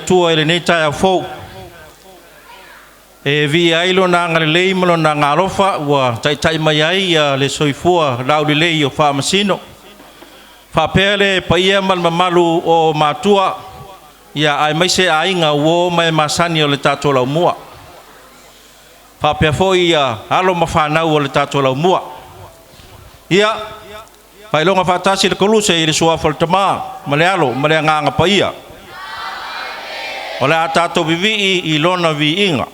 Atua i lenei taeao fou, e viia ai Lona agalelei ma Lona agaalofa ua taitai mai ai le soifua laulelei o Faamasino, faapea le paia ma le mamalu o matua, ia aemaise aiga, uo ma e masani o le tatou laumua, faapea foi alo ma fanau o le tatou laumua. Ia, faailoga faatasi le koluse i le suafa o le Tama ma le Alo ma le Agaga Paia. O le a tatou vivii i lona viiga.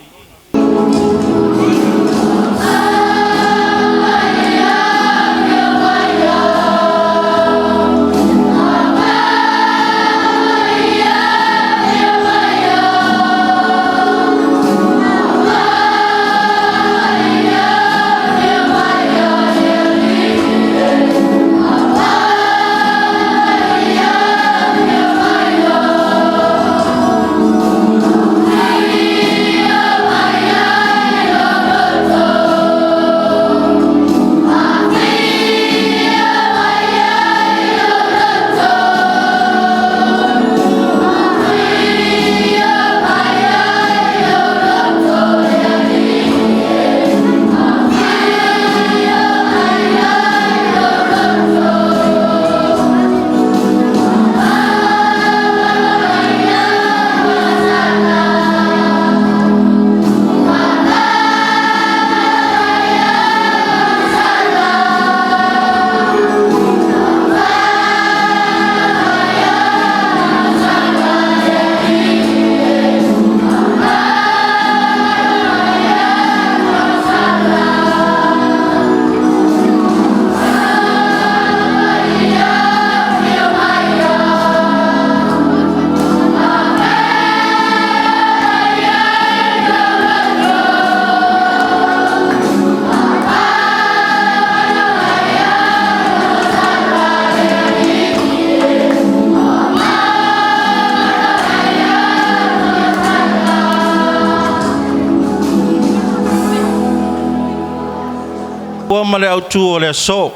Ua ma le autu o le aso.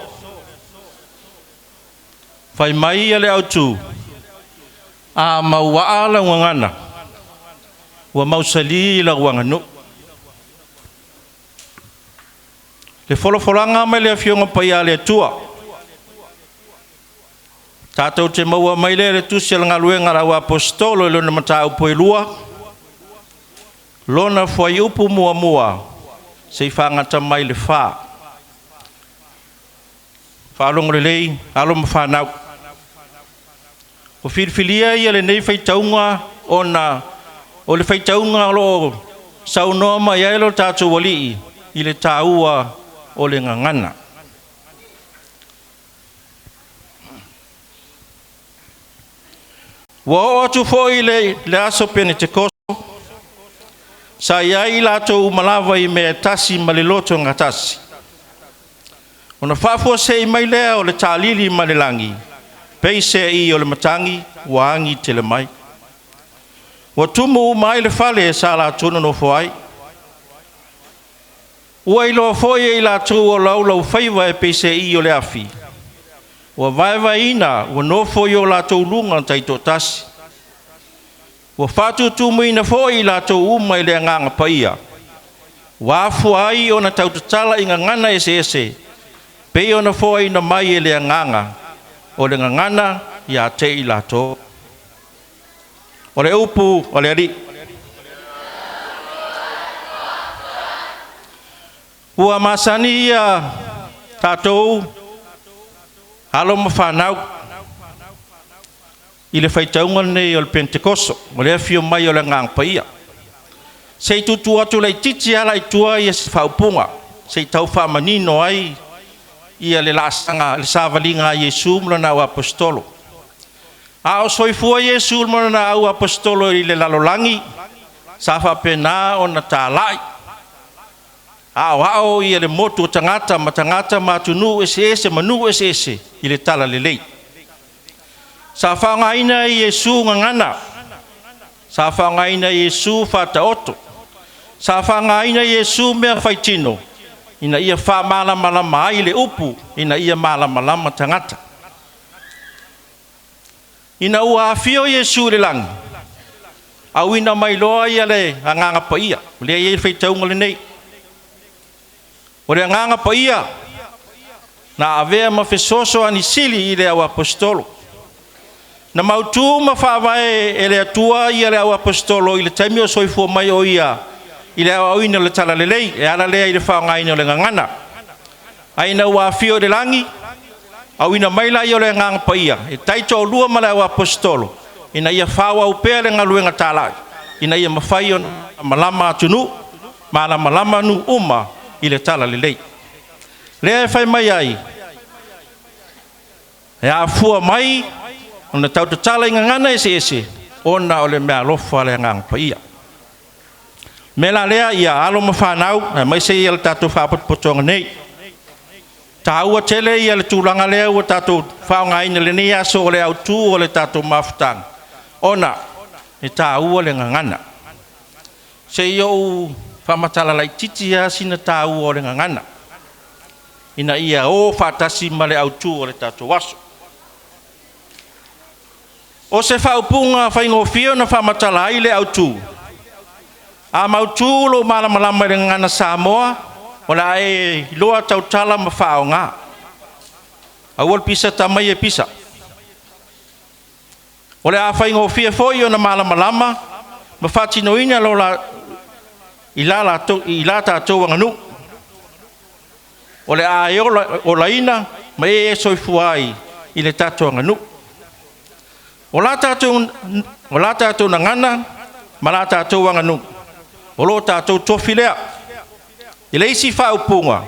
Fai mai ia le autu, a mauaa lau gagana, ua mausali lau aganuu. Le folafolaga mai le Afioga Paia a le Atua, tatou te maua mai lea i le Tusi o le Galuega a le Auaposeitolo i lona mataupu e 2, lona fuaiupu muamua seia fagata mai le 4. Faalogo lelei, alo ma fanau. Ua filifilia ia lenei faitauga ona o le faitauga o lo o saunoa mai ai lo tatou Alii i le taua o le gagana. Ua oo atu foi le aso Penetekoso, sa i ai i latou uma lava i mea e tasi ma le loto gatasi. Ona faafuasei mai lea o le taalili mai le lagi, peiseai o le matagi ua agi tele mai. Ua tumu uma ai le fale sa latou nonofo ai. Ua iloa foi e i latou o laulaufaiva e peiseai o le afi, ua vaevaeina, ua nofo i o latou luga taitoatasi. Ua faatutumuina foi i latou uma i le Agaga Paia, ua afua ai ona tautatala i gagana eseese, pei ona foaina mai e le Agaga, o le gagana ia te i latou. O le upu a le Alii. Ua masani ia tatou alo ma fanau i le faitauga lenei o le Penetekoso, o le afio mai o le Agaga Paia. Se i tuutuu atu laitiiti lava la i tua se faaupuga, se i tau faamanino ai ia le laasaga, le savaliga a Iesu ma lana auaposeitolo. A o soifua Iesu ma lana auaposeitolo i le lalolagi, sa faapena ona talai, aoao ia le motu o tagata ma tagata ma atunuu eseese ma nuu eseese i le talalelei. Sa faaaogaina e Iesu gagana, sa faaaogaina e Iesu faataoto, sa faaaogaina e Iesu mea faitino, ina ia faamalamalama ai le upu, ina ia malamalama tagata. Ina ua afio Iesu i le lagi, Auina mai loa ia le Agaga Paia, lea e i ai le faitauga lenei. O le Agaga Paia na avea ma fesoasoani sili i le auaposeitolo. Na mautu ma faavae e le Atua ia le auaposeitolo i le taimi o soifua mai o ia i le aoaoina o le Talalelei, e ala lea i le faaaogaina o le gagana. Ae ina ua afio i le lagi, auina mai lea o le Agaga Paia e taitoalua ma le auaposeitolo ina ia faaauau pea le galuega talai, ina ia mafai ona malama atunuu, malamalama nuu uma i le Talalelei. Lea e fai mai ai, e afua mai ona tautatala i gagana eseese, ona o le meaalofa a le Agaga Paia. O le mea la lea ia alo ma fanau, aemaise ia le tatou Faalapotopotoga nei, taua tele ia le tulaga lea ua tatou faaaogaina i lenei aso o le autu o le tatou mafutaga, ona e taua le gagana. Se i ou faamatala laitiiti lava sina taua o le gagana, ina ia o faatasi ma le autu o le tatou aso. O se faaupuga faigofie ona faamatala ai le autu, a mautu lou malamalama i le gagana Samoa, o le a e iloa tautala ma faaaoga. Aua le pisa, tama ia e pisa. O le a faigofie foi ona malamalama ma faatinoina i la tatou aganuu. O le a e olaina ma e soifua ai i le tatou aganuu. O la tatou gagana ma la tatou aganuu, o lo tatou tofi lea. I le isi faaupuga,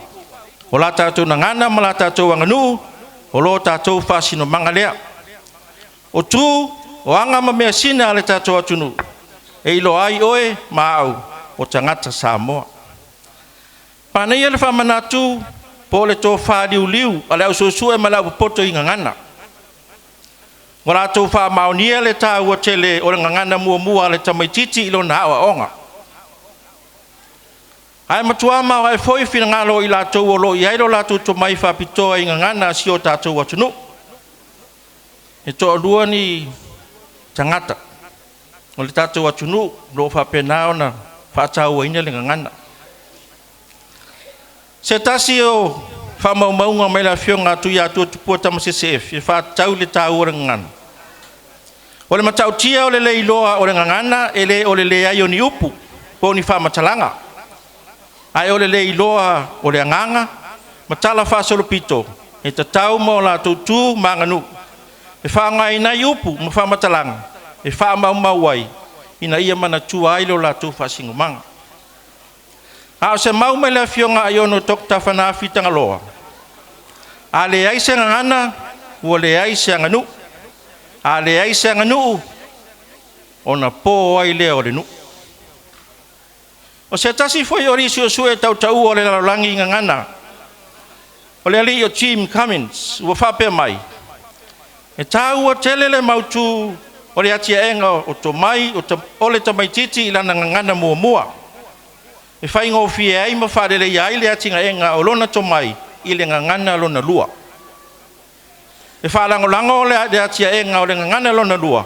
o la tatou gagana ma la tatou aganuu, o lo tatou faasinomaga lea. O tu, o aga ma measina a le tatou atunuu, e iloa ai oe ma au o tagata Samoa. Manaia le faamanatu po o le tofa liuliu a le au suesue ma le aupopoto i gagana. Ua latou faamaonia le taua tele o le gagana muamua a le tamaitiiti i lona aoaoga. Ae matua maoae foi finagalo o i latou o lo o i ai lo latou tomai faapitoa i gagana a si o tatou atunuu. E toalua ni tagata o le tatou atunuu o lo o faapena ona faatauaina le gagana. Se tasi o faamaumauga mai le afioga a Tuiatua Tupua Tamasese Efi e faatatau i le taua o le gagana. O le matautia o le le iloa o le gagana, e le o le leai o ni upu po o ni faamatalaga, ae o le le iloa o le agaga ma talafaasolopito e tatau ma o latou tu ma aganuu e faaaogaina ai upu ma faamatalaga e faamaumau ai ina ia manatua ai lo latou faasinomaga. A o se mau mai le afioga a Aiono Dr. Fana Afi Tagaloa, a leai se gagana, ua leai se aganuu. A leai se aganuu, ona po ai lea o le nuu. O se tasi foi o alii suesue tautaua o le lalolagi i gagana, o le alii o Jim Cummins, ua faapea mai, e taua tele le mautu o le atiaega o tomai o le tamaitiiti i lana gagana muamua, e faigofie ai ma faaleleia ai le atinaeina o lona tomai i le gagana lona lua. E faalagolago le atiaega o le gagana lona lua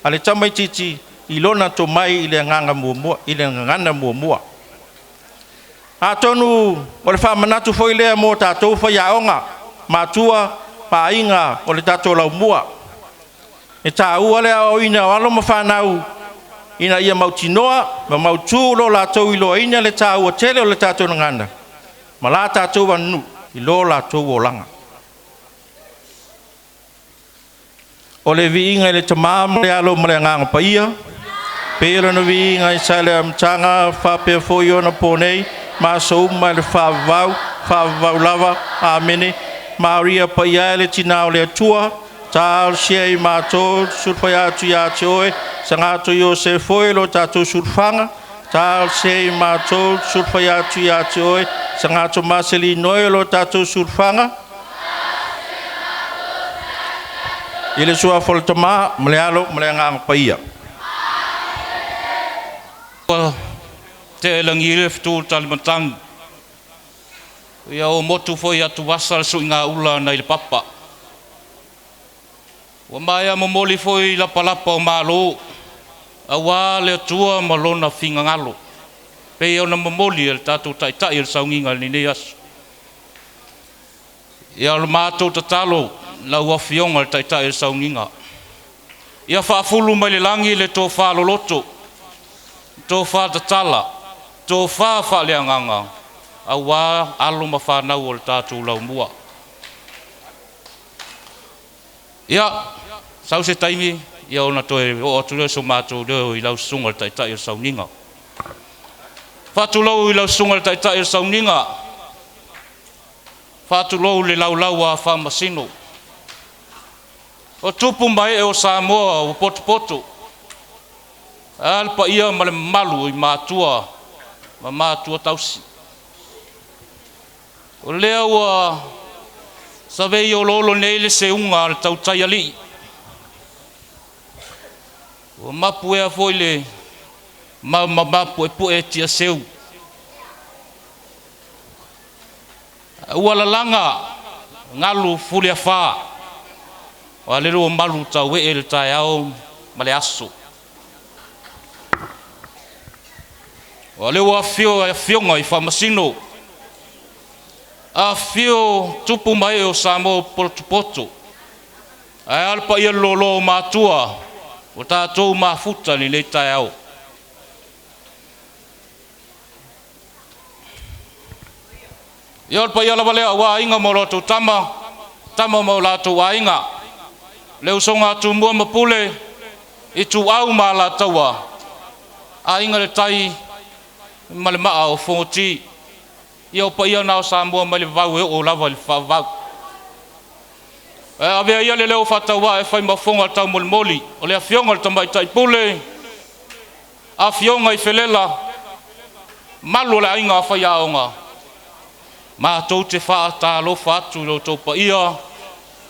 a le tamaitiiti i lona tomai i le gagana muamua. Atonu o le faamanatu foi lea mo tatou faiaoga, matua ma aiga o le tatou laumua. E taua le aoaoina o alo ma fanau ina ia mautinoa ma mautu lo latou iloaina le taua tele o le tatou gagana ma la tatou aganuu i lo latou olaga. O le viiga i le Tama ma le Alo ma le Agaga Paia, pei ona viiga i sa i le amataga, faapea foi ona po nei, ma aso uma i le faavavau, faavavau lava. Amene. Maria paia e le Tina o le Atua, talosia i matou sulufai atu ia te oe, Saga Iosefa e lo tatou sulufaga, talosia i matou sulufai atu ia te oe, Saga Tomasi Linoe lo tatou sulufaga, i le suafa o le Tama ma le Alo ma le Agaga Paia. Ua tea i lagi le fetu o le talimatagi, ia o motu foi atuvasa le suigaula nai le papa. Ua maea momoli foi lapalapa o malo. Auā le Atua ma Lona finagalo, pei ona momoli e le tatou Taitai o le Sauniga i lenei aso. Ia o le matou tatalo lau Afioga i le Taitai o le Sauniga, ia faafulu mai le lagi le tofa loloto, tofa tatala, tofa faaleagaga, auā alo ma fanau o le tatou laumua. Ia, sau se taimi, ia ona toe oo atu lea o so matou leo i lau susuga i le Taitai o le Sauniga. Faatulou i lau susuga i le Taitai o le Sauniga, faatulou le laulau a Faamasino. O tupu ma ee o Samoa ua potopoto, a le paia ma le mamalu i matua ma matua tausi. O lea ua savei oloolo nei le seuga a le tautai alii. Ua mapuea foi le mapuepue tiaseu. Ua lalaga galu fuliafa, o lele ua malu tauee le taeao ma le aso. O lea ua afio afioga i Faamasino, afifio tupu ma ee o Samoa potopoto, ae a le paia loloa o matua ua tatou mafuta i lenei taeao. Ia o le paia lava lea aua Aiga ma o latou Tama, Tama ma o latou Aiga, le usoga a Tumua ma Pule, Ituau ma Alataua, Aiga i le Tai ma le Maa o Fonoti. Ia o paia na o Samoa mai le vavau e oo lava i le faavavau. Ae avea ia le leo faatauaa e fai ma fofoga taumolimoli o le afioga i le Tamaitai Pule, afioga i Felela, malu o le aiga faiaoga, matou te faatalofa atu i lo outou paia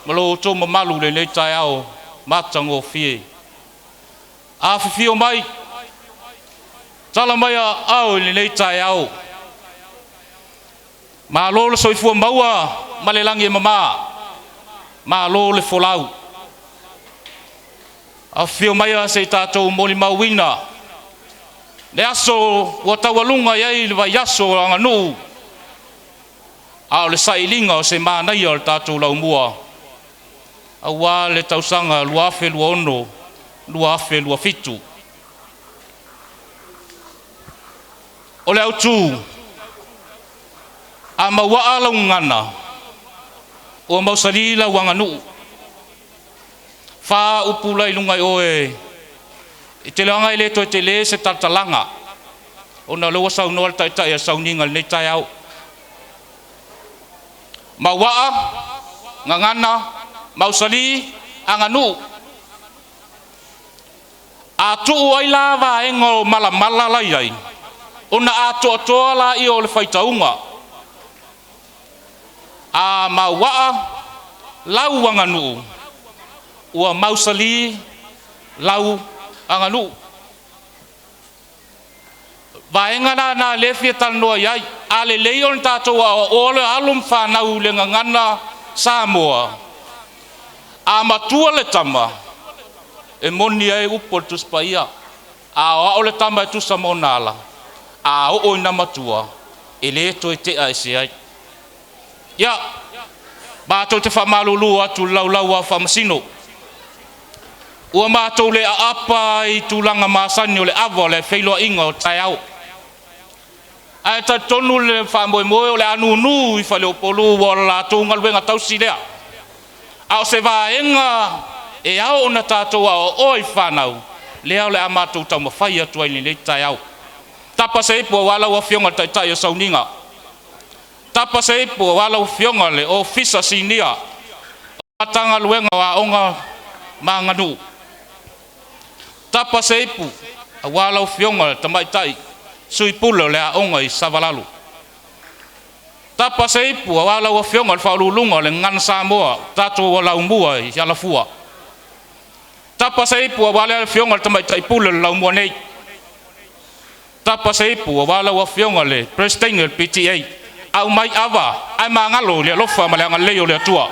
ma lo outou mamalu i lenei taeao matagofie. Afifio mai, tala mai aao i lenei taeao. Malo le soifua maua ma le lagi e mama, malo le folau. Afifio maia se i tatou molimauina le aso ua taualuga i ai le vaiaso o aganuu, a o le sailiga o se manaia o le tatou laumua aua le tausaga 2026 2027. O le autu, a mauaa lau gagana, ua mausali lau aganuu. Fa upu la i luga i oe, i te leaga e le toe tele se talatalaga, ona o lea ua saunoa le Taitai o le Sauniga i lenei taeao. Mauaa, gagana, mausali, aganuu. A tuu ai la vaega o malamala la i ai, ona atoatoa laia o le faitauga. A mauaa lau aganuu, ua mausali lau aganuu. Vaega la na lea e fia talanoa i ai, a lelei ona tatou aoaoa le alo ma fanau i le gagana Samoa, a matua le tama, e moni ai upu o le Tusi Paia, a aoao le tama e tusa ma ona ala, a oo ina matua, e le toe tea ese ai. Ia, matou te faamalulu atu i le laulau a Faamasino, ua matou le aapa i tulaga masani o le ava o le feiloaiga o taeao. Ae talitonu le faamoemoe o le a nunu i faleupolu ua o le latou galuega tausi lea. A o se vaega e ao ona tatou aoaoa i fanau, lea o le a matou taumafai atu ai i lenei taeao. Tapa se ipu aua lau Afioga i le Taitai o Sauniga. Tapa se ipu aua lau Afioga i le Ofisa Sinia o Matagaluega o Aoga ma Aganuu. Tapa se ipu aua lau Afioga i le Tamaitai Sui Pule o le Aoga i Savalalo. Tapa se ipu aua lau Afioga i le Faauluuluga o le Gagana Samoa, tatou laumua i Alafua. Tapa se ipu aua le Afioga i le Tamaitai Pule o le laumua nei. Tapa se ipu aua lau Afioga i le Peresetene o le PTA. Aumai ava ae magalo i le alofa ma le agalelei o le Atua.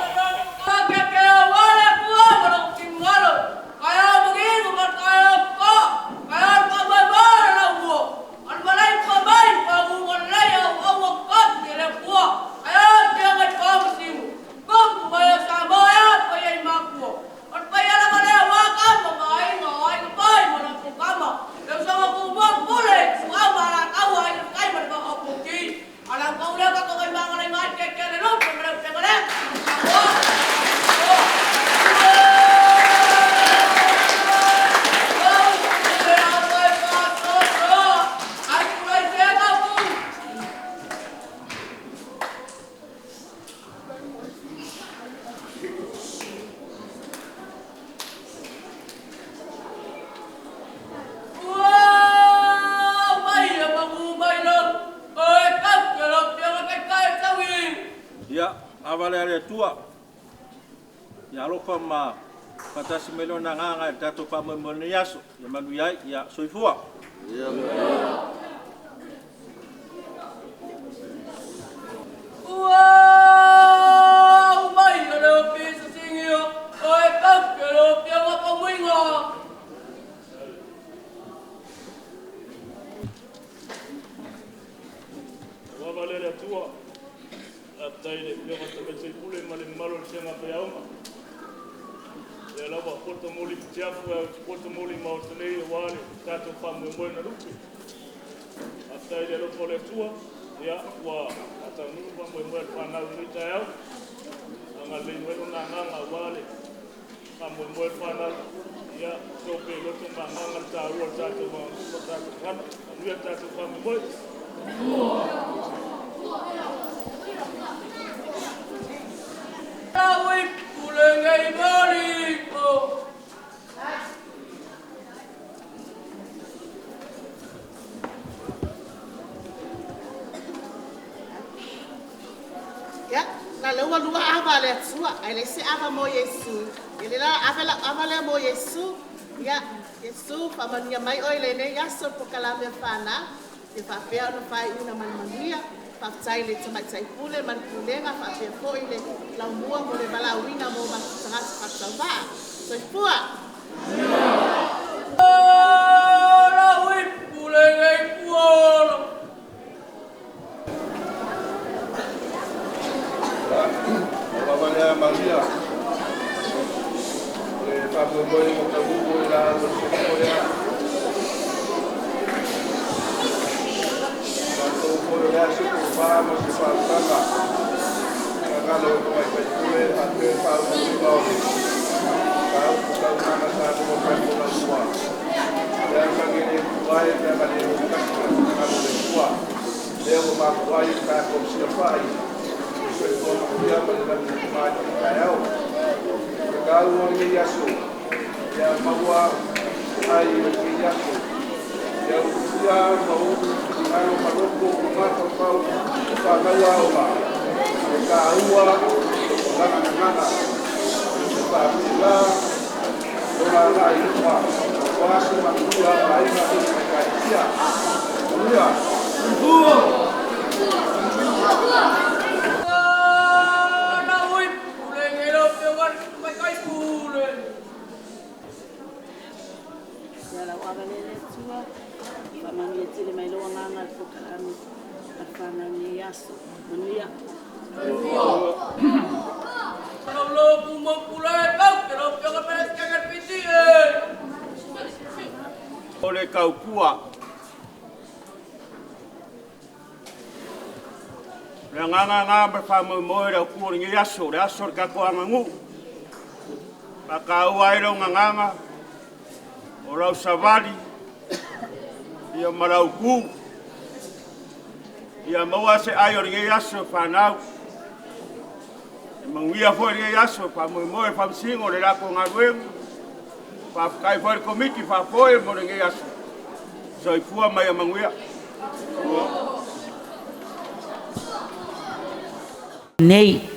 le Atua. Ia alofa ma faatasi mai Lona Agaga i le tatou faamoemoe i lenei aso. Ia manuia ai. Ia soifua. Ua aumai e le Ofisa Sili o e tausi e le Afioga Faumuina. Ua valea le Atua, faafetai i le Afioga i le Tamaitai Pule ma le mamalu o le Vasega Faiaoga. Ia lava poto moli futiafu e poto moli maota nei aua le tatou faamoemoe na lupe. Faafetai i le alofa o le Atua, ia ua faataunuu le faamoemoe a le fanau i lenei taeao. Agalelei mai lona agaga aua le faamoemoe a le fanau. Ia tope i loto ma agaga le taua o le tatou aganuu ma le tatou gagana. Manuia le tatou faamoemoe. Lau pule nei maliko. Ia, na lea ua lua ava a le Atua, ae leai se ava mo Iesu. Ia lea la ave lau ava lea mo Iesu. Ia, Iesu, faamanuia mai oe i lenei aso i le polokalame a le fanau. Ia faapea ona faaiuina ma le manuia. Faafetai i le Tamaitai Pule ma le Pulega faapea foi le laumua mo le valaauina mo matou tagata faatauvaa. Soifua! Lau pule nei puolo. Ua lea Maria, o le faamoemoe ua taunuu i la o le soifua lea. Matou foi o le a se tofa ma se faautaga. Gagalo o Tamaitai Pule faapea le faauluuluga o le Mataupu Tau Agaga Samoa Tatou Laumua. Le amagi le tuai pe ama le kasi ma le finagalo o le Atua. Lea ua mafua ai le tatou siafai. Le soifua manuia ma le lagi e ma i le taeao. Le tau o lenei aso, ia maua ai o lenei aso. Ia utusia ma ulu finagalo ma loto ma mafaufau o fanau aoga. Le taua o lana gagana. E faapena lona agai i luma. Aua se manuia o aiga ma ekalesia. Manuia. Lau pule nei lau Afioga i le Tamaitai Pule. Ia lau ava lea le Atua, faamanuia tele mai lou agaga i le polokalame a le fanau i lenei aso. Manuia. Lau lopu mo pule pau ke lau Afioga Peresetene le PTA. O le tautua. O le agaga lena ma le faamoemoe i le Autu o lenei aso, le aso o le tatou aganuu. Faataua ai lau gagana, o lau savali, ia ma lau tu. Ia maua se ai o lenei aso fanau. E manuia foi lenei aso, faamoemoe le Faamasino o le latou galuega. Faafetai foi le Komiti faafoe mo lenei aso. Soifua ma ia manuia. Nei.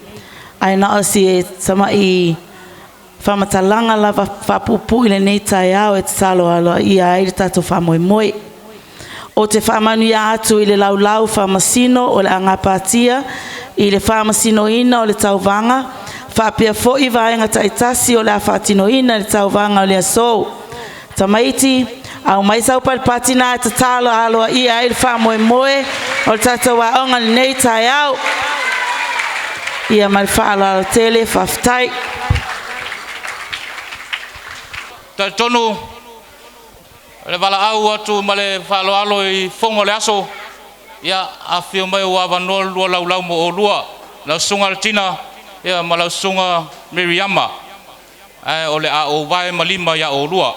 Ae na o si tama'i faamatalaga lava faapuupuu i lenei taeao e tatalo aloaia ai le tatou faamoemoe. Ou te faamanuia atu i le laulau faamasino o le a gapatia i le faamasinoina o le tauvaga faapea foi vaega taitasi o le a faatinoina i le tauvaga o le aso. Tamaiti, aumai sau palepati na e tatalo aloaia ai le faamoemoe o le tatou aoga i lenei taeao. Ia ma le faaaloalo tele, faafetai. Talitonu le valaau atu ma le faaaloalo i fono o le aso, ia afifio mai ua avanoa le lua laulau mo oulua, lau susuga Altina ia ma lau susuga Miriama, ae o le a ou vae ma lima ia oulua.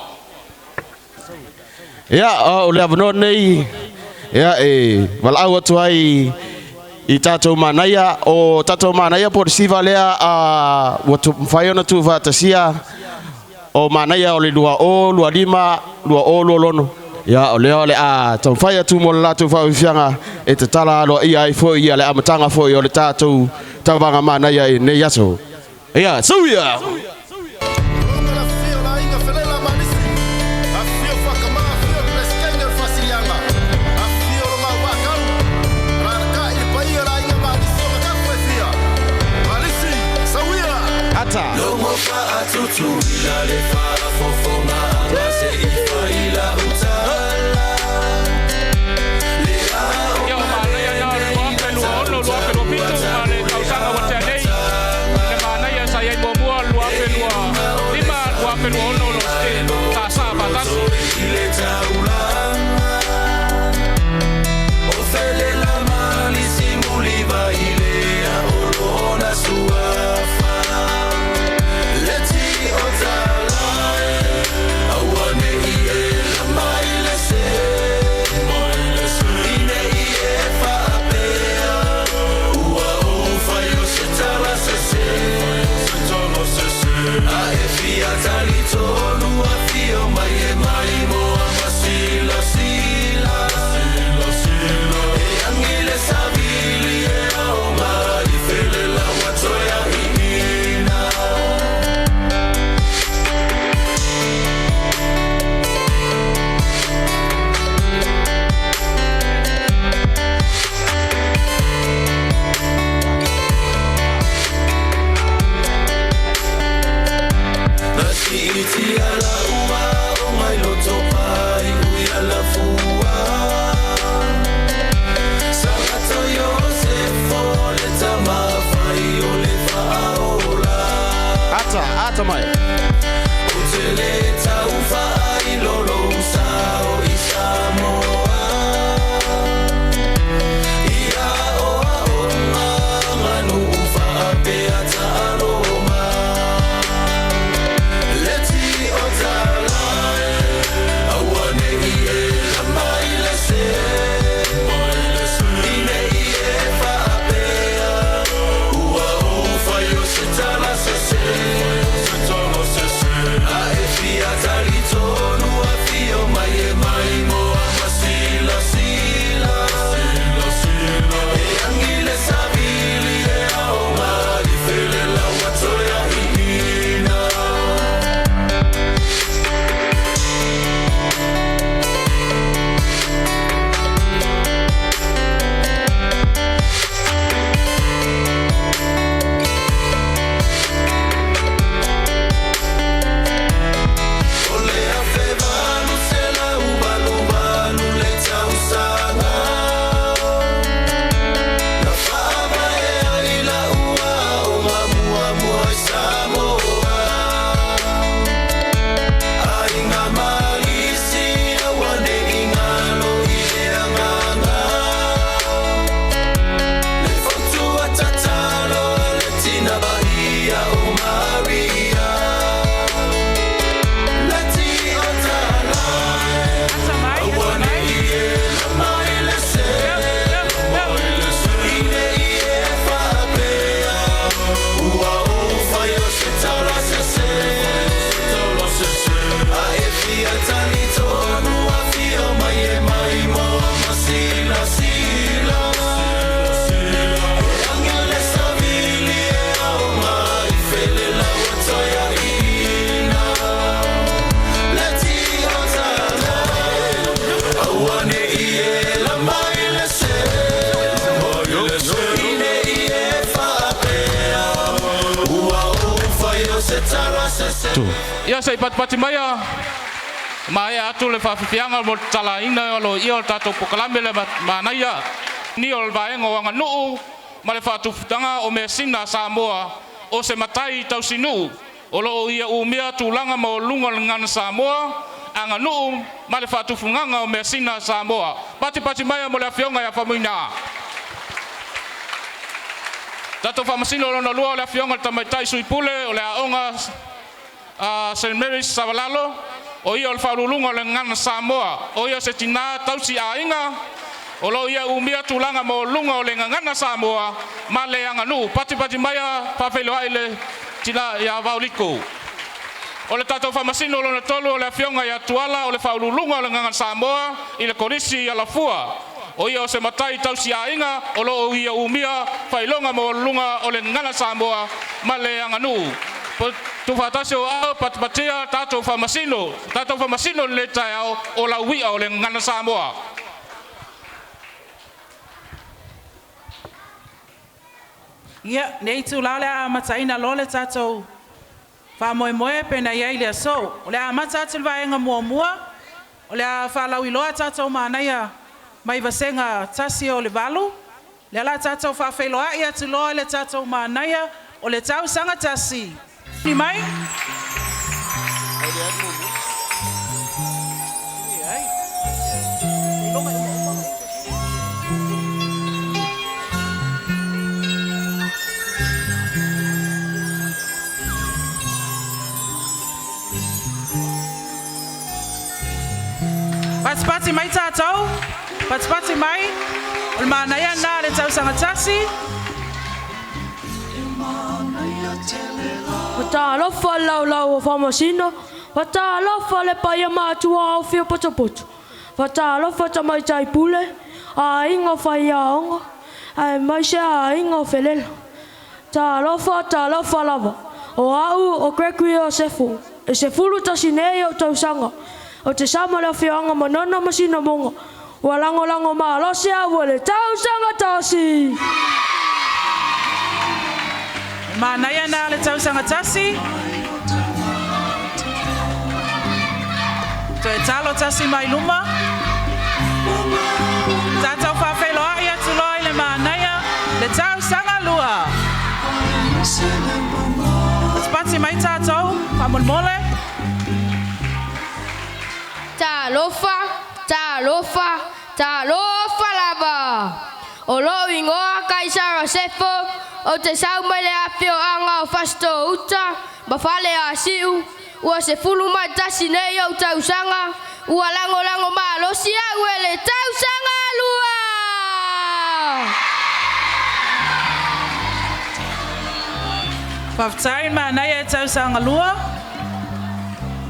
Ia, o le avanoa lenei ia e valaau atu ai i tatou manaia, o tatou manaia po o le siva lea a ua mafai ona tuufaatasia o manaia o le 2025 2026. Ia, o lea o le a taumafai atu mo le latou faafiafiaga e tatala aloaia ai foi ia le amataga foi o le tatou tauvaga manaia i lenei aso. Ia, sau ia! Ata. Ia o manaia na o le 2026 2027 ma le tausaga ua tea nei. Le manaia sa i ai muamua 2025 2026 o lo o taasaa faatasi. Ata, ata mai. Ia se i patipati maia maea atu le faafifiaga mo le tatalaina o lo ia o le tatou pokalame le manaia ni o le vaega o aganuu ma le faatufutaga o measina a Samoa o se matai tausinuu o loo ia umia tulaga maualuga o le gagana Samoa aganuu ma le faatufugaga o measina a Samoa. Patipati maia mo le afioga ia Faumuina. Tatou faamasino lona lua o le afioga i le Tamaitai Sui Pule o le Aoga a St Mary's Savalalo, o ia o le faauluuluga o le Gagana Samoa, o ia o se tinā tausi aiga, o lo o ia umia tulaga maualuga o le Gagana Samoa ma le aganuu. Patipati maia faafeiloai le tinā ia Vaoliko. O le tatou faamasino lona tolu o le afioga ia Tuala o le faauluuluga o le Gagana Samoa i le Kolisi i Alafua. O ia o se matai tausiaiga o loo ia umia faailoga maualuluga o le gagana Samoa ma le aganuu. Tuufaatasi o aao patipatia tatou faamasino, tatou faamasino i lenei taeao o lauia o le gagana Samoa. Ia, nei itulā o le a amataina loa le tatou faamoemoe pe na i ai le aso. O le a amata atu le vaega muamua, o le a faalauiloa tatou manaia mai Vasega 1 o le 8, lea o le a tatou faafeiloai atu loa i le tatou manaia o le tausaga tasi. Ni mai? Patipati mai tatou, patipati mai, o le manaia lena le tausaga tasi. Fatalofa le laulau o Faamasino, fatalofa le paia matua o fia potopoto, fatalofa tamaitai pule, aiga o faiaoga, aemaise aiga o felela. Talofa, talofa lava. O au o Gregory Iosefo, e 11 nei ou tausaga, o te sama le afioaga Manono ma Sinamoga, ua lagolago malosi au e le tausaga tasi. Manaia na le tausaga tasi. Toe talo tasi mai luma. Tatou faafeiloai atu loa i le manaia le tausaga lua. Patipati mai tatou, faamolemole. Talofa, talofa, talofa lava. O lou igoa Kaisara Sefo, o te sau mai le afioaga o Fasito Uta, ma fale asiu, ua 11 nei ou tausaga, ua lagolago malosi au e le tausaga lua. Faafetai manaia e tausaga lua.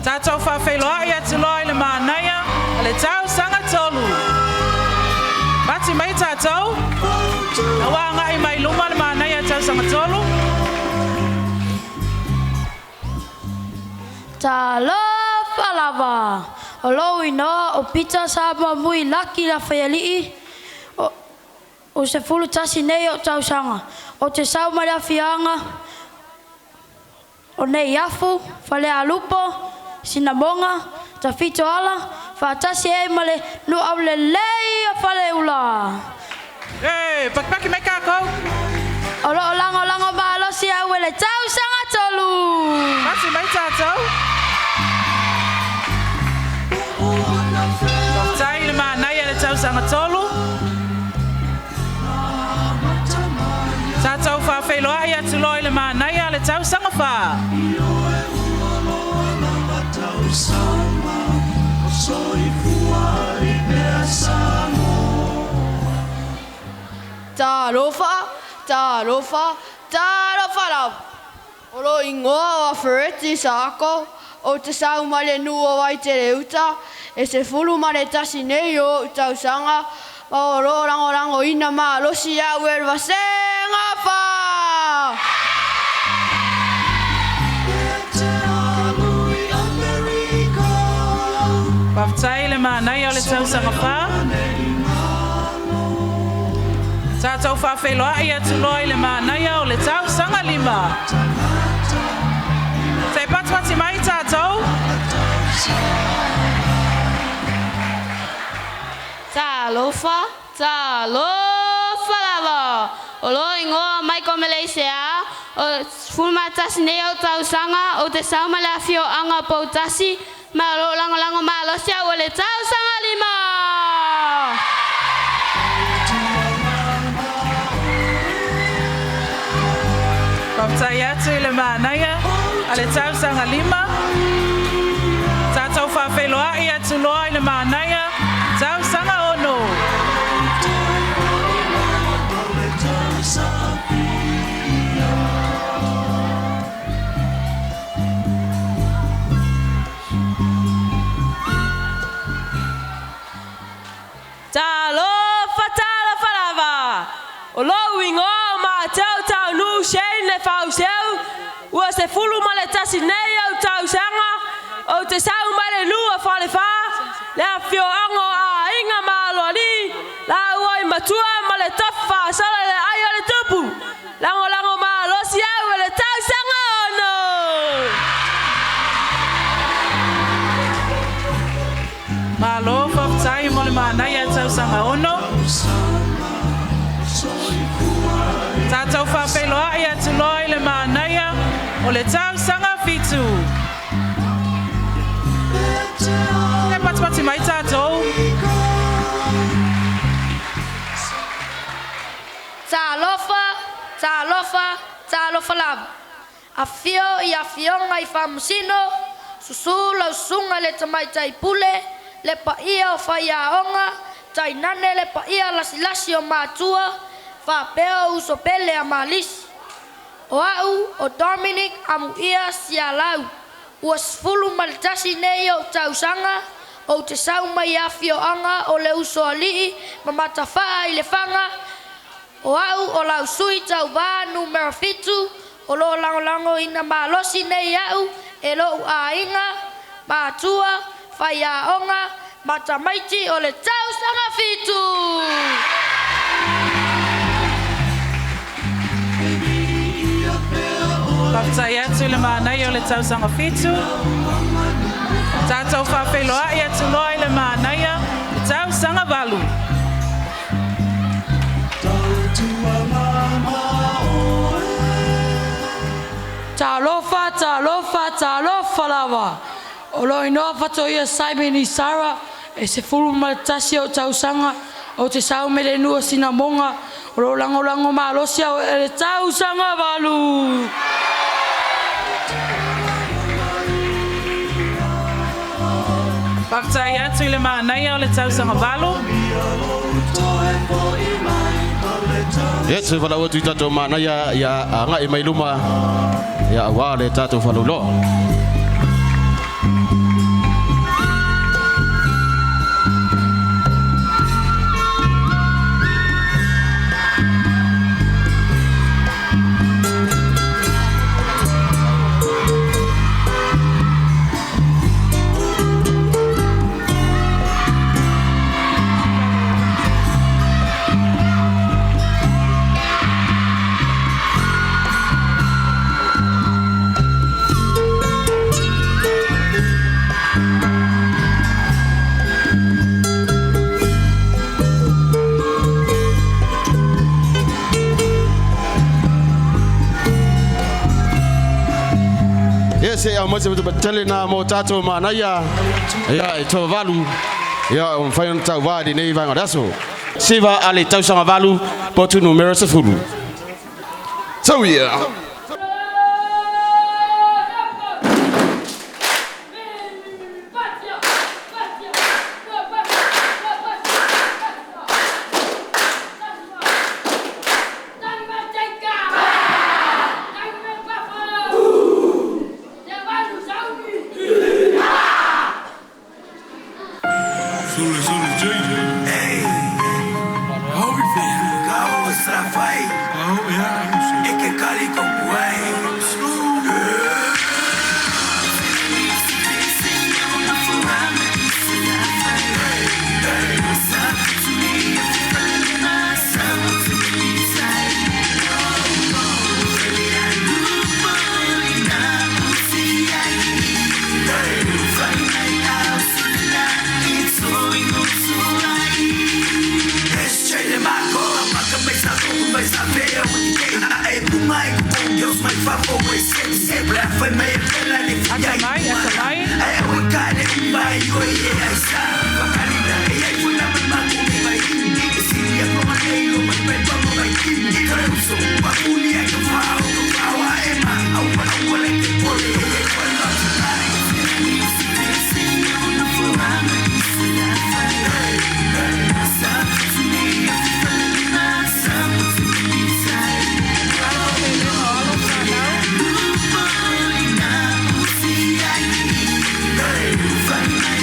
Tatou faafeiloai atu loa i le manaia le tausaga tolu. Pati mai tatou, ua agai mai luma le manaia tausaga tolu. Talofa lava. O lou inoa o Peter Sama Mui Laki la Faialii, o 11 nei o tausaga. O te sau mai le afioaga o nei afu, Falealupo, Sinamoga, Tafitoala, faatasi ai ma le nuau lelei o Faleula. E, pakipaki mai kākou. O loo lagolago malosi au e le tausaga tolu. Pati mai tatou. Faafetai le manaia le tausaga tolu. Tatou faafeiloai atu loa i le manaia le tausaga fa. Talofa, talofa, talofa lava. O lo ingoa o Afereti Saako, o te sau mai le nuu o Vaitele Uta, e 11 nei o ou tausaga, ma o loo lagolagoina malosi au e le vasega fa. Faafetai le manaia o le tausaga fa. Tatou faafeiloai atu loa i le manaia o le tausaga lima. Se patipati mai tatou. Talofa, talofa lava. O lo ingoa Michael Malaysia, o 11 nei o tausaga, o te sau mai le afioaga o Poutasi, ma o loo lagolago malosi au e le tausaga lima. Faafetai atu i le manaia a le tausaga lima. Tatou faafeiloai atu loa i le manaia tausaga ono. Talofa, O lou igoa o Mateo Taunuu Shane Le Fauseu, ua 11 nei ou tausaga, ou te sau mai le nuu o Falefā, le afioaga o Aiga ma Aloalii, laua i Matua ma le tofi faasolo i le ai o le tupu. Lagolago malosi au e le tausaga 6. Malo faafetai mo le manaia tausaga 6. Tatou faafeiloai atu loa i le manaia o le tausaga 7. E patipati mai tatou. Talofa, talofa, talofa lava. Afio i afioga i Faamasino, susu lau susuga i le Tamaitai Pule, le paia o faiaoga, tainane le paia lasilasi o matua, faapea o uso pele a Malisi. O au o Dominic Amuia Sialau, ua 11 nei ou tausaga, ou te sau mai afioaga o le Usoalii ma Matafaa i Lefaga. O au o lau sui tauvā numera 7, o loo lagolagoina malosi nei au e lo'u aiga, matua, faiaoga ma tamaiti o le tausaga 7. Faafetai atu i le manaia o le tausaga 7. Tatou faafeiloai atu loa i le manaia le tausaga 8. Talofa, talofa, talofa lava. O lo inoa whatoia Simon Isara, e 11 o tausaga, o te sau me le nua sinamoga, o lo langolango malosi au e le tausaga 8. Faafetai atu i le manaia o le tausaga 8. Ia, se whalau atu i tātou manaia ia anga i mai luma ia awa le tātou whaluloa. Ia se au mai se tele na mo tātou manaia ia e tō valu ia o mwhai ona tau wā di nei vaenga o le aso. Siva a le tausaga 8 potu numera 10. So yeah.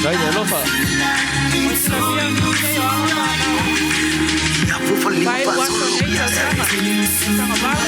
Dai le alofa. Vasega 8,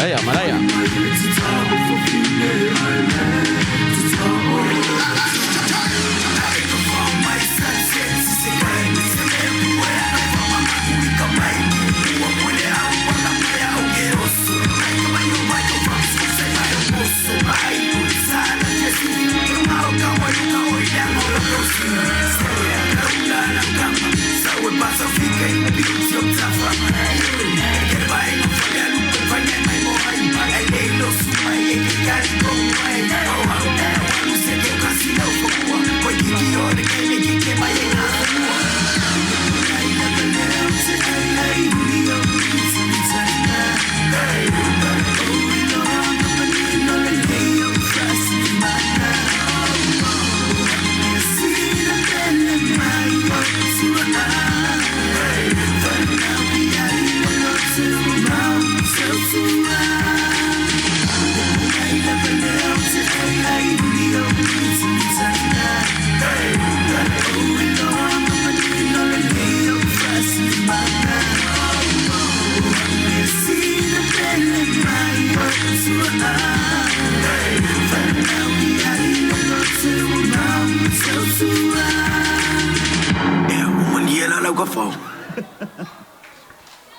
Eia, manaia.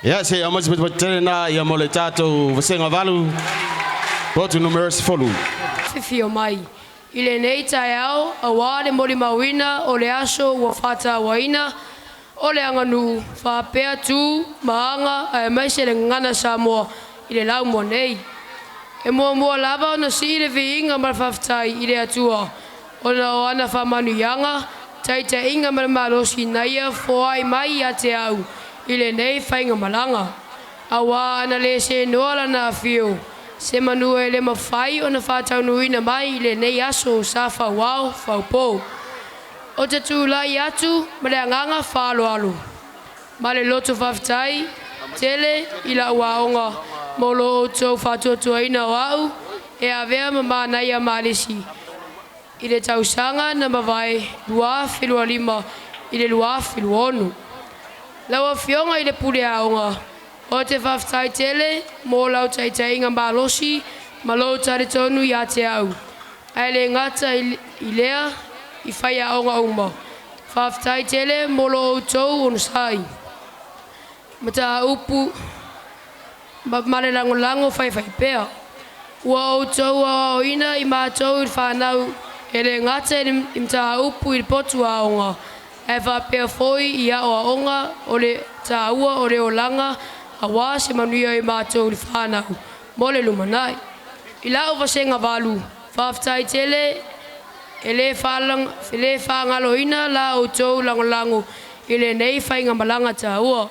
Ia se au mai se tele na ia mo le tātou Vasenga 8, potu numero 10. Fifio mai. I lenei taeao, auā le molimauina o le aso ua faatauaina o le aganuu faapea tu ma aga aemaise le gagana Samoa i le laumua nei. E muamua lava ona sii le viiga ma le faafetai i le Atua ona o ana faamanuiaga, taitaiga ma le malosi na ia foai mai ia te au i lenei faigamalaga. Auā ana lē senoa lana afio, se manu e le mafai ona faataunuuina mai i lenei aso sa fauao faupō. O te tulai atu ma le agaga faaaloalo ma le loto faafetai tele i la'u aoga mo lo outou faatuatuaina o a'u e avea ma manaia malisi i le tausaga na mavae 2025 i le 2026. Lau Afioga i le pule aoga, o te faafetai tele mo lau taitaiga malosi ma lou talitonu iā te au, ae le gata i lea i faiaoga uma. Faafetai tele mo lo outou onosai mataupu ma le lagolago faifaipea. Ua outou aoaoina i matou i le fanau e le gata i mataupu i le potu aoga, ae faapea foi i aoaoga o le tāua o le olaga auā se manuia i matou le fanau mo le lumanai. I la'u vasega 8, faafetai tele e lē faagaloina la outou lagolago i lenei faigamalaga tāua.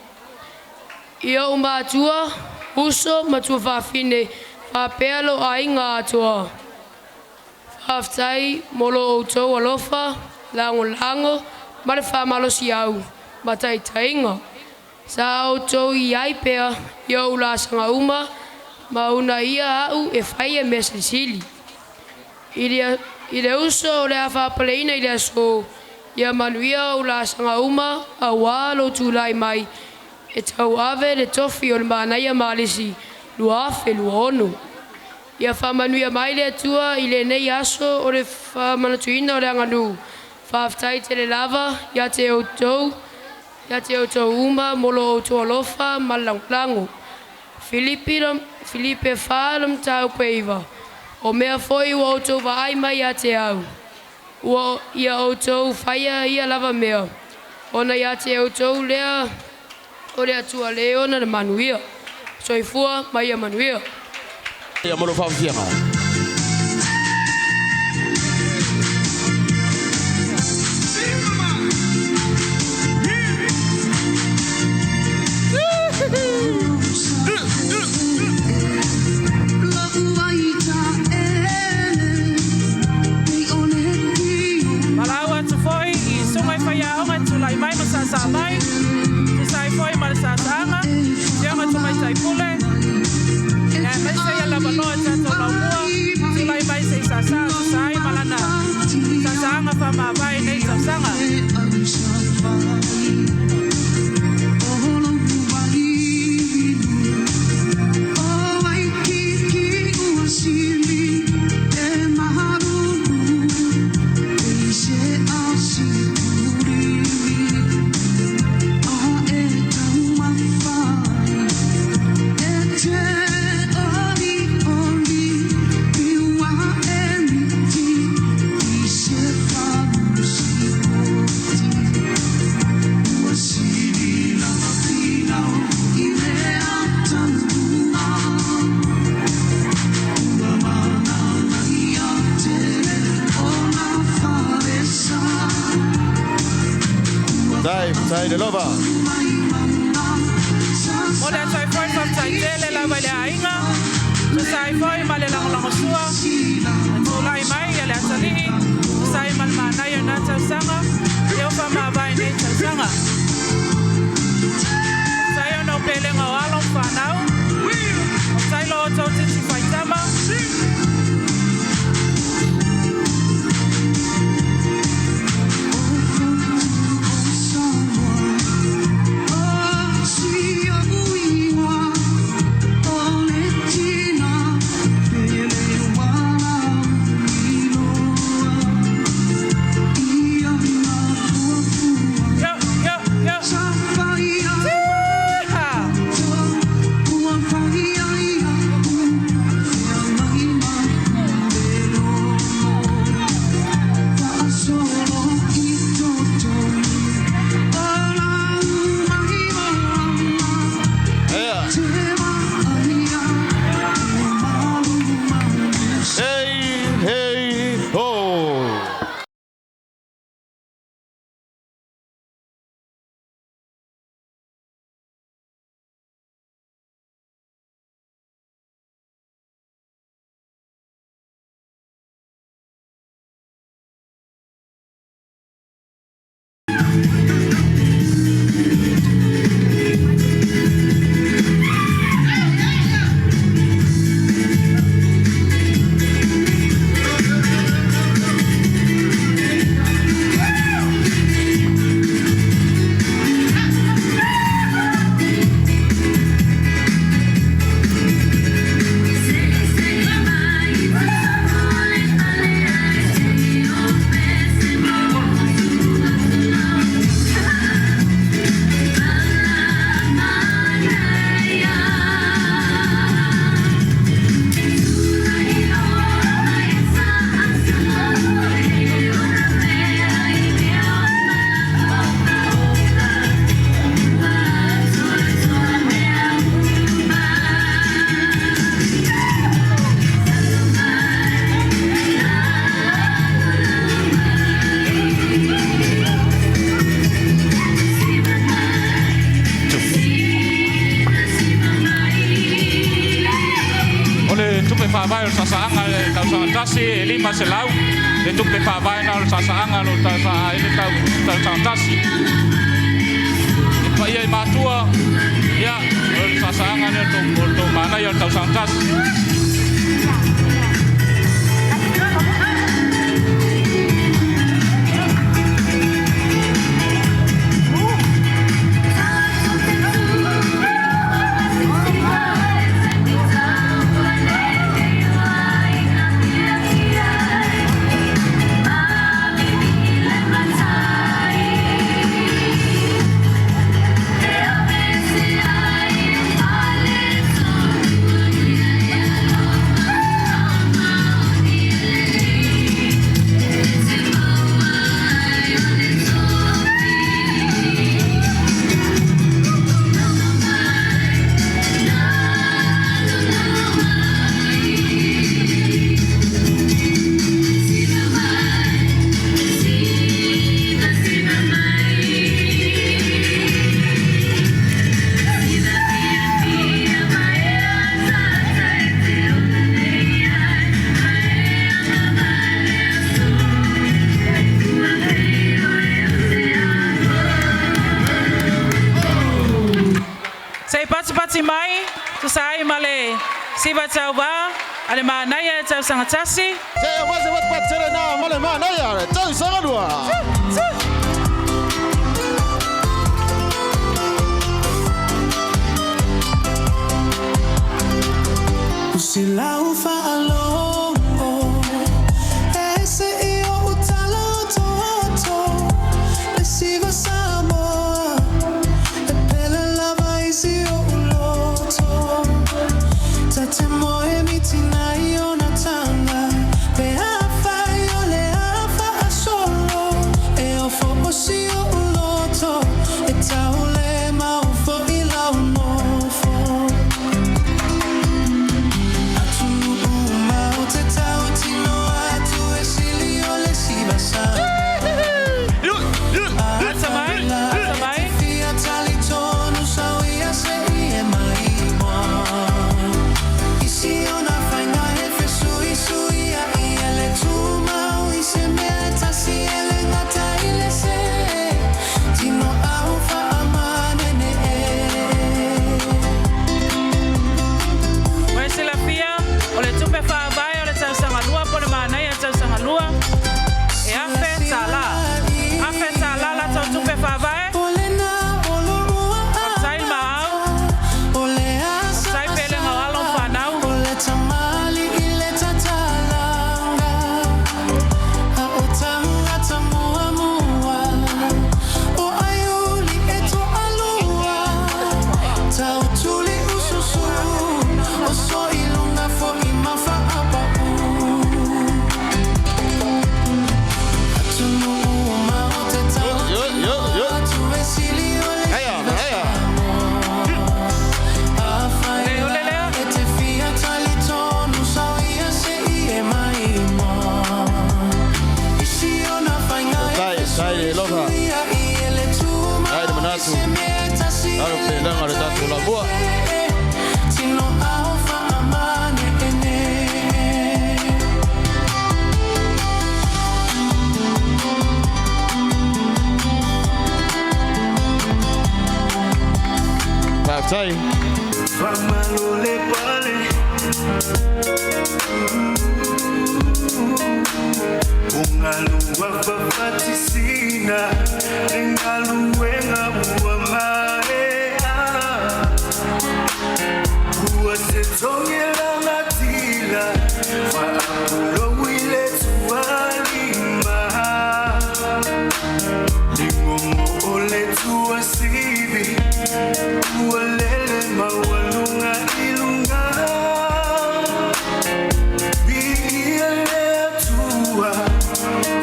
I o'u matua, uso ma tuafafine faapea lou aiga atoa, faafetai mo lo outou alofa, lagolago ma le faamalosiau ma taitaiga. Sa outou i ai pea i o'u laasaga uma ma uunaia a'u e faia mea silisili. I le uso o le a faapaleina i le asō, Ia manuia ou laasaga uma auā lou tulai mai e tauave le tofi o le manaia ma le isi 2026. Ia faamanuia mai le Atua i lenei aso o le faamanatuina o le aganuu. Faafetai tele lava ia te outou ia te outou uma mo lo outou alofa ma le lagolago. Filipi Filipe 4 le mataupu e 9. O mea foi ua outou vaai mai ia te au, ua ia outou faia ia lava mea, ona ia te outou lea o le Atua le ona le manuia. Soifua ma ia manuia. Ia mo lo faafiafiaga. Valaau atu foi i susuga i faiaoga e tulai mai ma saasaa mai, tusa ai foi ma le saasaaga, Afioga Tamaitai Pule, aemaise ia le avanoa i tatou laumua, tulai mai se i saasaa tusa ai ma lana saasaaga faamavae i nei tausaga. Tai, tai le lova. O le atu ai foi faafetai tele lava i le aiga, tusa ai foi ma le lagolagosua na tulai mai ia le atalii, tusa ai ma le manaia o na tausaga, ia ua faamavae i nei tausaga. Faafetai ona o pelega o alo ma fanau, faafetai lo outou titi faitama. Yo, yo, yo. Siha! Ea. Hey, hey, ho. O le tupe faavae o le saasaaga le tausaga tasi e 500 le tupe faavae na o le saasaaga lo tausaga ai le tausaga tasi. E paia i matua, ia, o le saasaaga lea o le tou manaia o le tausaga tasi. Siva tauvā a le manaia e tausaga tasi. Se aumai se patipati tele na mo le manaia le tausaga lua. Usilau whaalongo E se i o utala o tō Le siva Samoa E pele lava isi o uloto Tate moe mitina i ona tanga Pe a whai o le a whaasolo E ofo o si o uloto E taule maufo i lau nofo Ata mai, ata mai. Mo le silafia, o le tupe faavae o le tausaga lua po le manaia e tausaga lua, e $1,000. $1,000 latou tupe faavae. Faafetai le maau. Faafetai pelega o alo ma fanau. Tai, tai le lofa. Ai le manatu. Alo pelega o le tatou lamua. Faafetai. Famalole pale Ungaluwa fafatisina Engaluenga ua maea Ua te tongela ngatila Faapulo wile tualima Lingomo ole tuasivi Ua lele maualunga ilunga Biia le atua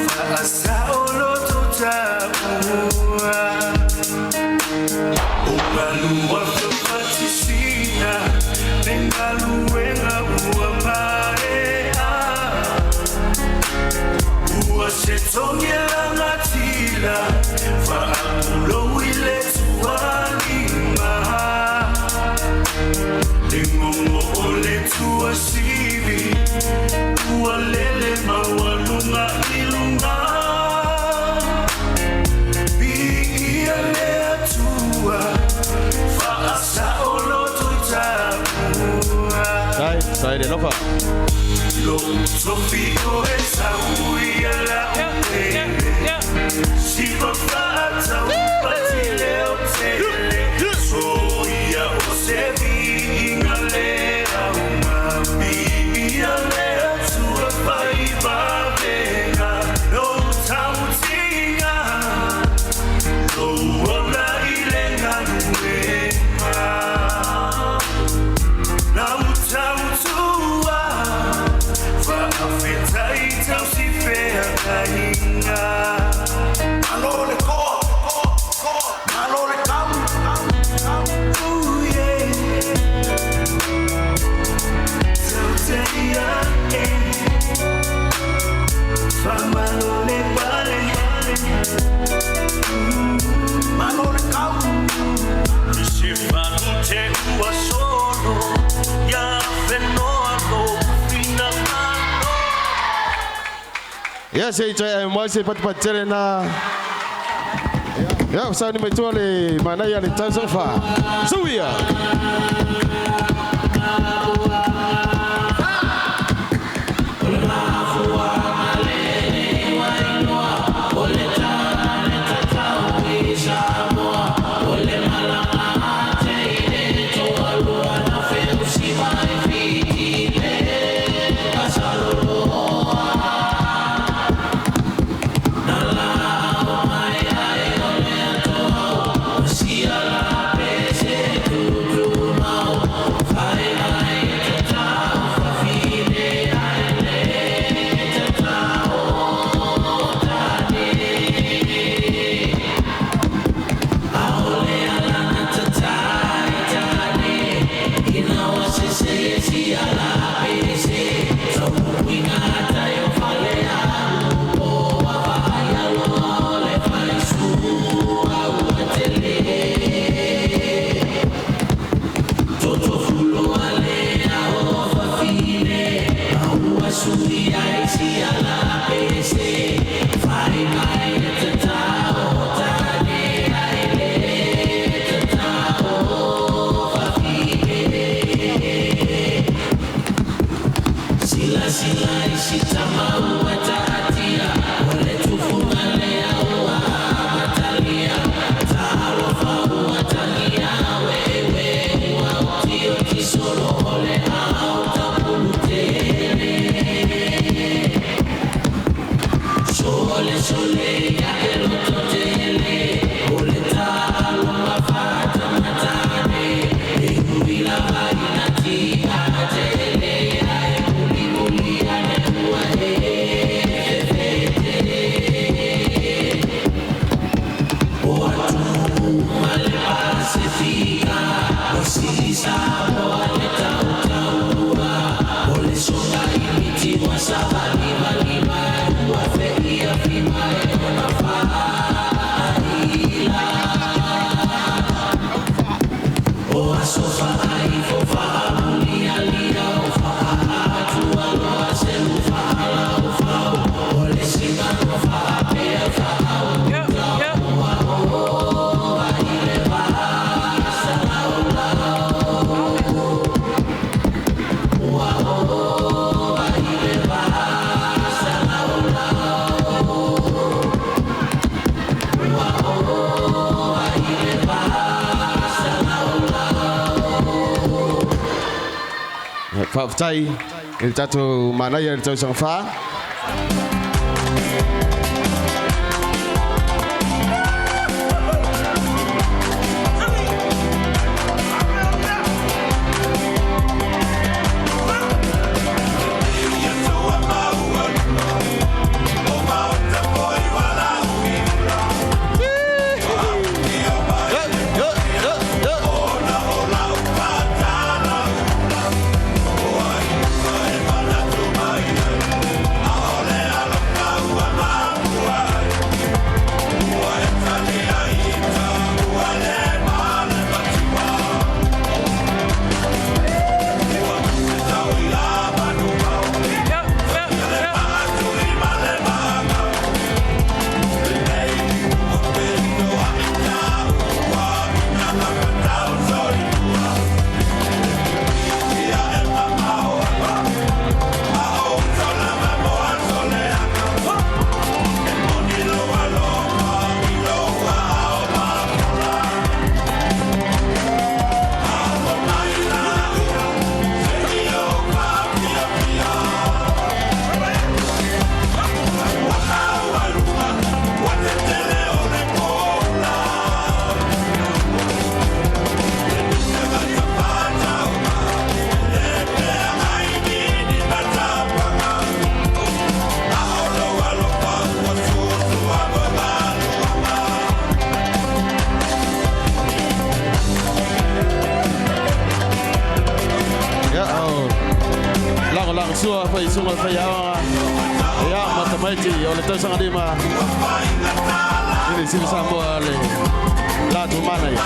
Faasa o loto taua Ungalua fafatisina Nengaluenga ua maea Ua se tongela ngatila Faapulo ile tualima Lingomo o le tuasivi Ua lele maualunga ilunga Biia le atua Faasa o loto i taua Tai, tai le lofa. Lo tofi o e saui a la utele Siva faata upati le o tele Soia o se viinga le auma Biia le atua fai vavenga Lo tautinga Lo ola i le galuega Lau tautua Faafetai tausifeagaiga Malo le koa, malo le kau. Ooh, yeah. Tauteia, eh. Faamalo le pale. Malo le kau. Se falute ua solo Ia whenoa lo whina malo Ia se i toe aumai se patipati tele na. Ia, sauni mai tua le manaia le tausaga fa. Suia! Faafetai i le tatou manaia i le tausaga fa. Ia, o lagolagosua faisuga faiaoga ia ma tamaiti o le tausaga lima i le sivi Samoa le latou manaia.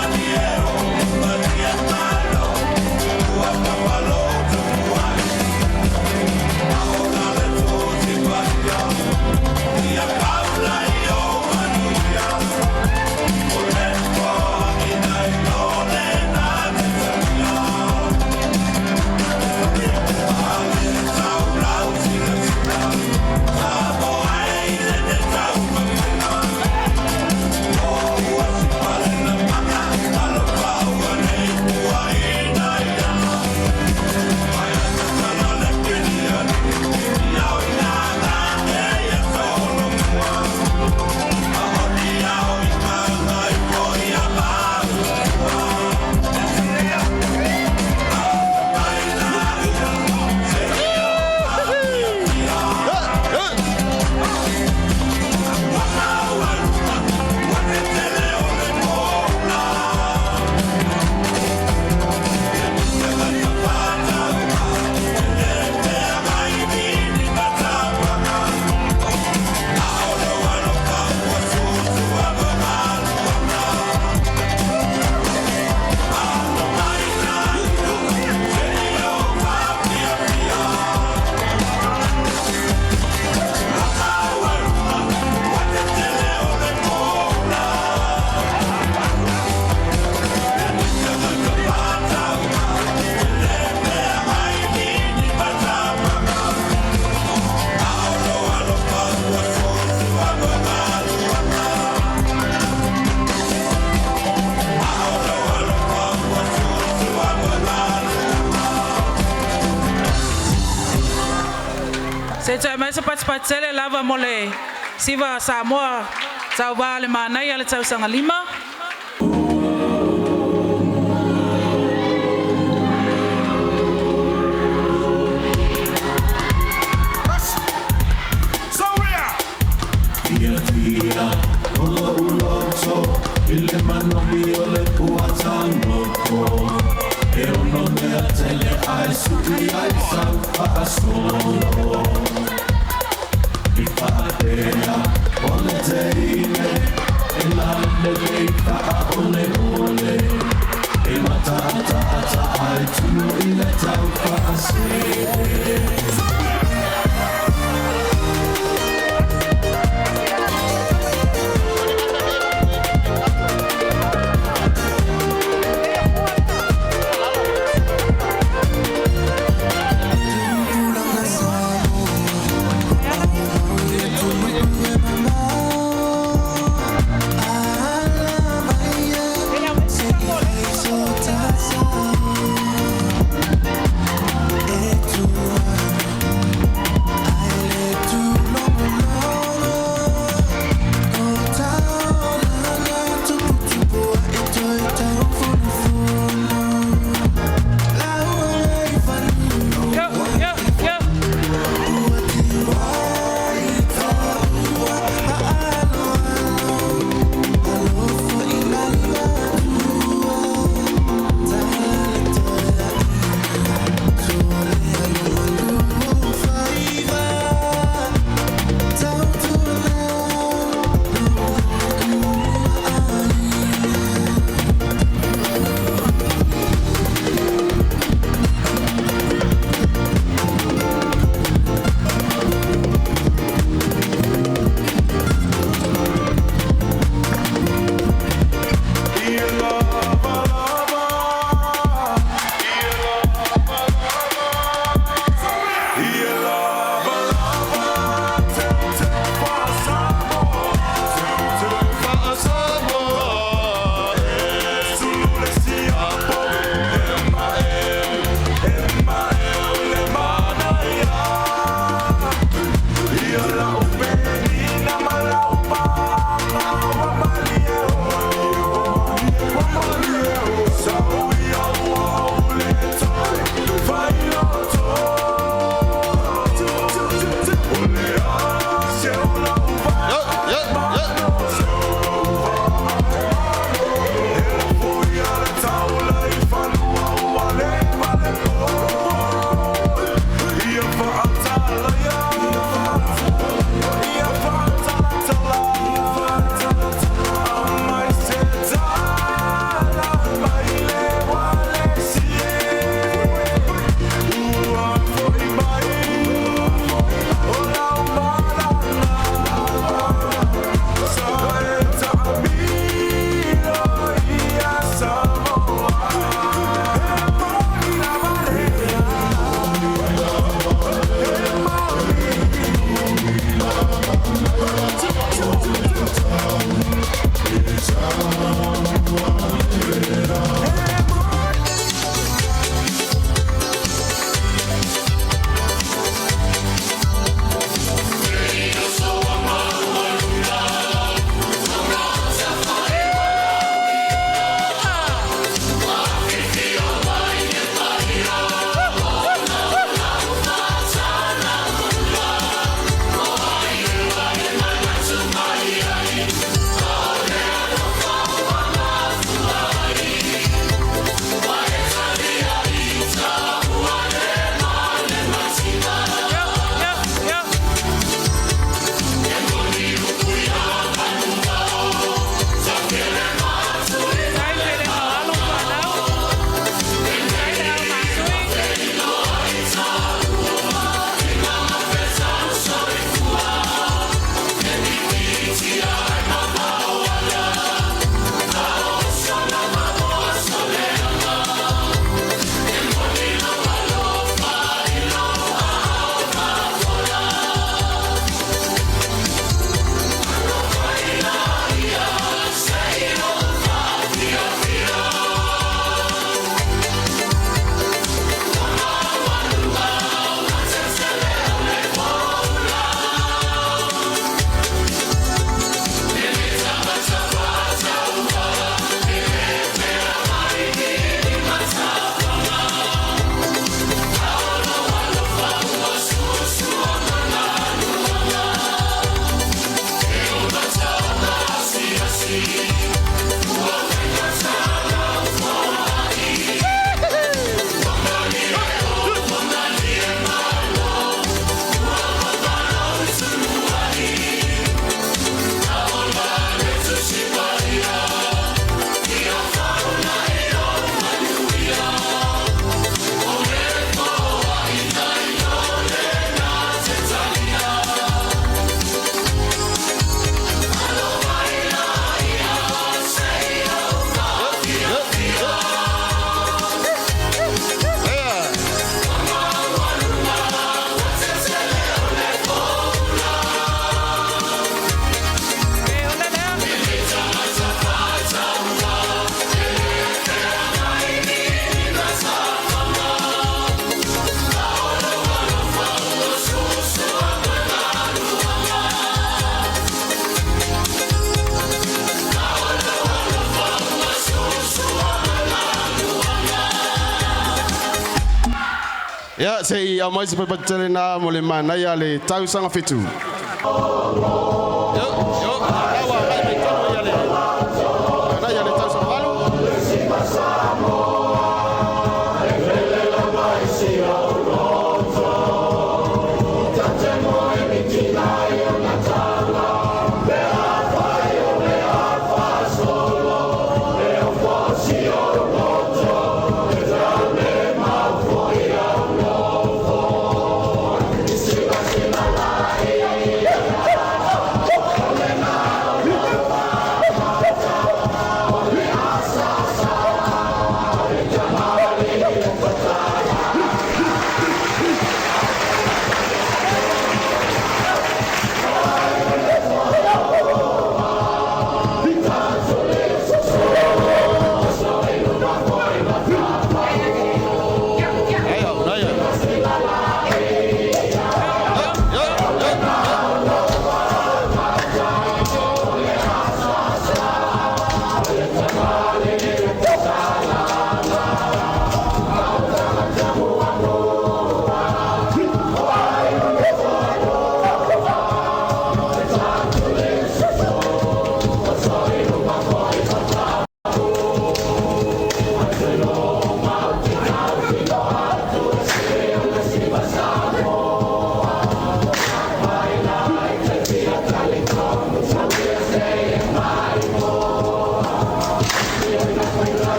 Se toe mai se patipatitele lava mo le siva Samoa Tauvā le manaia le tausaga 5. Ia se i au mai se paipatele na mo le manaia le tausaga 7. Yo, yo, lawa mai mai tonu ia le manaia le tausaga 8.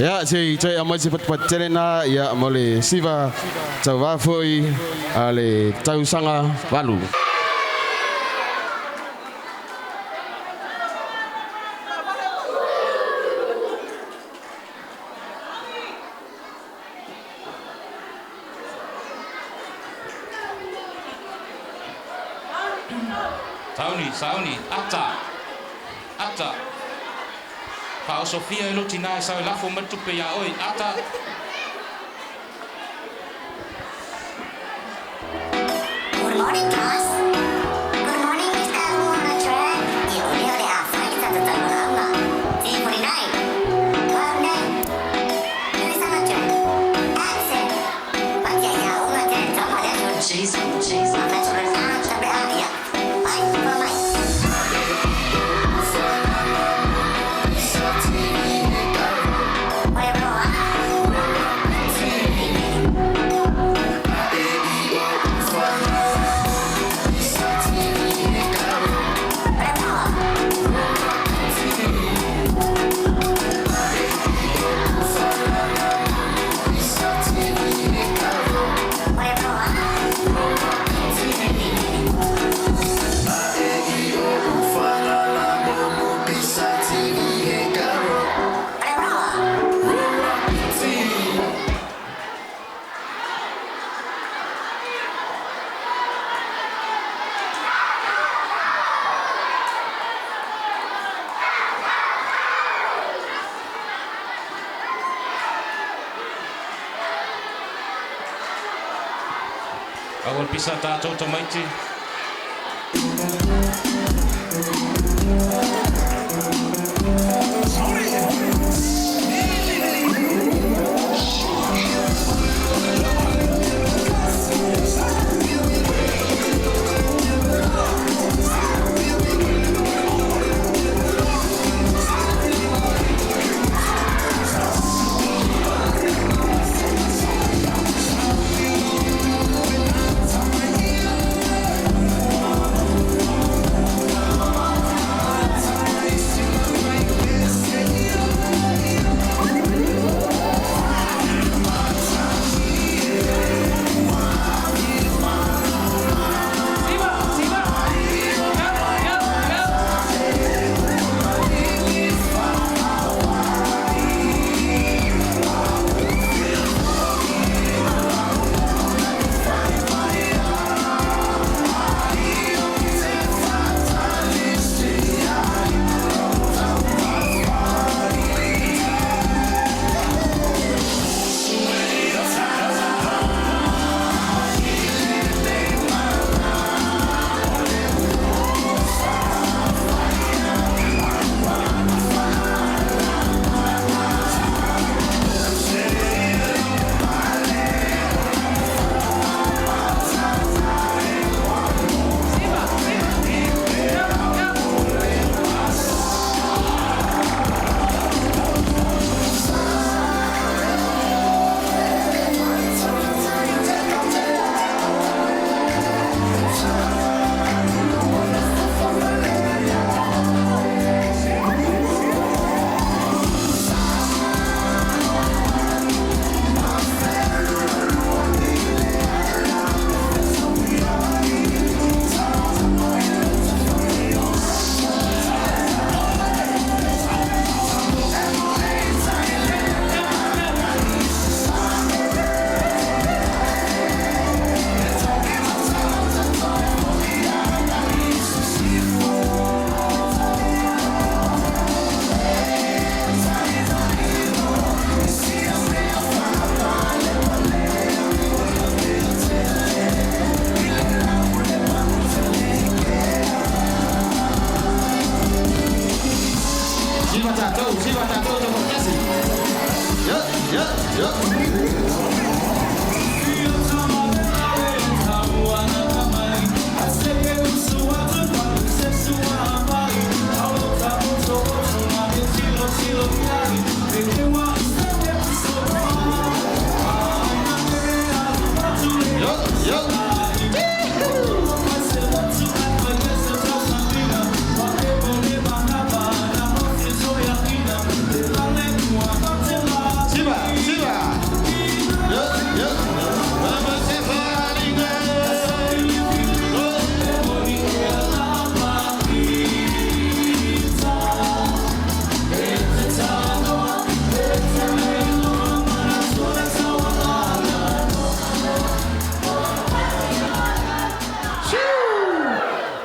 Ia se i toe aumai se patupatu na ia mo le siva tauvā foi a le tausaga 8. Sauni, sauni, ata, ata. Fa o Sofia e lo tina e sau e lafo mai tupe ia oi, ata. Good morning, class. Good morning, Mr. Muhammad. You really are fine at the time of T49. 12 Awal pisa tātou tamaiti.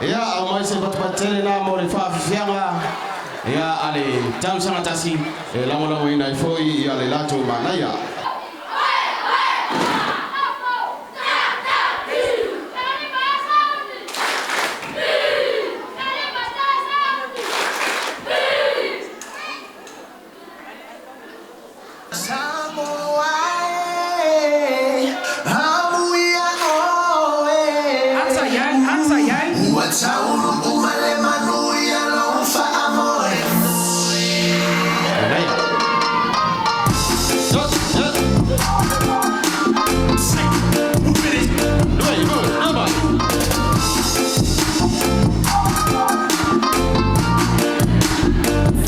Ia au mai se patupatele na mo le faafifiaga ia a le tausaga tasi e lagolagoina ai foi ia le latou manaia.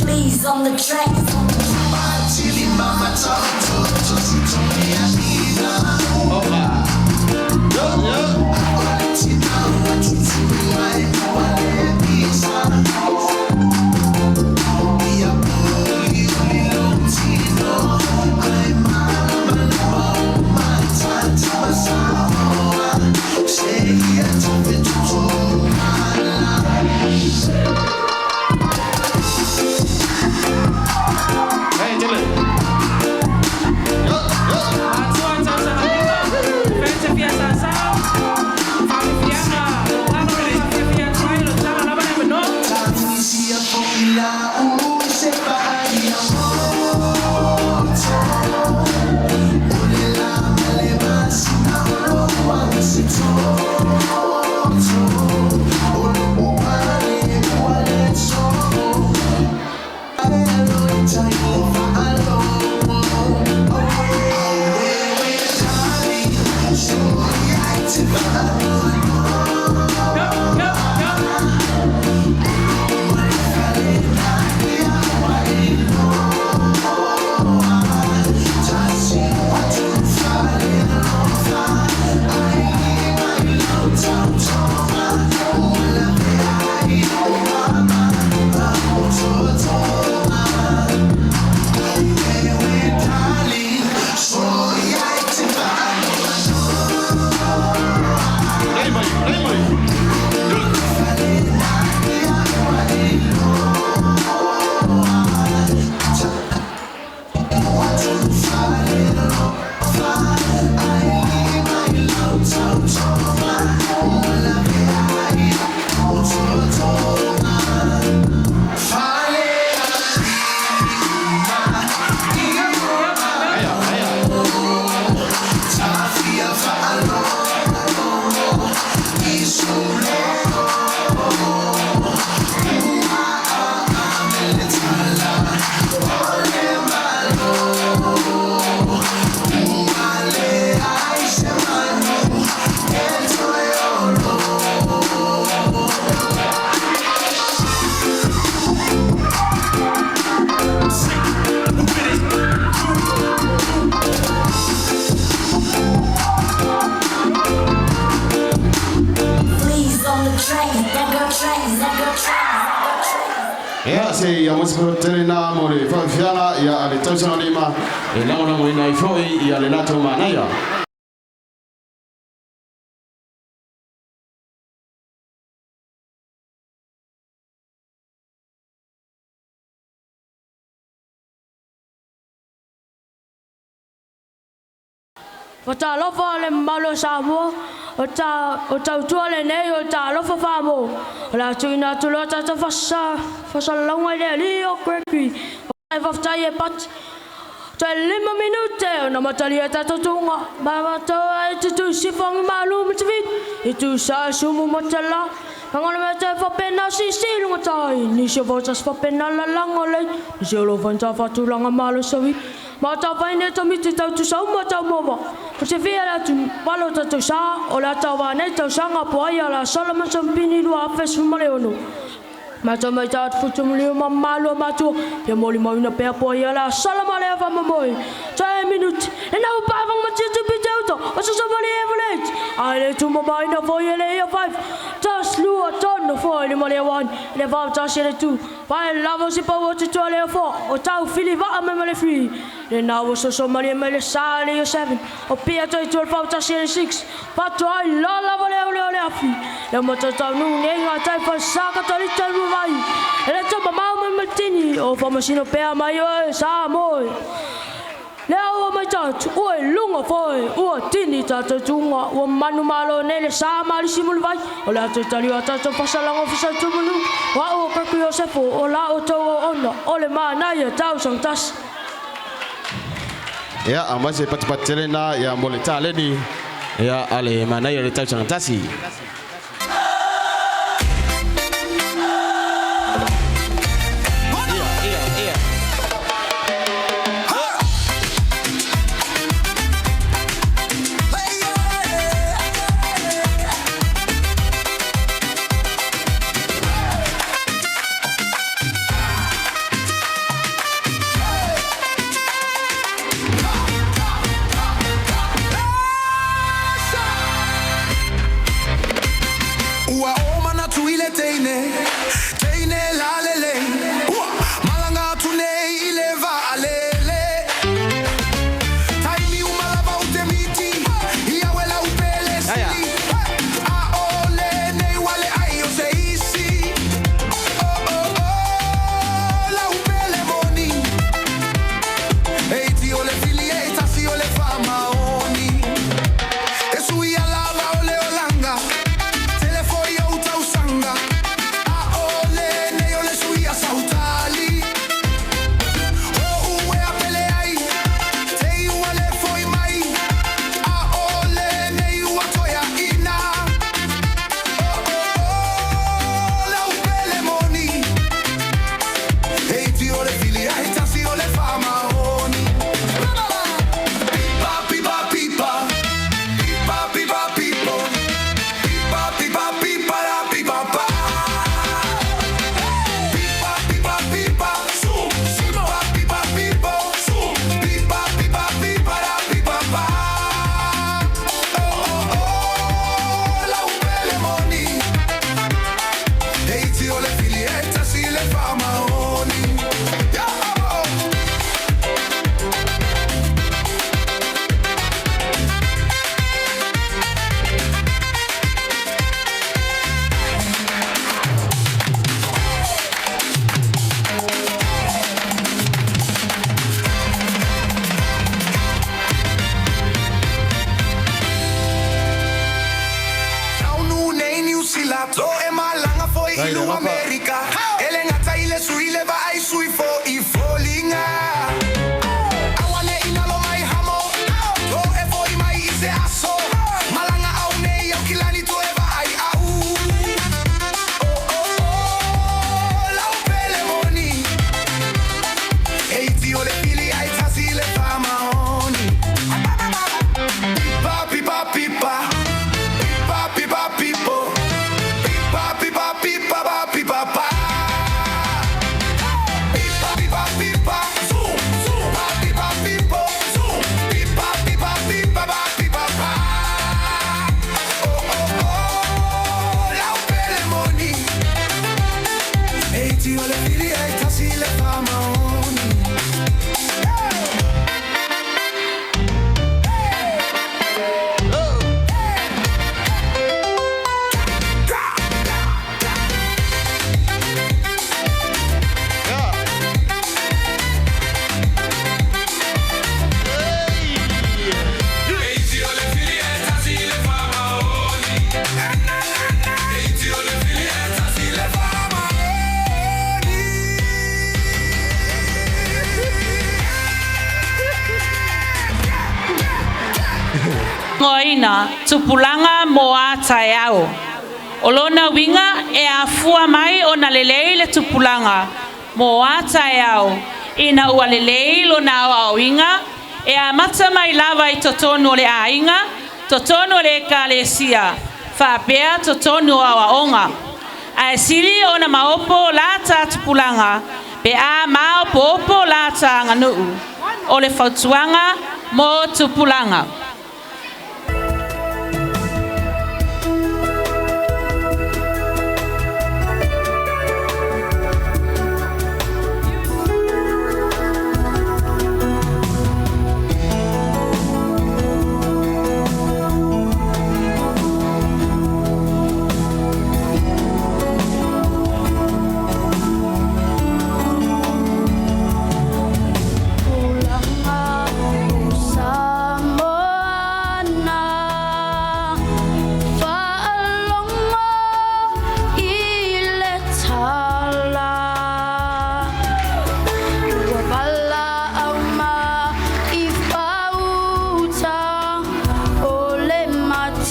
Please on the track. Matua tausaga lima, fete fia sasa, faafifiaga o alo le faafiafia atu ai lo taga lava le avanoa. Please on the track. That girl track. That girl track. Ia se ia mo se patele na mo le faafifiaga ia a le tausaga lima e lagolagoina ai foi ia le latou manaia. Fatalofa le mamalu o Samoa, o ta o tautua lenei o talofa famo. O la tuina atu loa tatou fasa fasalalauga i le alii o Gregory. Ai faafetai e Pati. Toe 5 minute ona matalia tatou tuga. Ma matou ai te tusifogi malu ma te vili. I tusa e sumu ma te la. Fagalo mea te faapena siisii luga tai. Nisi o vaotasi faapena lalaga o lei. Nisi o lo faigata faatulaga malo saui. Ma tafaine tamiti tau tusa uma tau mova. O se fia le atu valo tatou sa o le ata nei tausaga po ai ala Solomon Sampini 2016. Mata mai ta futu mliu ma malu matua pia moli mauna pea po ai ala Solomon le fa mamoi. 10 minute. E na u pa ma ti pi te auto. O sa mali e volet. Ai le tu ma mai na foi ele ia 5. Tas lua ton foi le mali 1. Le va tas le 2. Vai lava si pa o te tua le 4. O tau fili va me le 3. Le na o so so mali me le sa le 7. O pia toi tu fa tas le 6. Fa tu ai la lava le le le le afi. Le matataunu nei ngā tai whasaka tarita ruai. E le tama mau mai matini o whamasino pea mai oe sa moe. Le aua mai tātu, ua e lunga foe, ua tini tātou tūnga, ua manu malo nei le sa malisi mulwai, o le atu tali o tātou pasalanga fisa tumulu, wa o kaku Iosefo, o la o tau o ona, o le mānaia tau sang tasi. Ia, a mai se patipati tele na ia mo le taleni ia a le manaia o le tausaga tasi. Ua o manatu i le teine, teine lalele. Ua malanga atu nei i le vaalele. Taimi uma lava o te miti, ia uela upele sili. A o lenei ua le ai o se isi. Oh, oh, oh, la upele moni. E iti o le fili e tasi o le faamaoni. E sui lava o le olanga. Telefoi o tausanga. A o lenei o le sui a sautali. O ue a pele ai. Te ua le foi mai. A o lenei ua toea ina. Oh, oh, oh, la upele moni. E iti o le fili ai tasi o le faamaoni. Pipa, pipa, pipa. Pipa, pipa, pipo. Pipa, pipa, pipa, la pipa, pa. Pipa, pipa, pipa, su. Pipa, pipa, pipo, su. Pipa, pipa, pipa, la pipa, pa. Oh, oh, oh, la upele moni. E iti o le fili e tasi le faamaoni. Yeah, oh. Taunu nei Niu Sila To e malanga foi Dai, i lu alofa. Amerika Ele ngata i le sui le vaai sui fo i folinga Awane ina lo mai hamo To e foi mai i se aso Malanga au nei au kilani to e vaai au Oh, oh, oh, lau pele moni E iti o le pili ai tasi le famaoni Pipa, pipa, pipa Pipa, pipa, pipo. Pipa, pipa, pipa, pa, pipa, pa. Pipa, pipa, pipa, zoom, zoom. Pa, pipa, pipo, zoom. Pipa, pipa, pipa, pa, pipa, pa. Oh, oh, oh, la upele moni. E iti o le fili e tasi le famaoni. Ngoina, tupulaga mo a taeao. O lona uiga e afua mai ona lelei le tupulaga mo a taeao ina ua lelei lona aoaoiga e amata mai lava i totonu o le aiga, totonu o le ekalesia, faapea totonu o aoaoga. Ae sili ona maopo lata tupulaga pe a maopoopo lata aganuu. O le fautuaga mo tupulaga.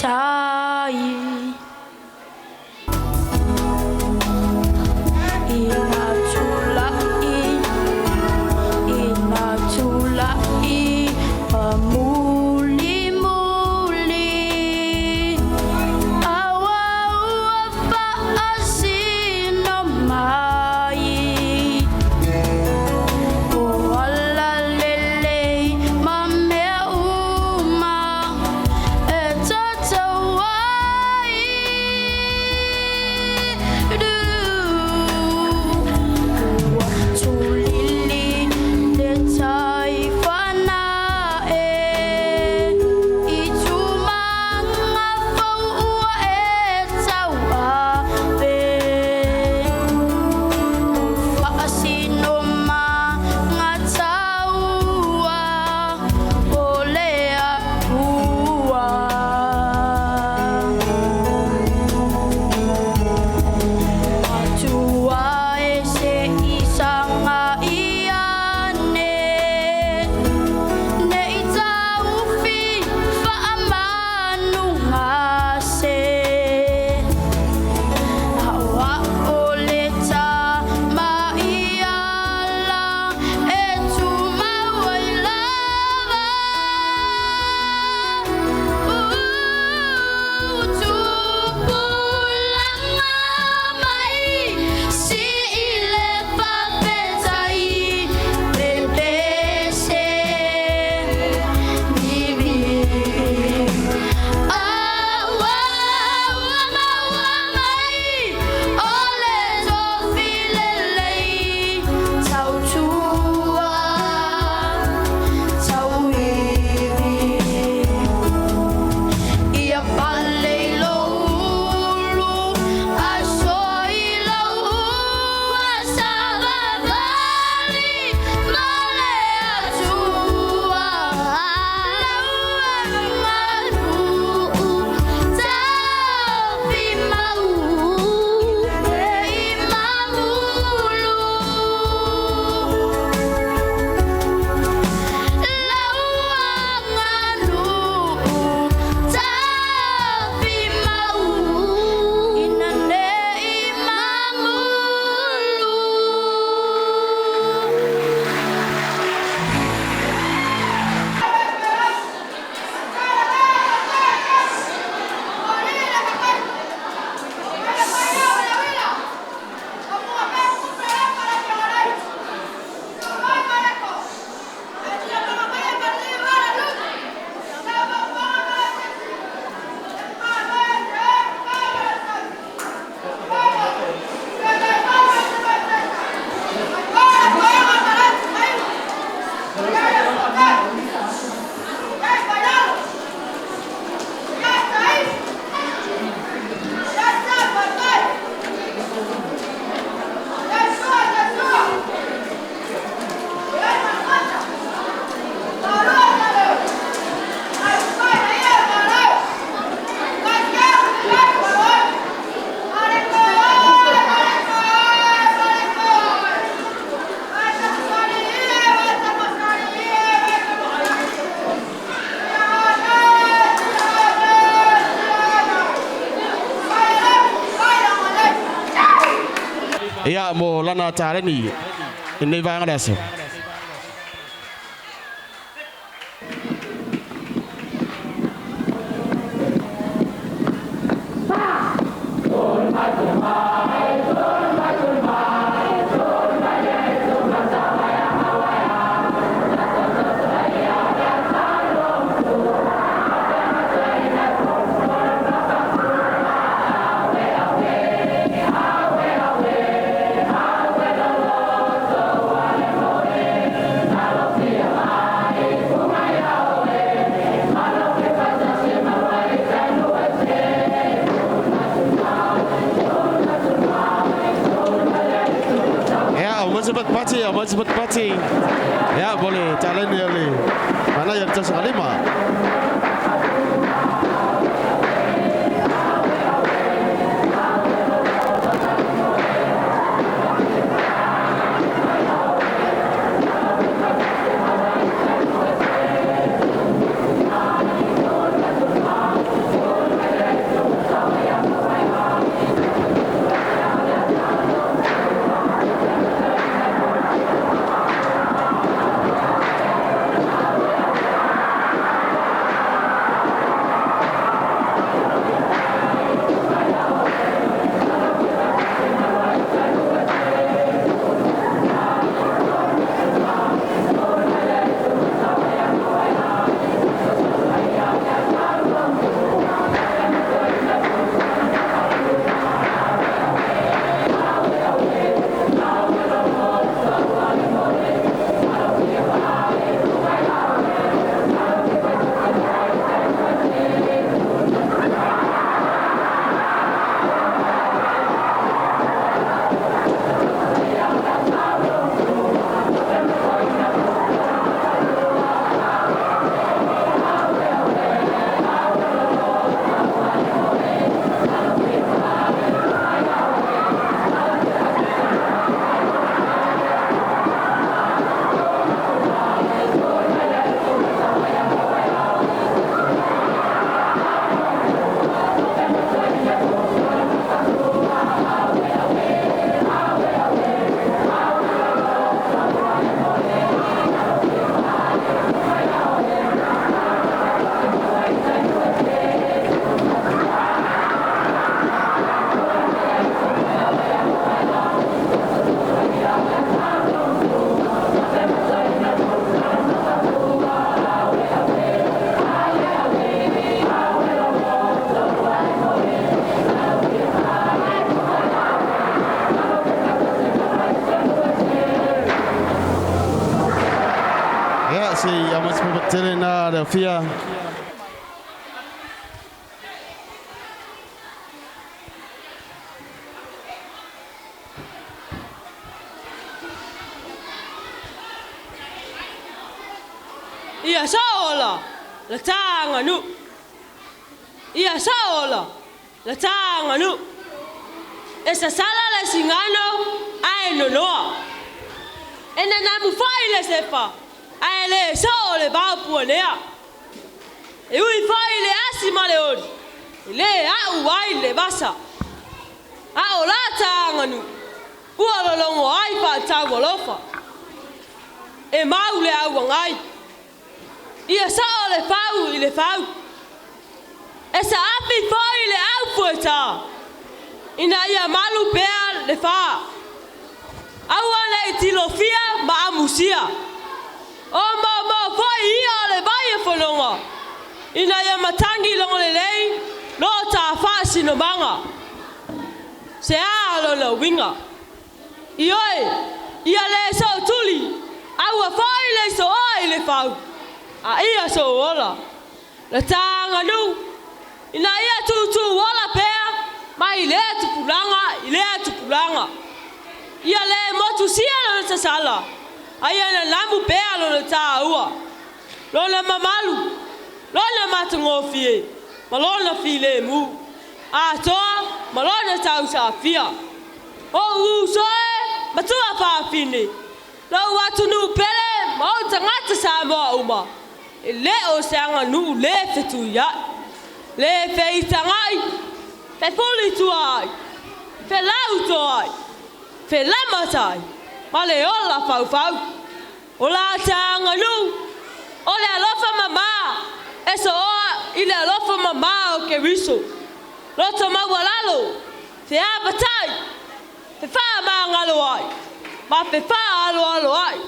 tai. Ina tula'i, ina tula'i, pamulimuli. Aua ua fa'asino mai. O ala lelei ma mea uma e tatau ai. Ua tulili le tai fana'e i tumaga fou ua e tauave. O fa'asino magataua o le Atua. Atua e se'i saga'i ane nei taufi fa'amanugase. A'oa'o le tama'iala e tumau ai lava. Tupulaga mai si'i le fa'afetai pepese mimi. Aua ua maua mai o le tofi lelei tautua tauivi. Ia pale i lou ulu, aso i lou ua savavali ma le Atua. Lau aganuu taofi mau nei mamulu. Lau aganuu taofi mau ina nei mamulu. Ia mo lana taleni i nei vaega le aso. Ia o Elizabeth Pati, o Elizabeth Pati. Ia mo le taleni o le manaia le tausaga lima. le afia. Ia saola la taga nu. Ia saola la taga nu. E sasala le sigano ae nonoa. E nanamu fo'i le sefa ae lē so'o le vaopuanea. E ui fo'i le asi ma le oli e lē a'u ai le vasa. A o la taganu ua lologo ai fa'atau alofa. E mau le auagai. Ia so'o le fau i le fau. E sa'afi fo'i le aufuetā ina ia malu pea le fā. Aua ne'i tilofia ma amusia. O maomao fo'i ia o le vai e fonoga ina ia matagi logolelei lo tāfa'asinomaga. Se a lona uiga. Ioe, ia lē so'otuli, aua fo'i le so'oa i le fau, a ia so'uola. La taganuu ina ia tūtū ola pea mai lea tupulaga i lea tupulaga. Ia lē motusia lona sasala, a ia nanamu pea lona tāua, lona mamalu, lona matagofie ma lona filemu, atoa ma lona tausaafia. O'u uso e ma tuafafine, lou atunuu pele ma ou tagata Samoa uma, e lē o se aganuu lē fetuia'i, lē feitaga'i, fefulituaai, felautoa'i, felamatai ma le ola faufau. O la taganuu o le alofa mamā e so'oa i le alofa mamā o Keriso, loto maualalo, feavata'i, fefaamagaloa'i ma fefaaloaloa'i.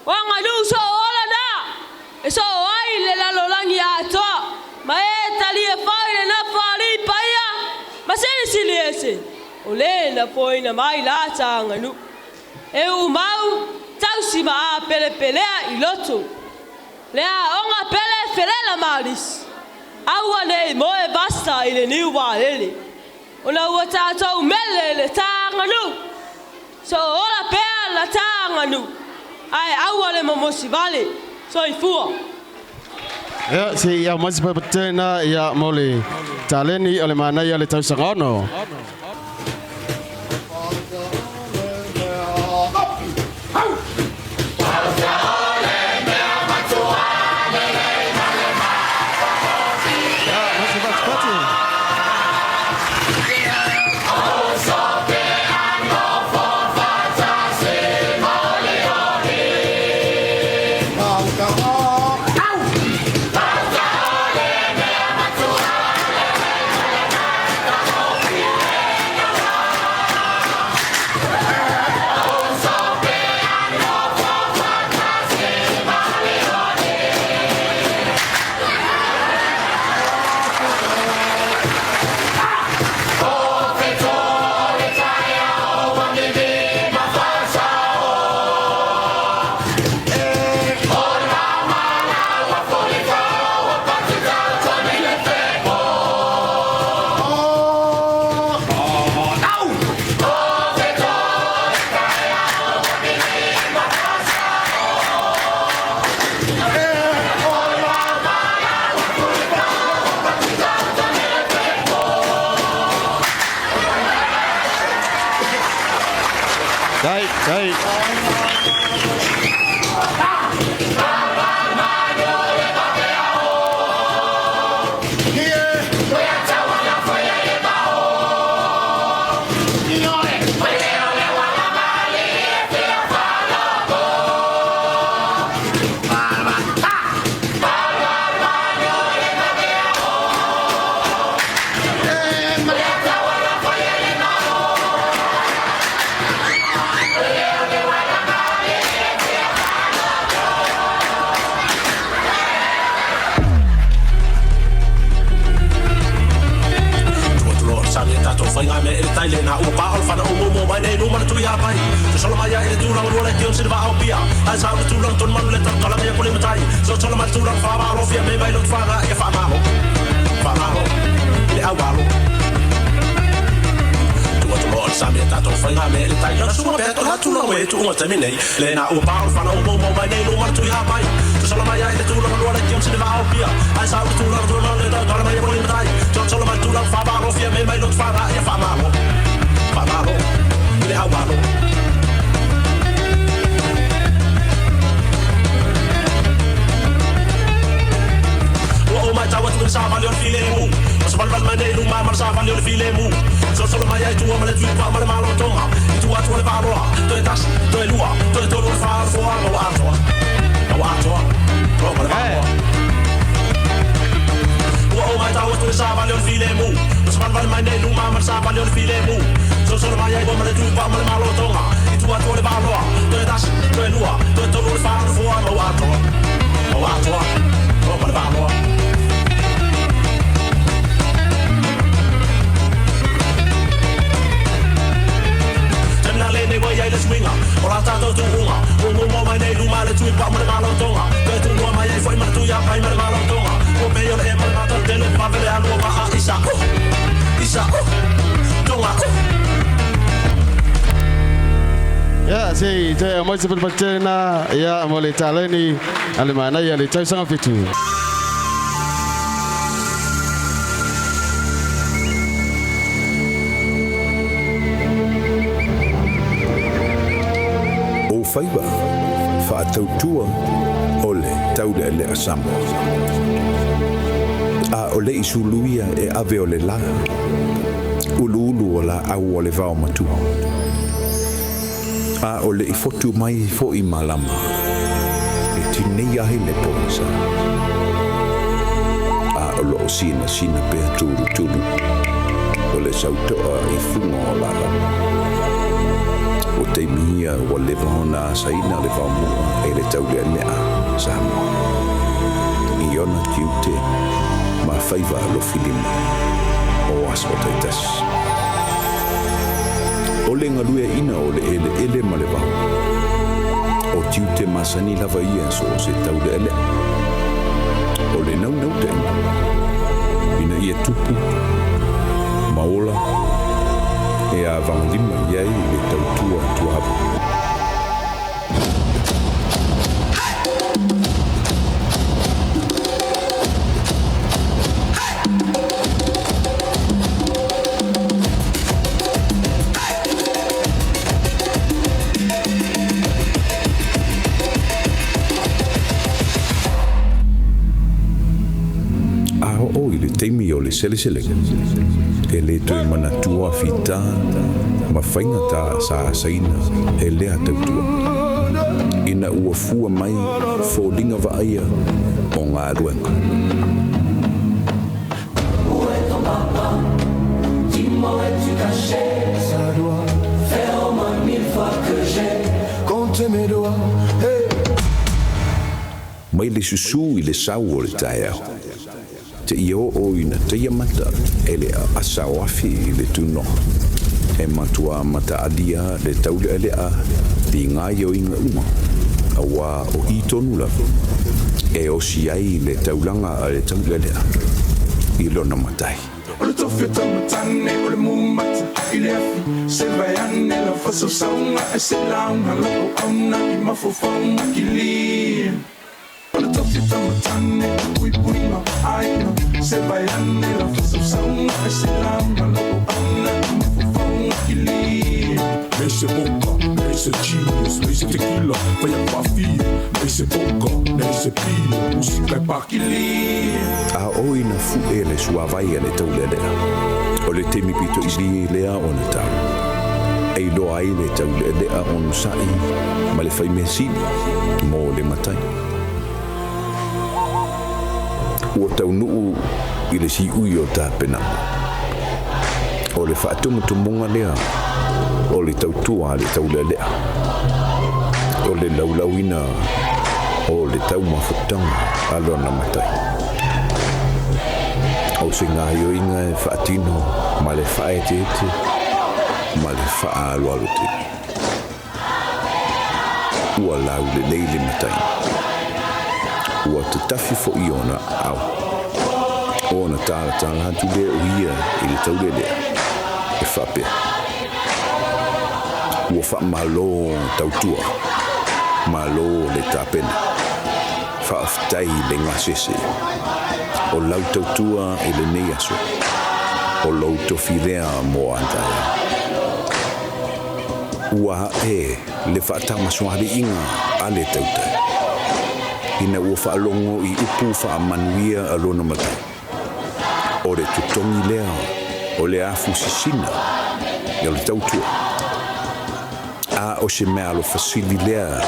O aganuu so'o ola na e so'o ai le lalolagi atoa ma e talia fo'i le nofoalii paia ma silisili ese o lē na foina mai lata aganuu e u'umau tausi ma apelepelea i loto. Le aoga pele felela malisi. Aua ne'i moe vasa i le niu valele ona ua tatou mele le taganuu. So'o ola pea la taganuu ae aua le momosi vale. Soifua. Ia, se i aumai se paipatena ia mo le taleni o le manaia le tausaga ono. Dai, dai. Whainga me ele tai le na ua pa o le whana o momo mai nei numa le tui hapai. So solo mai ai le tūranga lua le kion sine wa au pia. Ai sa o le tūranga tonu manu le tau tala mea kole matai. So solo mai le tūranga wha wā fia me mai lo tuwhanga e wha malo. Wha malo. Le au alo. Tua tu loa le sa mea tātou whainga me le tai. Na sunga pea tō hatu na we tu unga te minei. Le na ua pa o le whana o momo mai nei numa le tui hapai. So solo mai ai le tūranga lua le kion sine wa au pia. Ai sa o le tūranga tonu manu le tau tala mea kole matai. So solo mai le tūranga wha wā fia me mai lo tuwhanga e wha malo. Wha malo. Le au alo. O mai tau atu sa vale o le filemu. O sa vale mai nei luma ma sa vale o le filemu. So solo mai ai tua ma le tui pa ma le malo tonga. I tua atu le valoa. Toe tasi, toe lua, toe tolu le wha foa ma wa atoa. Ma wa atoa. O ma le valoa. O mai tau atu sa vale o le filemu. O sa vale mai nei luma ma sa vale o le filemu. So solo mai ai ma le tui pa ma le malo tonga. I tua atu le valoa. Toe tasi, toe lua, toe tolu le wha foa ma wa atoa. Ma wa atoa. O ma le valoa. Nei wai ai le swinga o la tātou tūunga o ngō mai nei luma le tui pa ma le malo tonga toe tūnua mai ai foi ma le tui a pai ma le malo tonga o pe o le e ma le mātou tele pavele alua ma a isa isa tonga. Ia, se te mai se patena ia mo le taleni ale mana ia le tausaga fitu. O faiva whaatautua o le taule le a Samoa. A o le isuluia e ave o le la, ulu ulu o la au o le vao matua. A o le ifotu mai fo i malama, e tinei ahi le pongisa. A o lo o sina sina pea turu turu, o le sautoa i funga o lala. O te mihia ua leva ona asaina le vaomua e le taule alea Samoa. I ona tiute ma faiva lo filima o aso taitasi. O le ngalue ina o le ele ele ma le vao. O tiute masani lava ia so o se taule alea. O le nau nau te ina. Ina ia tupu, maola, e a vangalima iai le tautua tuahapu. A o i le teimi o le seleselega, e le toe manatua fita ma whainga tā sa asaina e lea tautua. Ina ua fua mai fōlinga vaaia o ngā ruenga. Où est ton papa? Dis-moi où es-tu caché? Ça doit faire au moins 1000 fois que j'ai compté mes doigts. Hey! Mai le susu i le sau o le taeao. Te ia o ina teia mata e le asa o afi i le tūnoa. E matua mata alia le taule alea li ngā io inga uma. A wā o i tonu lava. E osi ai le taulanga a le taule alea i lona matai. O le tofi o taumatane o le mumata i le afi. Se vai ane la fasausauga e se launga lako auna i mafaufauga kilia. O le tofi o taumatane puipuiga aina. Se vai ane la fasausauga e se launga lako auna i mafaufauga kilia. Me se boka, me se genius, me se tequila, vai a pafia. Me se boka, me se pia, musika e pakilia. A o ina fu e le suavai a le taulelea. O le temi pito i li lea o na tau. E iloa ai le taulelea o nusai ma le whai mesili mō le matai. Ua taunuu i le si ui o tāpena. O le whaatumutumunga lea, o le tautua le taulelea. O le laulauina o le taumafutanga a lona matai. O se gaoioiga e faatino ma le faaeteete ma le faaaloalo tele. Ua laulelei le matai. Ua tatafi foʻi ona aao. Ona talatala atu lea o ia i le taulelea e faapea. Ua faamālō tautua. Mālō le tapena. Faafetai le gasese. O lau tautua i lenei aso. O lou tofi lea mo a taeao. Ua ae le faatamasoaliiga a le tautai. Ina ua faalogo i upu faamanuia a lona matai. O le totogi lea o le afu sisina o le tautua. A o se meaalofa sili lea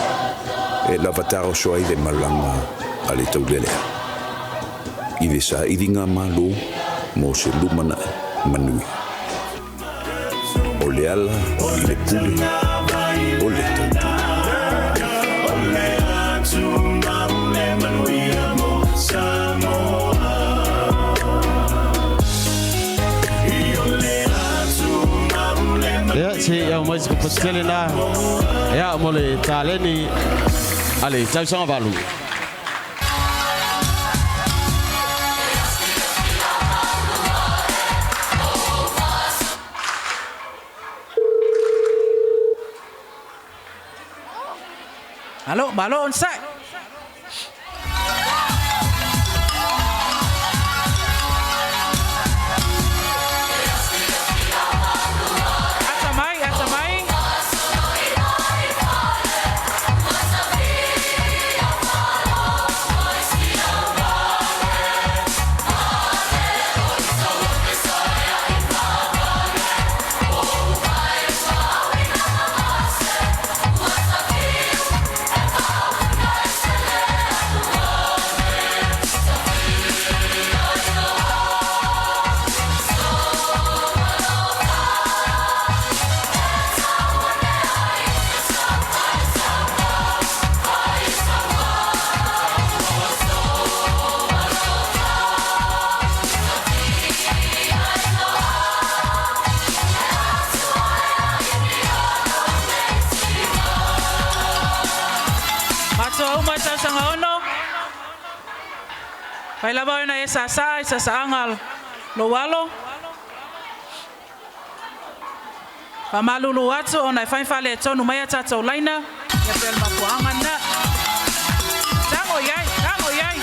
e lavataroso ai le malaga a le taulelea. I le sailiga malo mo se lumanai manuia. O le ala i le pule o le tautua. Ia se au mai se patele na ia mo le taleni ale tausaga valu. Malo, malo on side. Ata mai, ata mai. Matua uma tausaga ono. Fai lava ona e sasaa i sasaaga lou alo. Faamalulu atu ona e fai faaletonu mai a tatou laina. Ia pea le mafuaaga lena. Tago i ai, tago i ai.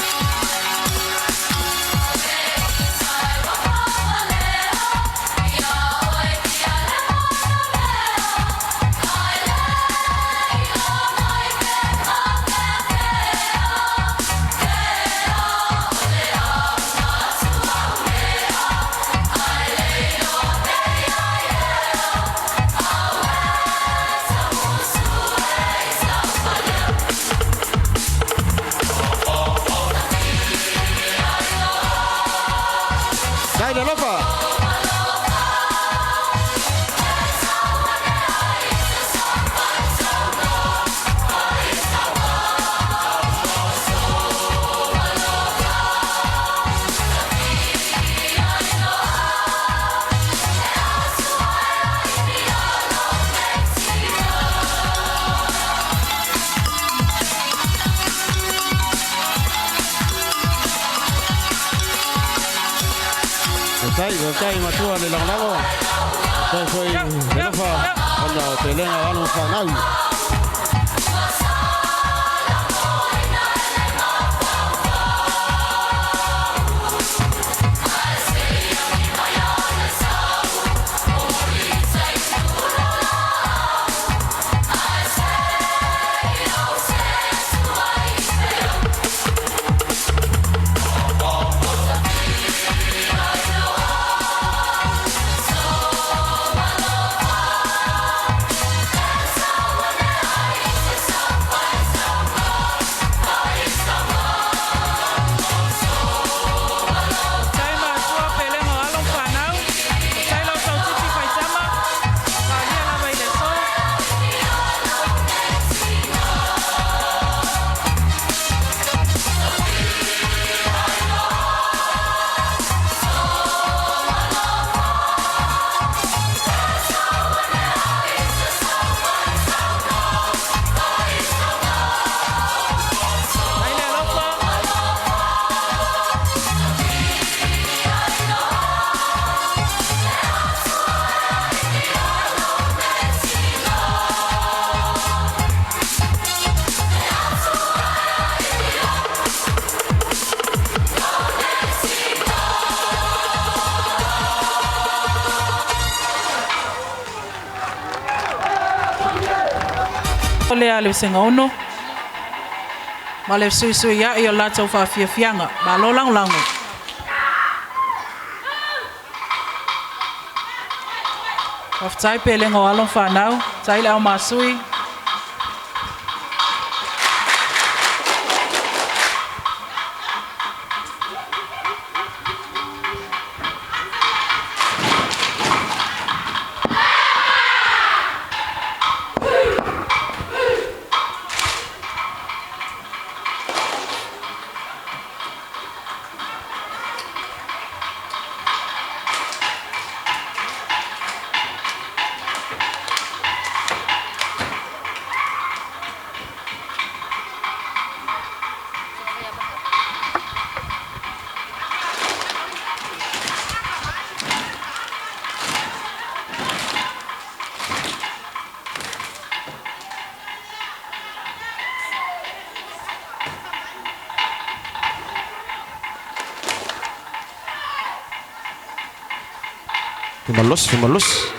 Dai le alofa. Tai, tai matua le lagolago. Tai foi le alofa ona o te lenga o alo whanau. lea a le Vasega 6 ma le fesuisuia'i o le latou faafiafiaga. Malo lagolago. Faafetai pelega o alo ma fanau, faafetai le aumasui. Malosi, malosi.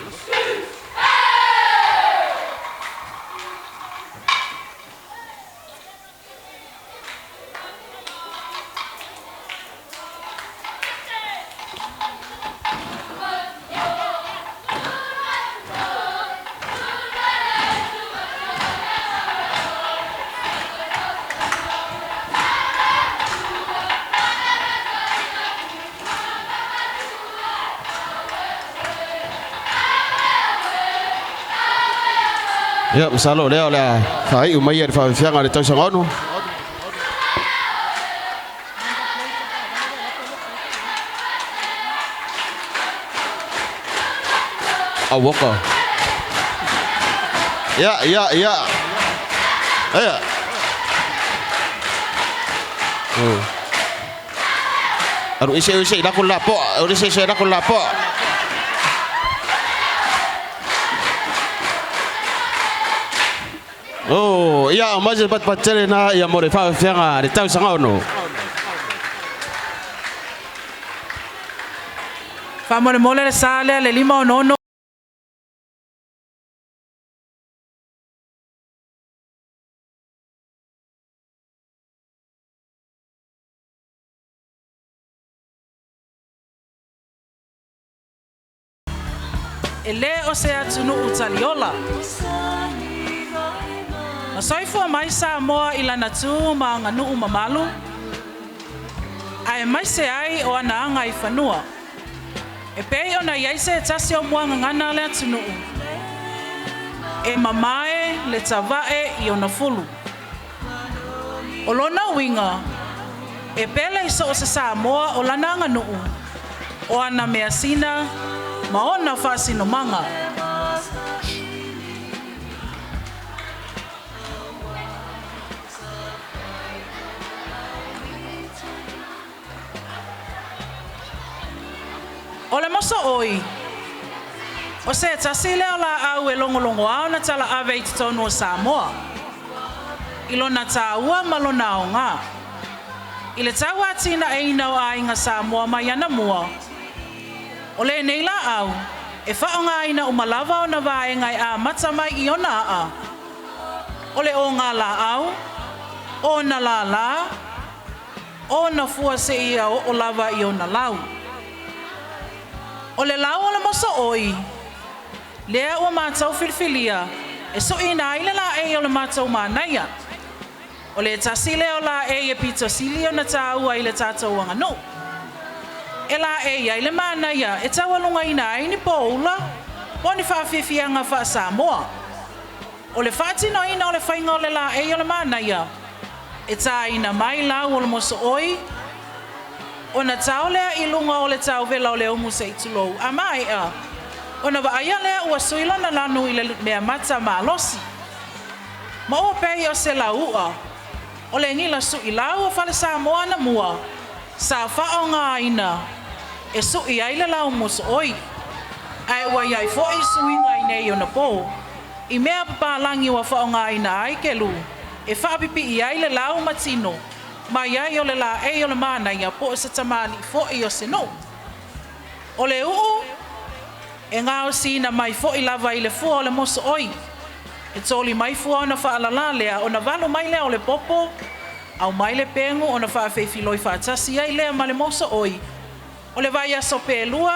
Ia, masalo o lea o le a faaiu mai le faafiafiaga o le tausaga ono. Auoka. Ia, ia, ia. Ia. Oh. Aru ise ise la ko la po, aru ise ise la ko la po. Oh, ia o maze bat bat tele na ia mo le faafiafiaga le tausaga ono. Faamolemole le sa lea le 566. E lē o se atunuu taliola. Na soifua mai Samoa i lana tu ma aganuu mamalu, ae maise ai o ana aga i fanua. E pei ona iai se tasi o muagagana a le atunuu, e mamae le tava'e i ona fulu. O lona uiga, e pele i so o se Samoa o lana aganuu, o ana measina ma ona faasinomaga. O le mosoʻoi, o se tasi lea o laau e logologoa ona talaave i totonu o Samoa, i lona tāua ma lona aogā. I le tauatinaeina o aiga Samoa mai anamua, o lenei laau e faaaogaina uma lava ona vaega e amata mai i ona aa, o le oga laau, ona lālā, ona fua seia oo lava i ona lau. O le lau o le mosoʻoi, lea ua matou filifilia e suʻiina ai le laei o le matou manaia. O le tasi lea o laei e pito sili ona tāua i le tatou aganuu. E laei ai le manaia e taualugaina ai ni poula po o ni faafiafiaga faa-Samoa. O le faatinoina o le faiga o le laei o le manaia, e tāina mai lau o le mosoʻoi, ona tao lea i luga o le tauvela o le umu seʻi tulou a maeʻa, ona vaaia lea ua sui lona lanu i le mea mata malosi. Ma ua pei o se lauʻa, o le gila suʻi lau o fale Samoa anamua, sa faaaogaina e suʻi ai le lau mosoʻoi. Ae ua iai foʻi suiga i nei ona pō, i mea papalagi ua faaaogaina ai kelu, e faapipii ai le lau matino, mai ai o le laei o le manaia po o se tamalii foʻi o se nuu. O le uu, e gaosiina mai foʻi lava i le fua o le mosoʻoi, E toli mai fua ona faalalā lea, ona valo mai lea o le popo, aumai le pegu ona faafeifiloi faatasi ai lea ma le mosooi. O le vaiaso pelua,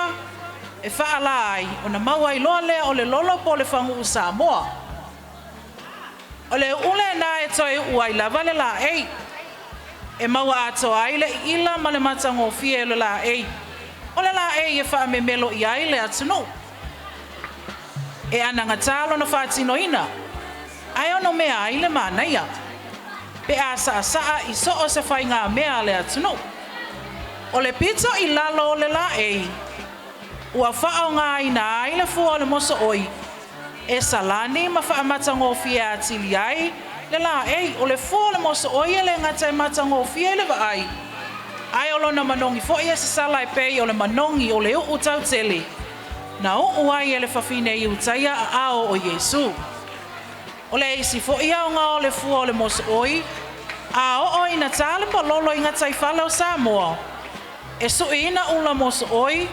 e faalā ai, ona maua ai loa lea o le lolo po o le faguu Samoa. O le u'u lenā e toe u'u ai lava le laei. E maua atoa ai le iila ma le matagofie o le laei. O le laei e faamemelo i ai le atunuu. E anagatā lona faatinoina, ae onomea ai le manaia, pe a saasaa i so o se faigamea a le atunuu. O le pito i lalo o le laei, ua faaaogāina ai le fua o le mosooi, e salani ma faamatagofie atili ai le laei. O le fua o le mosooi e le gata e matagofie i le vaai, ae o lona manogi foi e sasala e pei o le manogi o le u'u tautele, na u'u ai e le fafine Iutaia aao o Iesu. O le isi foi aoga o le fua o le mosooi, a oo ina tā le palolo i gataifale o Samoa, e suiina ula mosooi,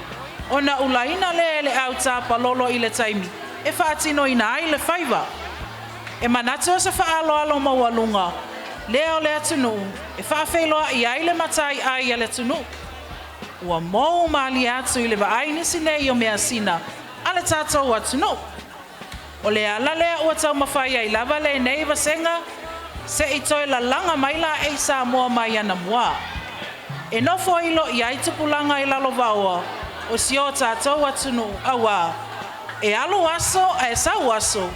ona ulaina lea e le autā palolo i le taimi e faatinoina ai le faiva. E manatu o se faaaloalo maualuga lea o le atunuu e faafeiloai ai le mataiai a le atunuu. Ua mou malie atu i le vaai nisi nei o measina a le tatou atunuu. O le ala lea ua taumafai ai lava lenei vasega se'i toe lalaga mai laei Samoa mai anamua. E nofo ilo i ai tupulaga i lalovaoa o si o tatou atunuu auā e alu aso ae sau aso,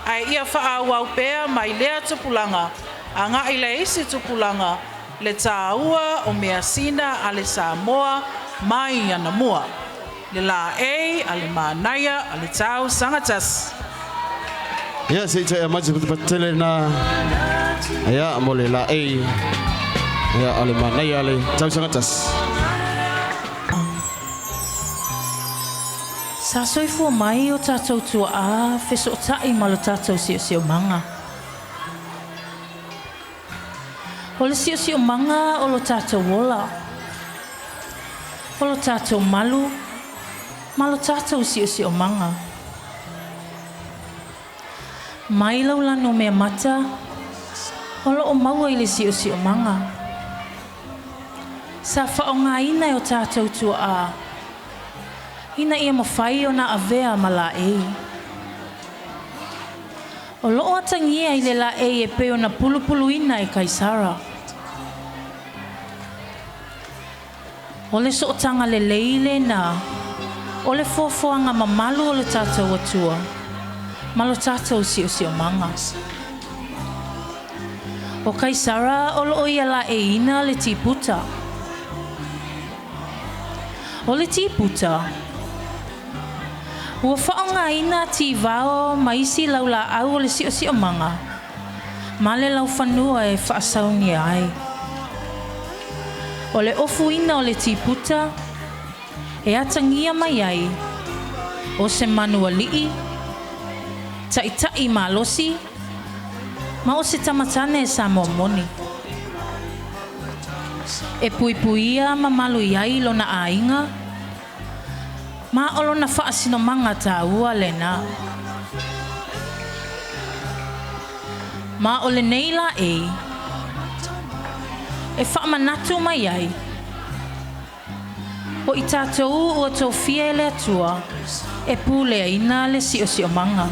ae ia faaauau pea mai lea tupulaga aga'i le isi tupulaga le tāua o measina a le Samoa mai anamua. Le laei a le manaia a le tausaga tasi. Ia se i taea mai se patele na ia mo le laei ia o le manaia a le tausaga tasi. Sa soifua mai o tatou tuaa fesootai ma lo tatou siosiomaga. O le siosiomaga o lo tatou ola, o lo tatou malu ma lo tatou siosiomaga. Mai laulagi o meamata, o loo maua i le siosiomaga. Sa faaaogāina e o tatou tuaa, ina ia mafai ona avea ma laei. O loo atagia i le laei e pei ona pulupuluina e Kaisara. O le sootaga lelei lenā o le foafoaga mamalu o le tatou Atua ma lo tatou siosiomaga. O Kaisara o loo ia laeiina le tiputa. O le tiputa, ua faaaogāina tivao ma isi laulaau o le siosiomaga ma le laufanua e faasaunia ai. O le ofuina o le tiputa e atagia mai ai o se manu alii, taitai malosi, ma o se tamatane Samoa moni. E puipuia ma malu i ai lona aiga, ma o lona faasinomaga tāua lenā. Ma o lenei laei, e faamanatu mai ai, o i tatou ua tofia e le Atua e puleaina le siosiomaga.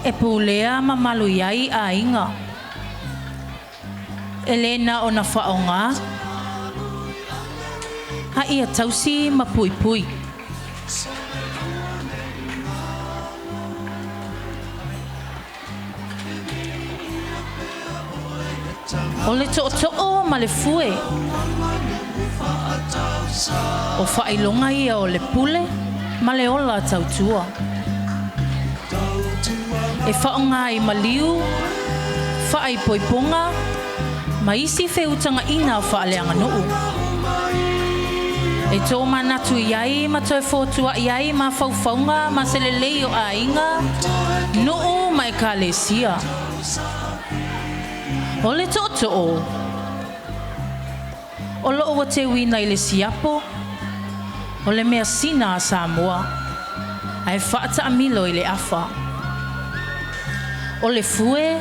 E pulea ma malu i ai aiga. E le na ona faaaogā, a ia tausi ma puipui. O le tootoo ma le fue. O faailoga ia o le pule ma le ola tautua. E faaaogā i maliu, faaipoipoga, ma isi feutagaina faaleaganuu. E tōmanatu i ai ma toe fotua'i ai mafaufauga ma se lelei o aiga, nuu ma ekalesia. O le tootoo, o loo ua teuina i le siapo, o le measina a Samoa, ae faataamilo i le afa. O le fue,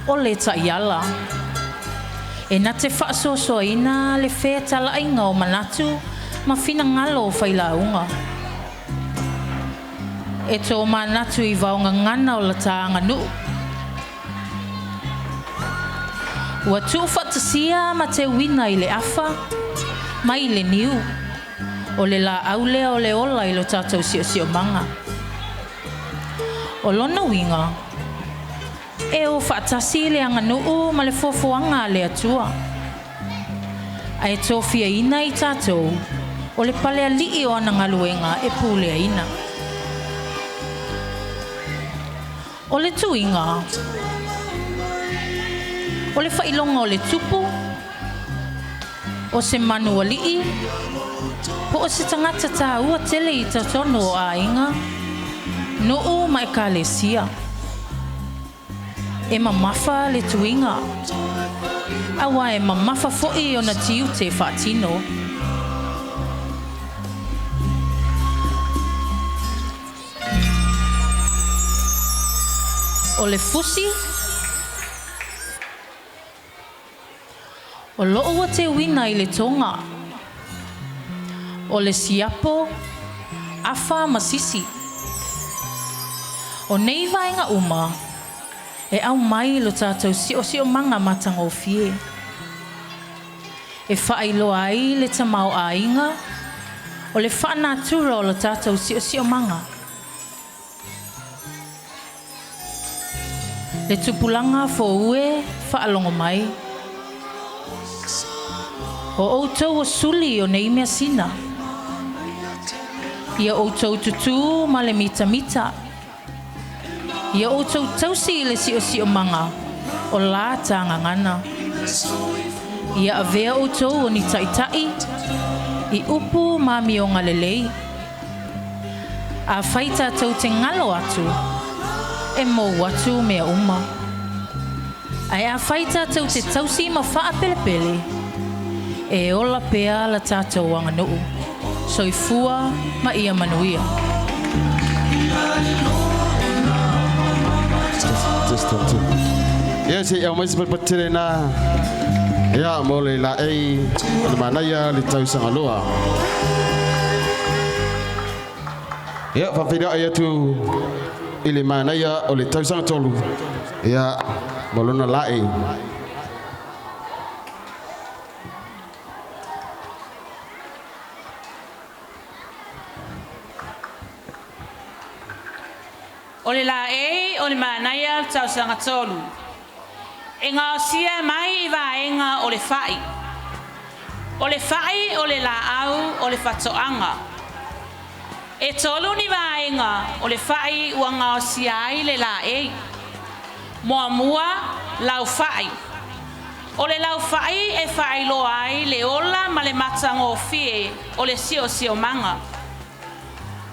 o le taʻiala. E na te faasoasoaina le fetalaiga o manatu ma finagalo o failauga. E tō manatu i vaogagana o la tāaganuu. Ua tuufaatasia ma teuina i le afa mai le niu. O le laau lea o le ola i lo tatou siosiomaga. O lona uiga, e o faatasi le aganuu ma le foafoaga a le Atua. Ae tofiaina i tatou o le palealii o ana galuega e puleaina. O le tuiga, o le faailoga o le tupu, o se manu alii, po o se tagata tāua tele i totonu o aiga, nuu ma ekalesia. E mamafa le tuiga, auā e mamafa foʻi ona tiute faatino. O le fusi, o loo ua teuina i le toga. O le siapo, afa ma sisi. O nei vaega uma, e aumai lo tatou siosiomaga matagofie. E faailoa ai le tamaoaiga o le faanatura o lo tatou siosiomaga. Le tupulaga fou e faalogo mai. O outou o suli o nei measina. Ia outou tutū ma le mitamita. Ia outou tausi i le siosiomaga o la tagagana. Ia avea outou o ni taʻitaʻi i upu ma amioga lelei. Afai tatou te galo atu, e mou atu mea uma. Ae afai tatou te tausi ma faapelepele, e ola pea la tatou aganuu. Soifua ma ia manuia. Ia se i aumai se palepate lena ia mo le laei o le manaia le tausaga loa. Ia faafeiloai atu i le manaia o le tausaga tolu ia mo lona laei. O le laei o le manaia le tausaga tolu. E gaosia mai i vaega o le fa'i. O le fa'i o le laau o le fatoaga. E tolu ni vaega o le fa'i ua gaosia ai le laei. Muamua, lau fa'i. O le lau fa'i e faailoa ai le ola ma le matagofie o le siosiomaga.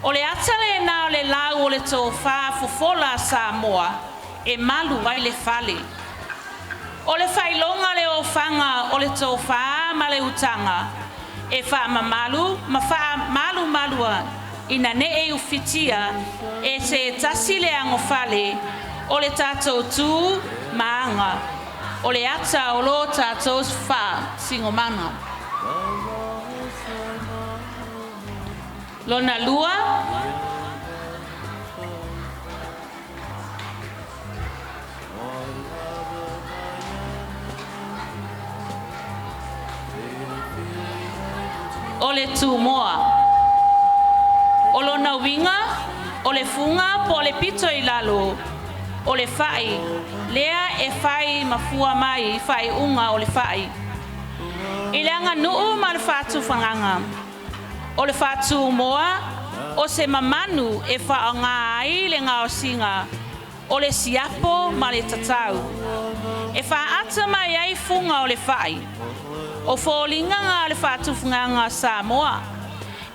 O le ata lena o le lau o le tofā fofola a Samoa e malu ai le fale. O le faailoga le ofaga o le tofā ma le utaga e faamamalu ma faamalumalua ina nee ufitia e se tasi le agofale o le tatou tu ma aga o le ata o lo tatou faasigomana. Lona lua, o le tumoa. O lona uiga, o le fuga po o le pito i lalo, o le fa'i, lea e fai ma fua mai faaiuga o le fa'i. I le aganuu ma le faatufagaga. O le faatumoa, o se mamanu e faaaogā ai le gaosiga o le siapo ma le tatau. E faaata mai ai fuga o le fa'i. O foliga na o le faatufagaga a Samoa.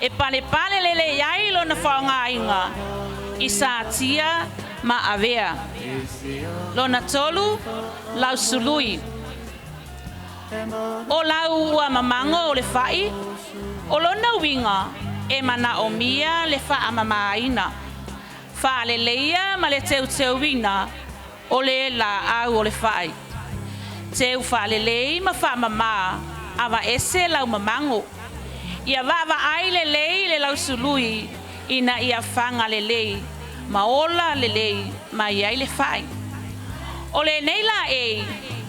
E palepale lelei ai lona faaaogāina i Satia ma Avea. Lona tolu, lausului. O lau ua mamago o le fa'i, o lona uiga e manaomia le faamamāina. Faaleleia ma le teuteuina O le laau o le fai. Teu faalelei ma faamamā avaese lau mamago. Ia vaavaai lelei le lausului ina ia faga lelei ma ola lelei mai ai le fai. O lenei laei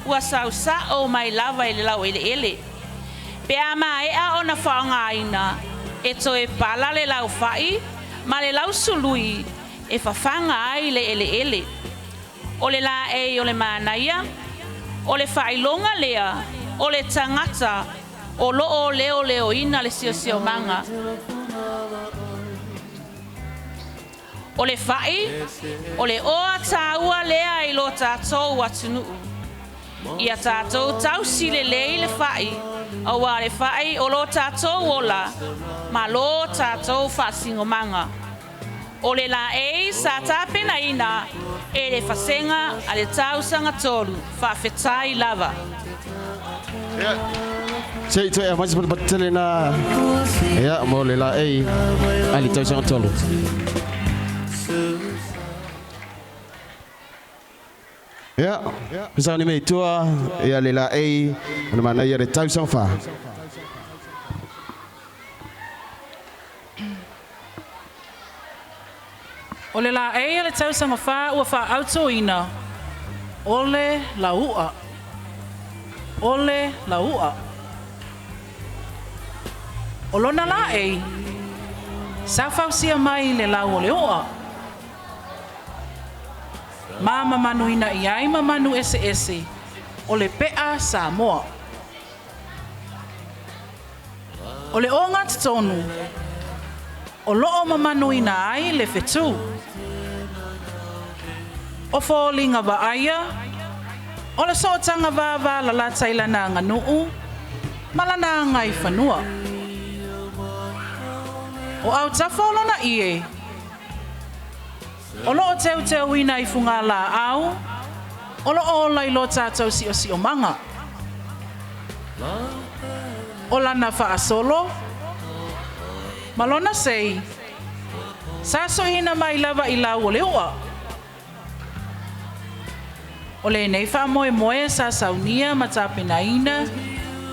ua sausao mai lava i le laueleele. Pe a maea ona faaaogaina e toe pala le laufai ma le lausului e fafaga ai le eleele. O le laei o le manaia, o le faailoga lea o le tagata o loo leoleoina le siosiomaga. O le fai, o le oa tāua lea i lo tātou atunuu. Ia tātou tausi lelei le fai, auā le fai o lo tātou ola, ma lo tātou faasinomaga. O le laei sa tapenaina e le Fasega a le tausaga tolu, faafetai lava. Se i toe aumai se patapata tele na ia mo le laei a le tausaga tolu. Ia, fesauni mai i tua ia le laei ona manaia le tausaga fa. O le laei a le tausaga fa ua faaautoina o le lau'a. O le lau'a. O lona laei, sa fausia mai le lau o le u'a. Ma mamanuina i ai ma manu eseese o le pe'a Samoa. O le ogatotonu o loo mamanuina ai le fetū. O foliga vaaia o le sootaga vavalalata i lana aganuu ma lana agaifanua. O autafa o lona ie o loo teuteuina i fugalaau o loo ola i lo tatou siosiomaga. O lana faasolo ma lona sei sa soina mai lava i lau o le ua. O lenei faamoemoe sa saunia ma tapenaina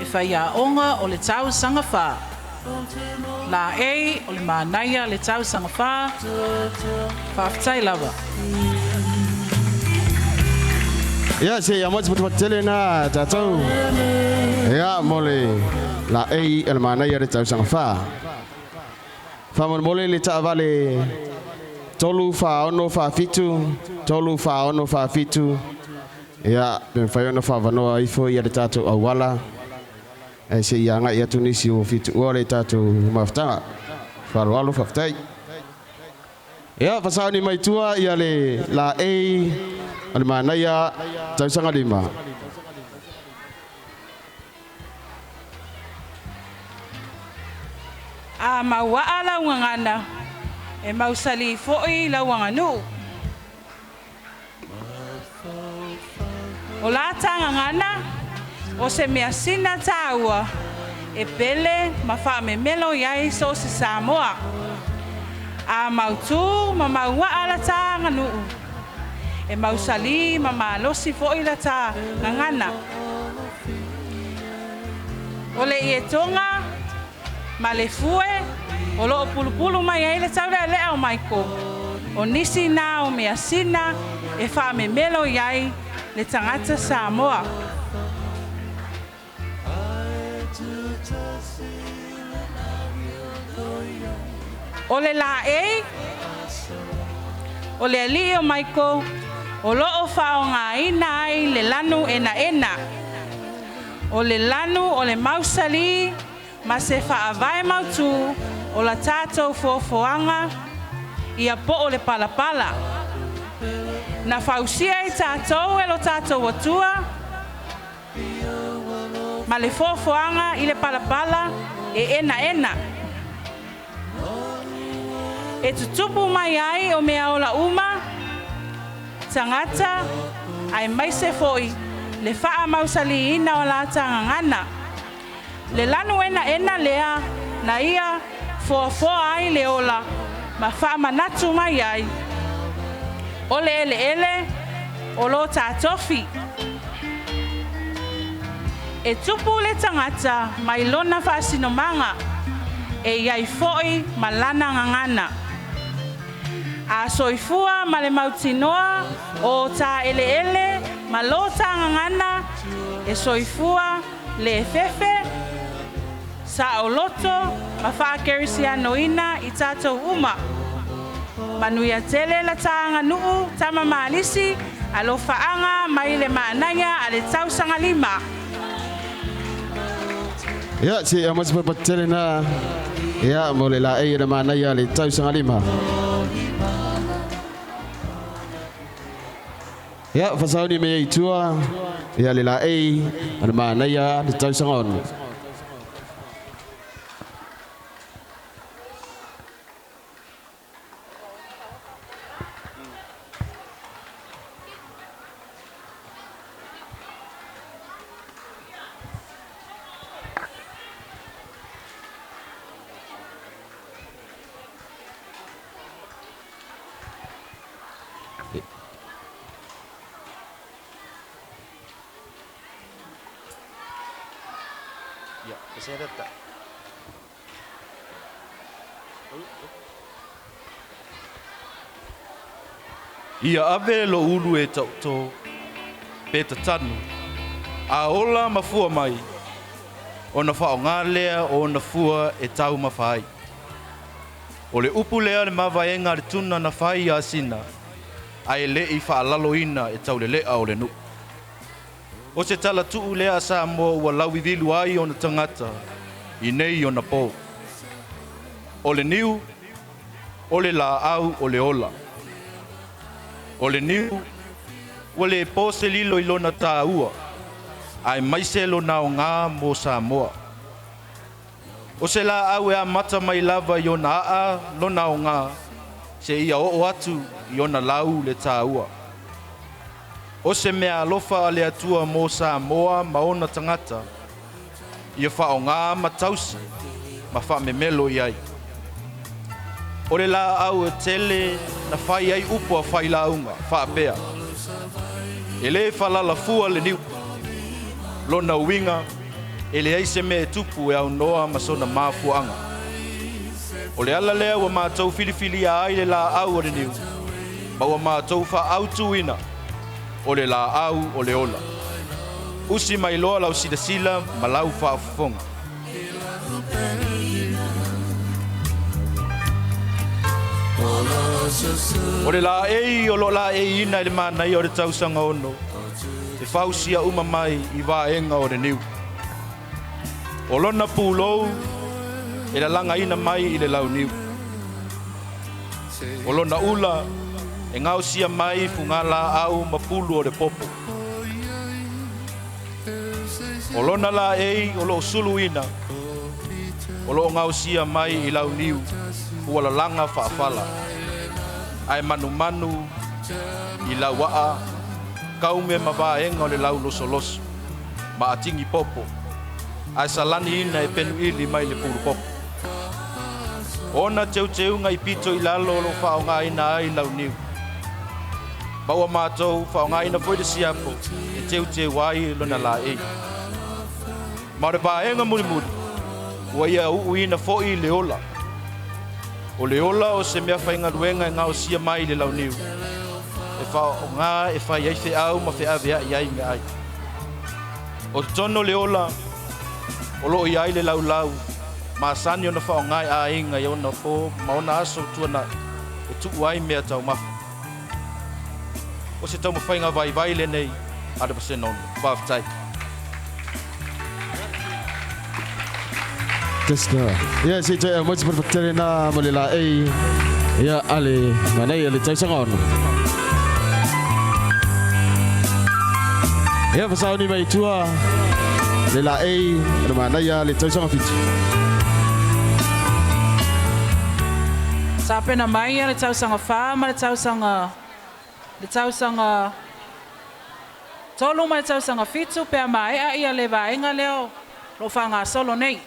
e faiaoga o le tausaga fa. Laei o le manaia le tausaga fa. Faafetai lava. Ia, se i aumai se patapata tele na tatou. Ia, mo le laei a le manaia le tausaga fa. Faamolemole le taavale 3 4 6 4 7 3 4 6 4 7. Ia, pe mafai ona faavanoa ifo ia le tatou auala. E se i agai atu nisi o fituua le tatou mafutaga. Faaaloalo faafetai. Ia, fasaoni mai tua ia le laei a le manaia tausaga lima. A mauaa lau gagana, e mausali fo'i lau aganuu. O la tagagana, o se measina tāua, e pele ma faamemelo i ai so o se Samoa. A mautū ma mauaa la taganuu, e mausali ma malosi fo'i la tagagana. O le ietoga ma le fue o loo pulupulu mai ai le taulealea o Maiko. O nisi na o measina e faamemelo i ai le tagata Samoa. O le laei, o le alii o Maiko, o loo faaaogaina ai le lanu enaena. O le lanu o le mausali ma se faavae mautū o la tatou foafoaga ia po o le palapala. Na fausia i tatou e lo tatou Atua ma le foafoaga i le palapala e enaena. E tutupu mai ai o mea ola uma, tagata, aemaise foi le faamausaliina o la tagagana. Le lanu enaena lea na ia foafoa ai le ola ma faamanatu mai ai. O le eleele, O lo tātofi. E tupu le tagata mai lona faasinomaga e iai foʻi ma lana gagana. A soifua ma le mautinoa o tāeleele ma lō tāgagana e soifua le fefe saʻoloto ma faakerisianoina i tatou uma. Manuia tele la tāaganuu tama malisi alofaaga mai le manaia a le tausaga lima. Ia, se a masi pa tele na. Ia, mo le la e le manaia le tausaga lima. Ia, fasauni me i tua. Ia, le la e le manaia le tausaga ono. Ya, saya tak. Ia ave lo ulu e tauto pe tatanu. A ola mafua mai, ona whaonga lea o ona fua e tau mawhai. O le upu lea le mavaenga le tuna na whai a sina, a e le i whaalaloina e tau le lea o le nu. O se tala tuu lea sa moa ua lauivilu ai ona tangata, i nei ona pō. O le niu, o le la au o le ola. O le niu, ua le pō se lilo i lona tāua, ai mai se lona o ngā mō Samoa. O se la au e a mata mai lava i ona aa lona o ngā, se ia oo atu i ona lau le tāua. O se mea alofa a le atua mō Samoa ma ona tangata, ia whao ngā matausi, ma whaamemelo i ai. O le la au e tele na whai ai upu a whai launga, whaapea. E le whalala fua le niu. Lona uinga, e le aise me e tupu e au noa ma sona mafuanga. O le ala lea ua mātou filifili a ai le la au o le niu, ma ua mātou wha au tuina, o le la au o le ola. Usi mai loa lau silasila ma lau faafofoga. O le la ei o lo la ei ina i le manai o le tausaga ono, e fausia uma mai i vaega o le niu. O lona pulou e lalagaina mai i le launiu. O lona ula e gaosia mai fugā au ma pulu o le popo. O lona la ei o loo suluina, o loo gaosia mai i launiu ua lalaga faafala. Ae manumanu i lauaa kaume ma vaega o le laulosoloso ma atigi popo, ae salaniina e penuili mai le pulu popo. Ona teuteuga i pito i lalo o loo faaaogāina ai launiu. Ma ua mātou faaaogāina foi le siapo e teuteu ai lona laei. Ma o le vaega mulimuli, ua ia uuina foʻi le ola. O le ola o se mea faigaluega e gaosia mai le launiu, e faaaogā e fai ai feau ma feaveaʻi ai meaai. O totono le ola, o loo iai le laulau, masani ona faaaogā e aiga i ona pō ma ona aso tuanaʻi e tuu ai mea taumafa. O se taumafaiga vaivai lenei a le pasena ono. Faafetai. Testa. Ia, se te mo te tele na mo le la ei. Ia ale manai le tausaga ono. Ia fasauni mai tua le la ei le manai le tausaga fitu. Sapena mai le tausaga fa ma le tausaga tolu ma le tausaga fitu pe maea ia le vaega leo lo faagasolo nei.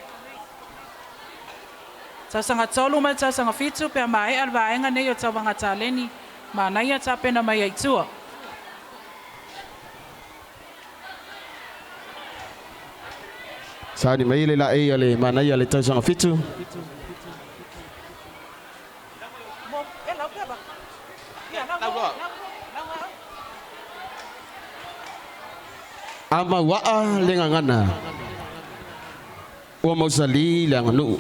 Tausaga tolu ma le tausaga fitu pe maea le vaega nei o tauvaga taleni manaia tapena mai ai tua. Sauni mai le laei a le manaia le tausaga fitu. A mauaa le gagana ua mausali le aganuu.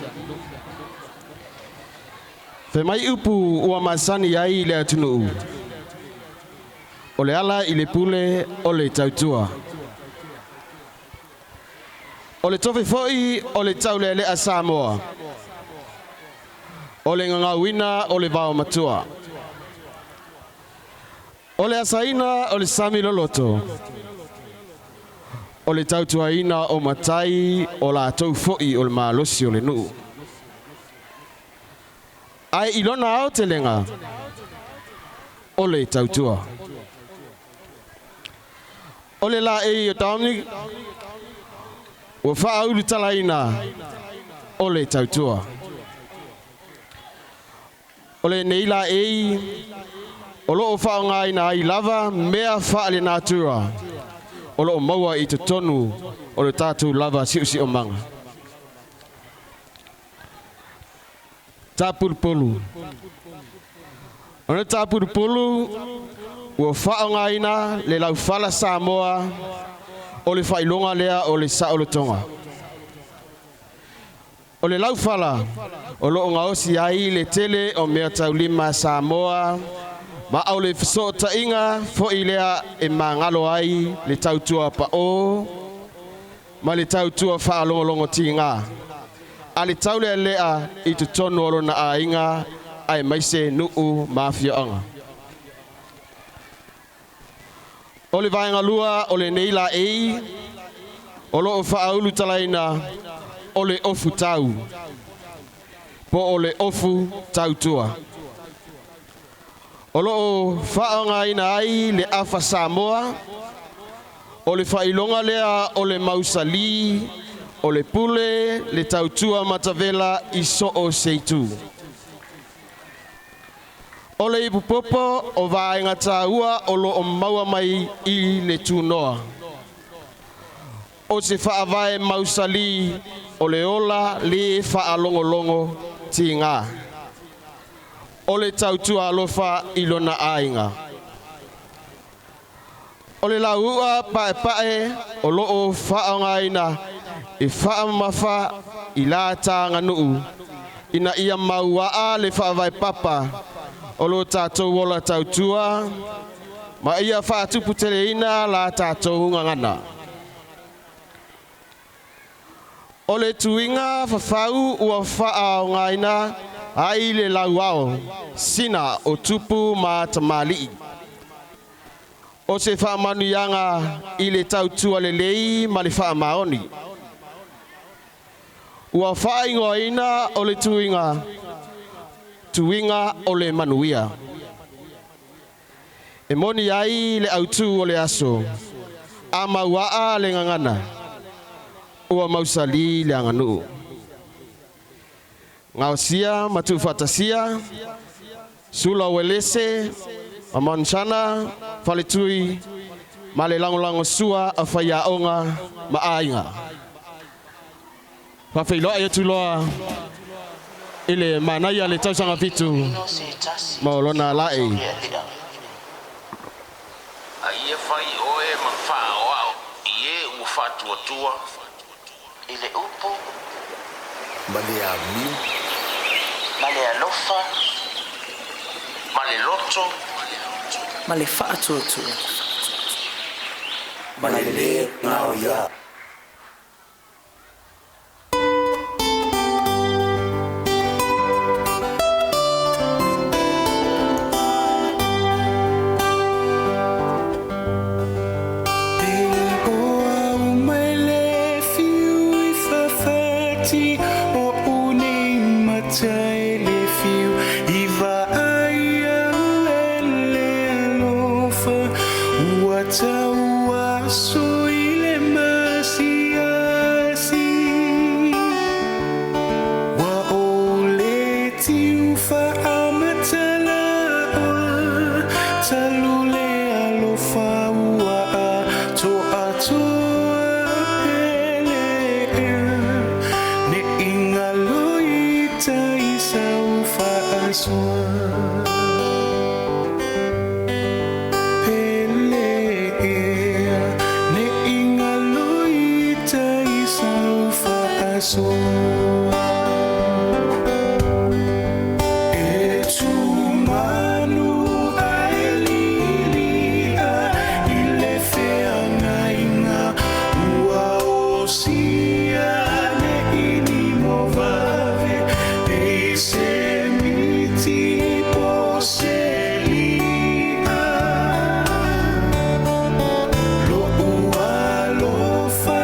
Fe mai upu ua masani ai le atunuu. O le ala i le pule o le tautua. O le tofe foi o le taulealea Samoa. O le gagauina o le vao matua. O le asaina o le sami loloto. O le tautuaina o matai o latou foi o le malosi o le nuu. Ae i lona aotelega o le tautua. O le laei o Dominic ua faaulutalaina o le tautua. O lenei laei o loo faaaogaina ai lava mea faalenatura o loo maua i totonu o le tatou lava siusiumaga. Tapulupulu. O le tapulupulu ua faaaogaina le laufala Samoa o le faailoga lea o le saolotoga. O le laufala o loo gaosi ai le tele o mea taulima Samoa ma o le fesootaiga foi lea e magalo ai le tautua pao ma le tautua faalogologotiga a le taulealea i totonu o lona aiga aemaise nuu ma afioaga. O le vaega lua o lenei laei o loo faaulutalaina o le ofu tau po o le ofu tautua. O loo faaaogaina ai le afa Samoa o le faailoga lea o le mausali o le pule le tautua matavela i soo se itu. O le ipupopo o vaega taua o loo maua mai i le tunoa. O se faavae mausali o le ola le faalogologo tiga. O le tautua alofa i lona aiga. O le lauua paepae o loo faaaogaina e faamamafa i la taganuu ina ia mauaa le faavae papa o lo tatou ola tautua ma ia faatuputeleina la tatou gagana. O le tuiga fafau ua faaaogaina ai le lauao sina o tupu ma tamalii. O se faamanuiaga i le tautua lelei ma le faamaoni. Ua faaigoaina o le tuiga, tuiga o le manuia. E moni ai le autu o le aso, a mauaa le gagana, ua mausali le aganuu. Gaosia ma tuufaatasia, Sula Uelese, ma Montana, Faletui, ma le lagolagosua a faiaoga ma aiga. Faafeiloai atu loa i le manaia le tausaga fitu ma o lona laei. A ia fai oe ma faaoao i e ua faatuatua i le upu Ma le amio. Ma le alofa. Ma le loto. Ma le faatuatua. Ma le le gaoia. Ua tau aso i le fa'asoa Pele ea ne ingalui tai sau fa'asoa E tumanu ae lilia i le feagaiga ua osia ne ini mo vave e se miti po se li'a lo'u alofa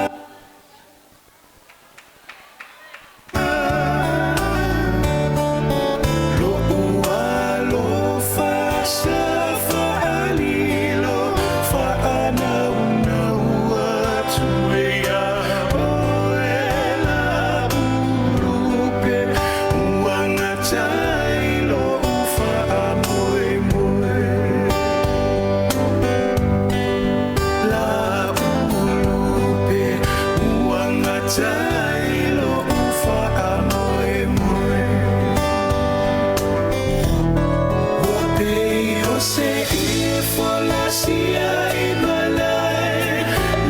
Lo'u alofa sa fa'alilo fa'anaunau atu e ia oe la'ulupe ua gatai lo'u fa'amoemoe La'ulupe ua gatai lo'u fa'amoemoe Ua pei o se ifo lasia i malae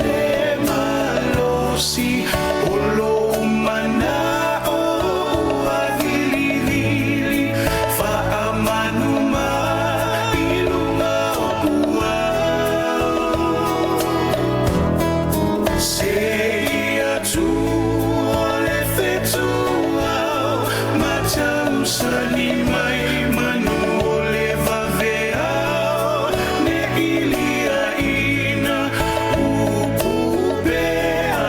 le malosi o lou mana'o ua vilivili fa'amanumā i luga o puao. Seia tu o le fetuao matausani mai manu o le vaveao ne iliaina upu pea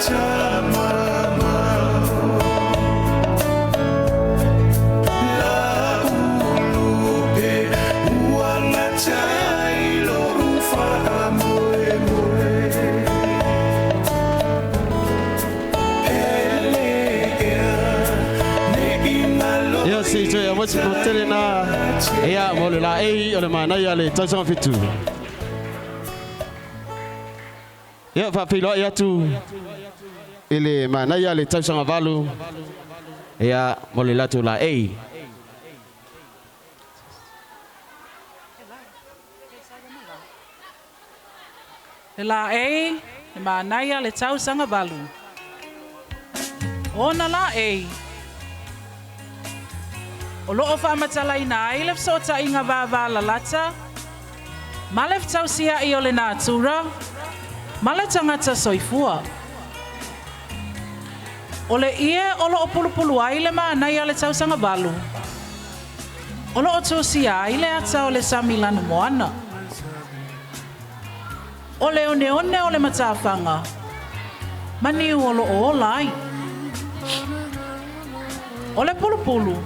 tamamao La'ulupe ua gatai lo'u fa'amoemoe Ia se toe a motu ko tele na ia mo le la ei o le manaia le tausaga fitu. Ia fa'afeiloa'i atu i le manaia le tausaga valu ia mo le latou laei. Le laei, le manaia le tausaga valu. Ona laei. O loo faamatalaina ai le fesootaiga vavalalata ma le fetausia'i o le natura ma le tagata soifua. O le ie o loo pulupulu ai le manaia le tausaga valu. O loo tusia ai le ata o le sami lanumoana. O le oneone o le matafaga ma niu o loo ola ai. O le pulupulu.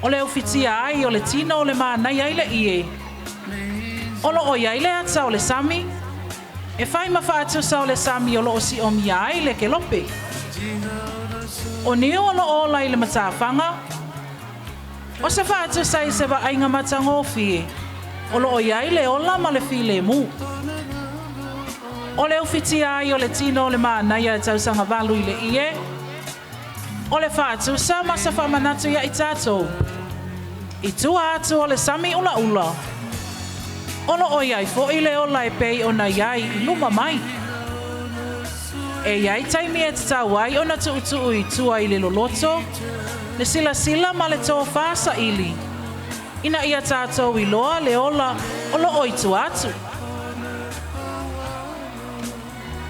O le ufitia ai o le tino o le manaia ai le ie. O loo iai le ata o le sami. E fai ma fa'atusa o le sami o loo si'omia ai le kelope. O niu o loo ola i le matafaga. O se fa'atusa i se va'aiga matagofie. O loo iai le ola ma le filemu. O le ufitia ai o le tino o le manaia e tausaga valu i le ie. O le fa'atusa ma sa fa'amanatu ia i tatou. I tua atu o le sami ulaula. O loo iai fo'i le ola e pei ona iai i luma mai. E iai taimi e tatau ai ona tu'utu'u i tua i le loloto, le silasila ma le tofā sa'ili. Ina ia tatou iloa le ola o loo i tua atu.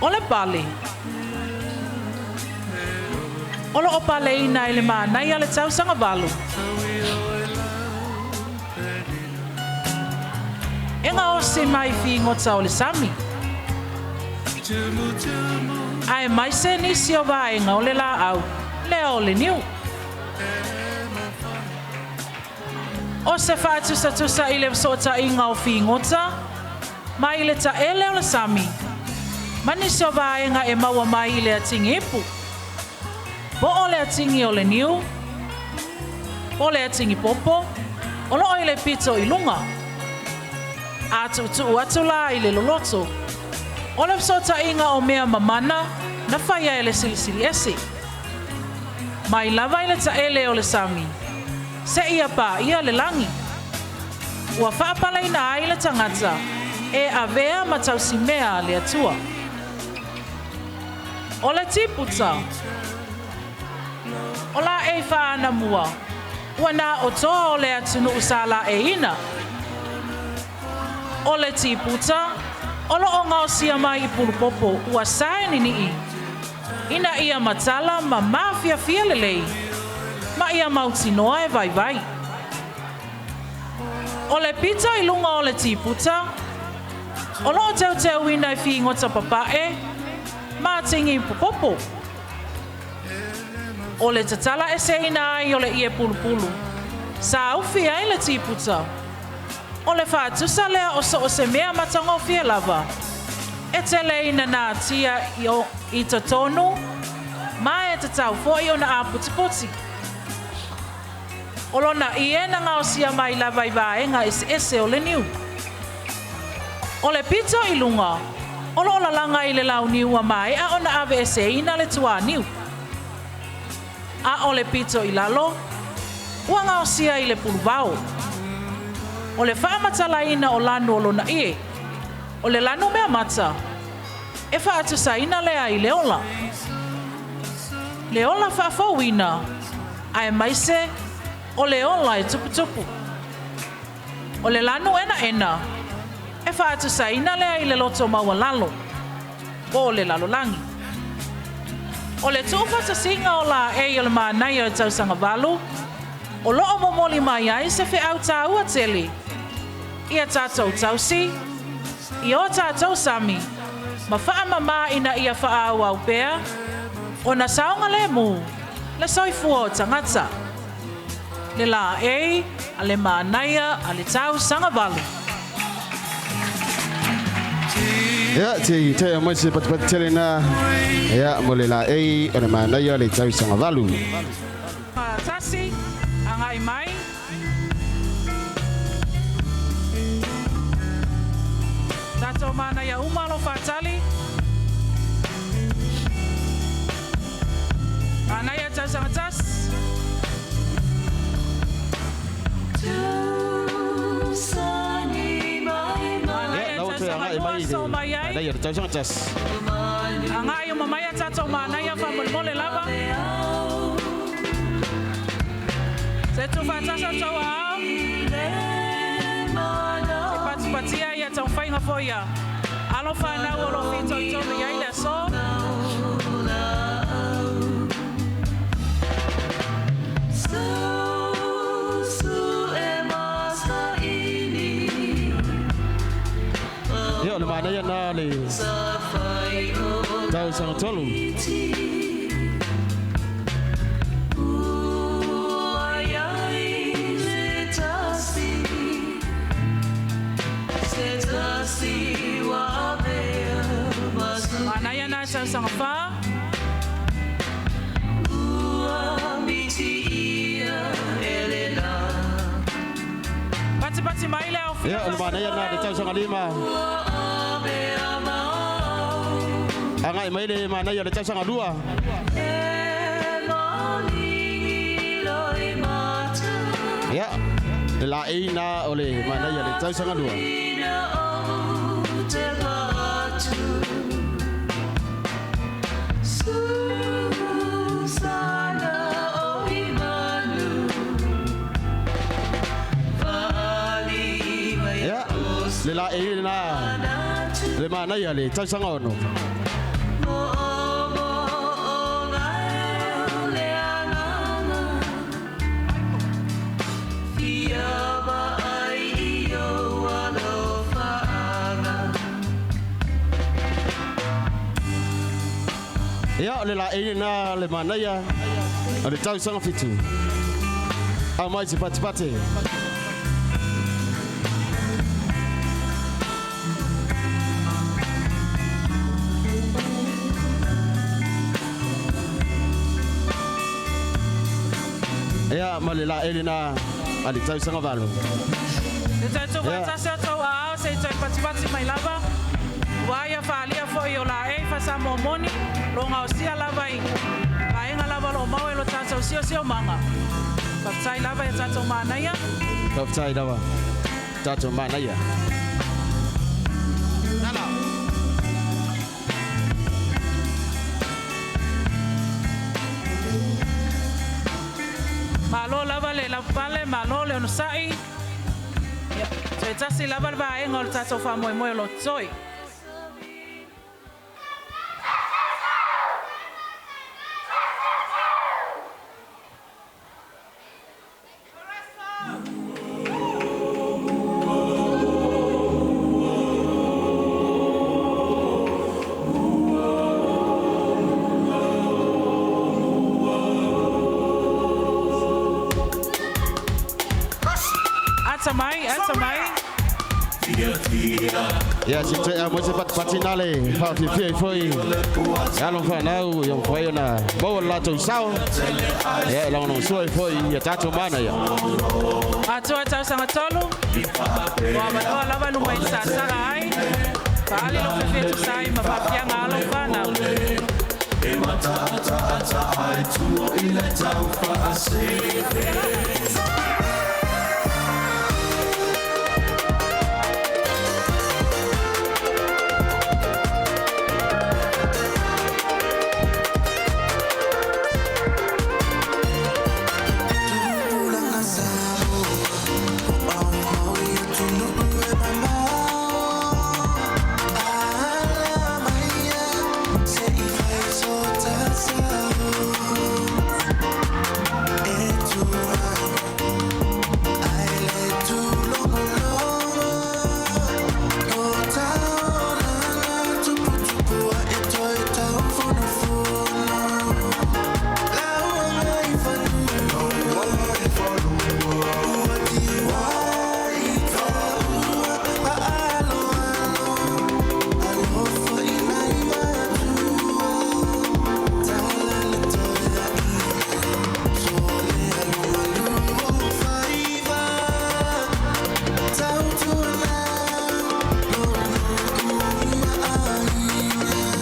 O le pale. O loo paleina i le manaia le tausaga valu. E gaosi mai figota o le sami. Ae mai se nisi o vaega o le laau, lea o le niu. O se fa'atusatusa i le feso'otaiga o figota, mai le ta'ele o le sami. Ma nisi o vaega e maua mai i le atigi ipu. Po o le atigi o le niu, po o le atigi popo, o loo i le pito i luga. A tu'utu'u atu la i le loloto. O le feso'otaiga o mea mamana, na faia e le silisili ese. Mai lava i le ta'ele o le sami. Seia paia le lagi. Ua faapalaina ai le tagata e avea ma tausimea a le Atua. O le tiputa. O laei faanamua. Ua na o toa o le atunuu sa laeiina. O le tiputa, o loo gaosia mai i pulupopo ua sae ninii. Ina ia matala ma mafiafia lelei. Ma ia mautinoa e vaivai. O le pito i luga o le tiputa, o loo teuteuina i figota papae, ma tigi popopo. O le tatala eseina ai o le ie pulupulu. Sa ufi ai le tiputa. O le faatusa lea o so o se mea matagofie lava. E tele ina nā tia i, o, i totonu, ma e tatau foi ona aputiputi. O lona ie na gaosia mai lava i vaega eseese o le niu. O le pito i luga, o loo lalaga i le launiu a maea ona aveeseina le tuaniu. A o le pito i lalo, ua gaosia i le puluvao. O le faamatalaina o lanu o lona ie, o le lanu mea mata, e faatusaina lea i le ola. Le ola faafouina, aemaise o le ola e tuputupu. O le lanu enaena, e faatusaina lea i le loto maualalo, po o le lalolagi. O le tuufatasiga o laei o le manaia o le tausaga valu, o loo momoli mai ai se feau tāua tele. Ia tatou tausi, i o tatou sami, ma faamamā ina ia faaauau pea, ona saogalemu, le soifua o tagata. Le laei a le manaia a le tausaga valu. Ia, te te mai se patipati tele na. Ia, mo le laei o le manaia le tausaga valu. Tasi, agai mai. Tatou manaia uma lo faatali. Manaia tausaga tasi. Ia, lau te agai mai i le manaia le tausaga tasi. Agai uma mai a tatou manaia faamolemole lava. Se tuufaatasi outou aao. Se patipatia ia taumafaiga foi a alo fanau o loo fitoitonu i ai le aso. Ia, o le manaia na le tausaga tolu. Manaia na tausaga fa. Patipati mai le au Ia, o le manaia na le tausaga lima. Agai mai le manaia le tausaga lua. Ia, le laei na o le manaia le tausaga lua. Ia, le laei na le manaia le tausaga ono. Ia, o le laei na le manaia o le tausaga fitu. Au mai se patipati. Ia, ma le laei na a le tausaga valu. Le tatou faatasi outou aao se i toe patipati mai lava. Ua ia faalia foi o laei faasamoa moni, lo gaosia lava i vaega lava loo maua e lo tatou siosiomaga. Faafetai lava ia tatou manaia. Faafetai lava tatou manaia. Malo lava le laupale, malo le onosai. Ia, toe tasi lava le vaega o le tatou faamoemoe o lo totoe. Ata mai, ata mai. Ia se toe a mo se patipati na le faafifia ai foi alo fanau ia mafai ona maua le latou sao ia e lagolagosua ai foi ia tatou manaia. Atoa tausaga tolu. O avanoa lava luma i sasaga ai. Faali lo fiafia tusa ai ma faafiaga alo fanau. E mataataata ai tua i le tau faaseve.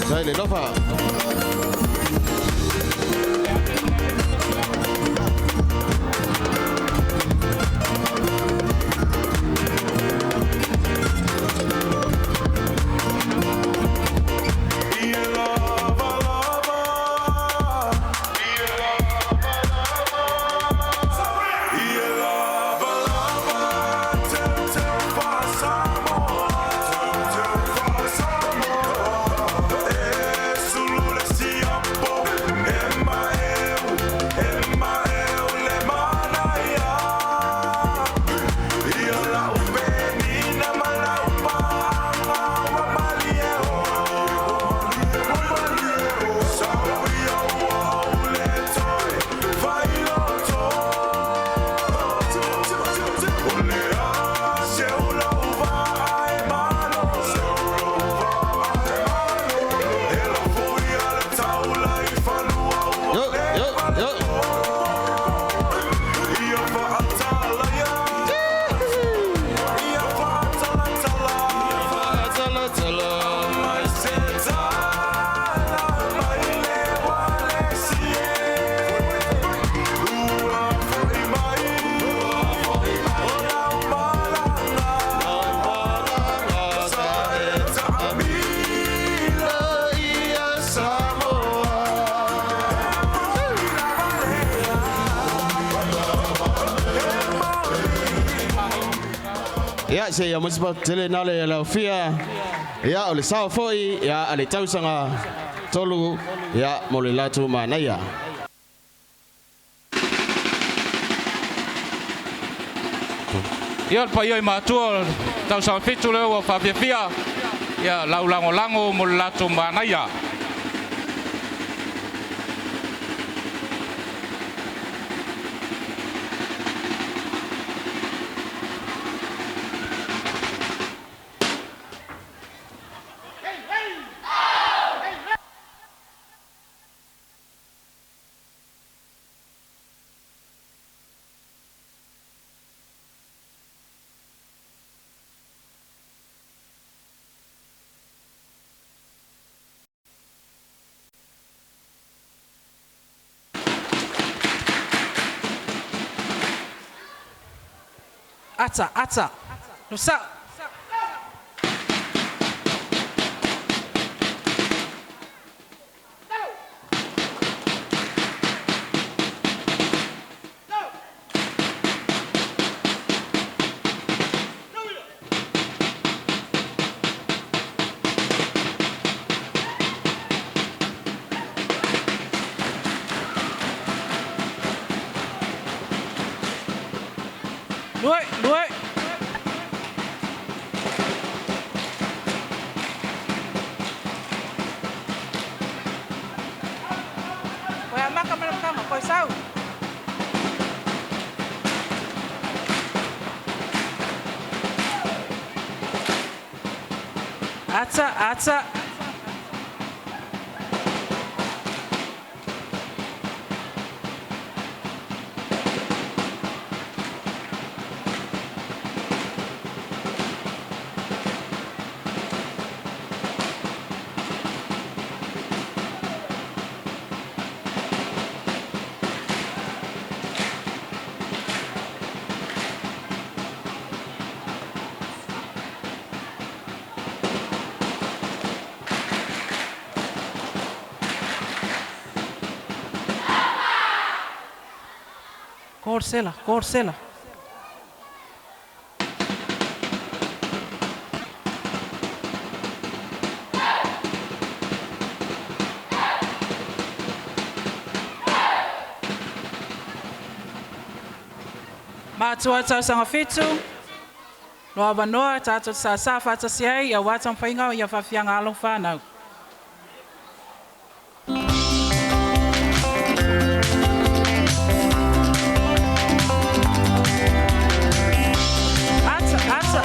Sai le lofa. Ia se ia mo tele na le laufia. Ia o le sao foi ia a le tausaga tolu ia mo le latou manaia. Ia le paia i matua tausaga fitu lea ua faafiafia ia laulagolago mo le latou manaia. Ata, ata. Lo sa'o. Lua, lua. Koe a maka mana kama, koe sau. Ata, ata. Corsela, corsela. Matua tausaga fitu, lo avanoa tatou sasā faatasi ai auā taumafaiga ia faafiaga alo fanau. Ata, ata.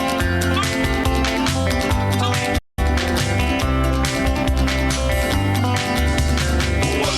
Ua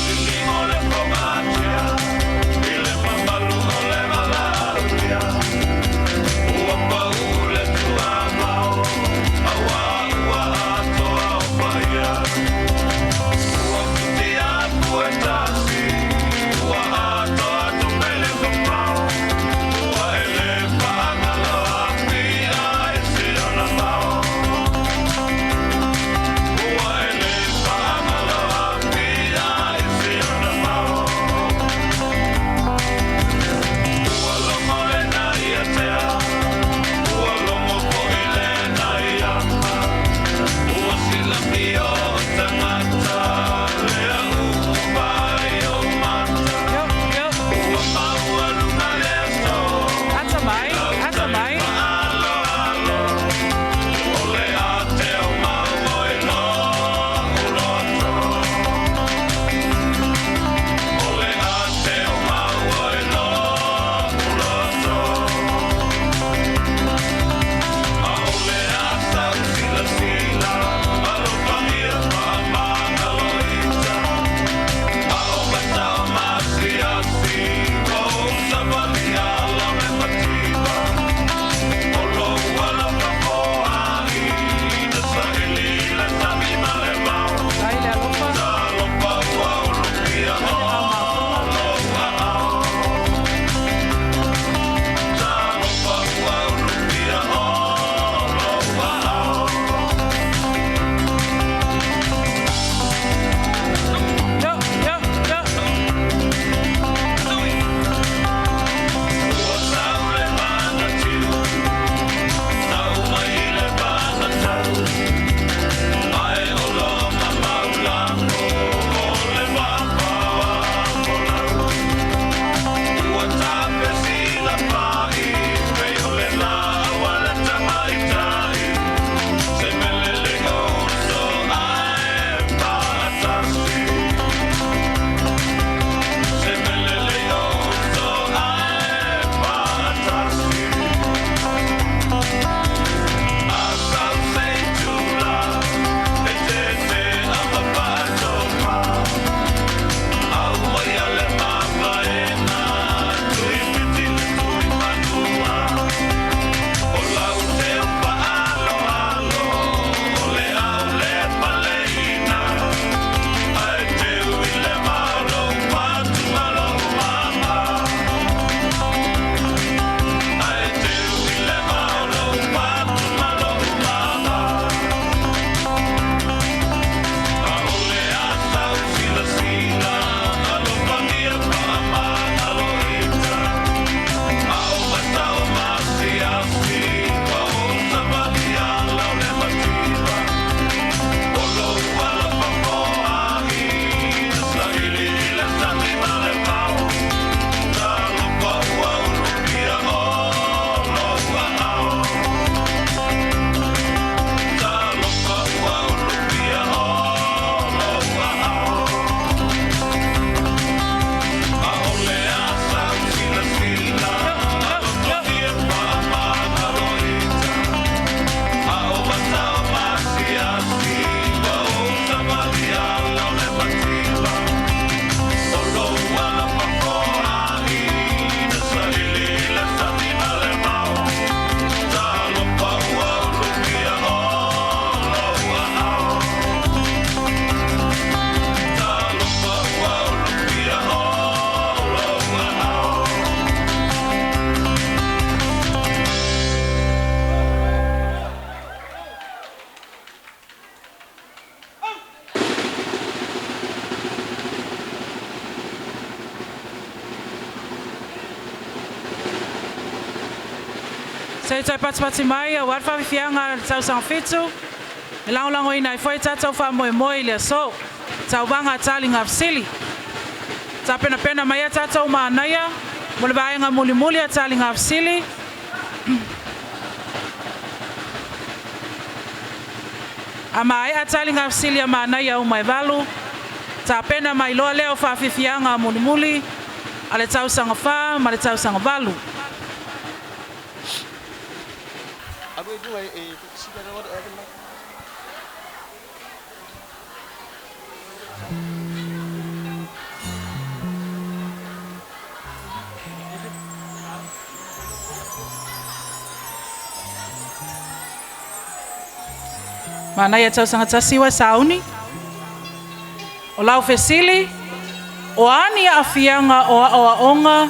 Se i toe patipati mai auā le faafiafiaga a le tausaga fitu e lagolagoina ai foi tatou faamoemoe i le aso tauvaga a taliga fesili. Tapenapena mai a tatou manaia mo le vaega mulimuli a taliga fesili. A maea taliga fesili a manaia uma e 8, tapena mai loa lea o faafiafiaga mulimuli a le tausaga 4 ma le tausaga 8. Manaia tausaga 1 ua sauni. O lau fesili, o a ni aafiaga o aoaoga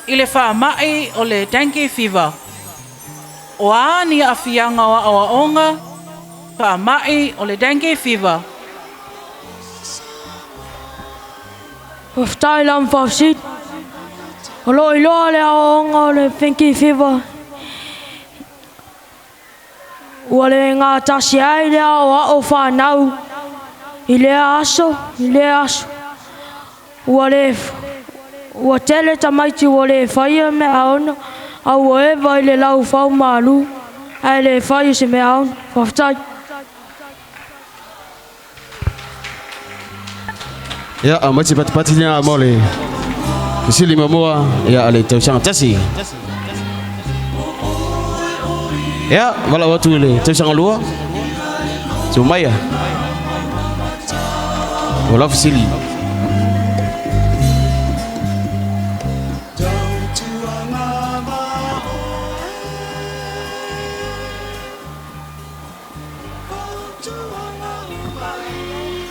i le faama'i o le dengue fever? O a ni aafiaga o aoaoga faama'i o le dengue fever? Faafetai lava ma faafesili. O loo iloa le aoaoga o le dengue fever. Ua le gatasi ai le aoao fanau i lea aso, i lea aso. Ua le ua tele tamaiti ua le faia meaaono, a ua eva i le laufau malu, ae le faia se meaaono. Faafetai. Ia, a mai se patipati lena mo le fesili muamua ia a le tausaga 1. Ia, valaau atu i le tausaga 2. Sumaia. O lau fesili.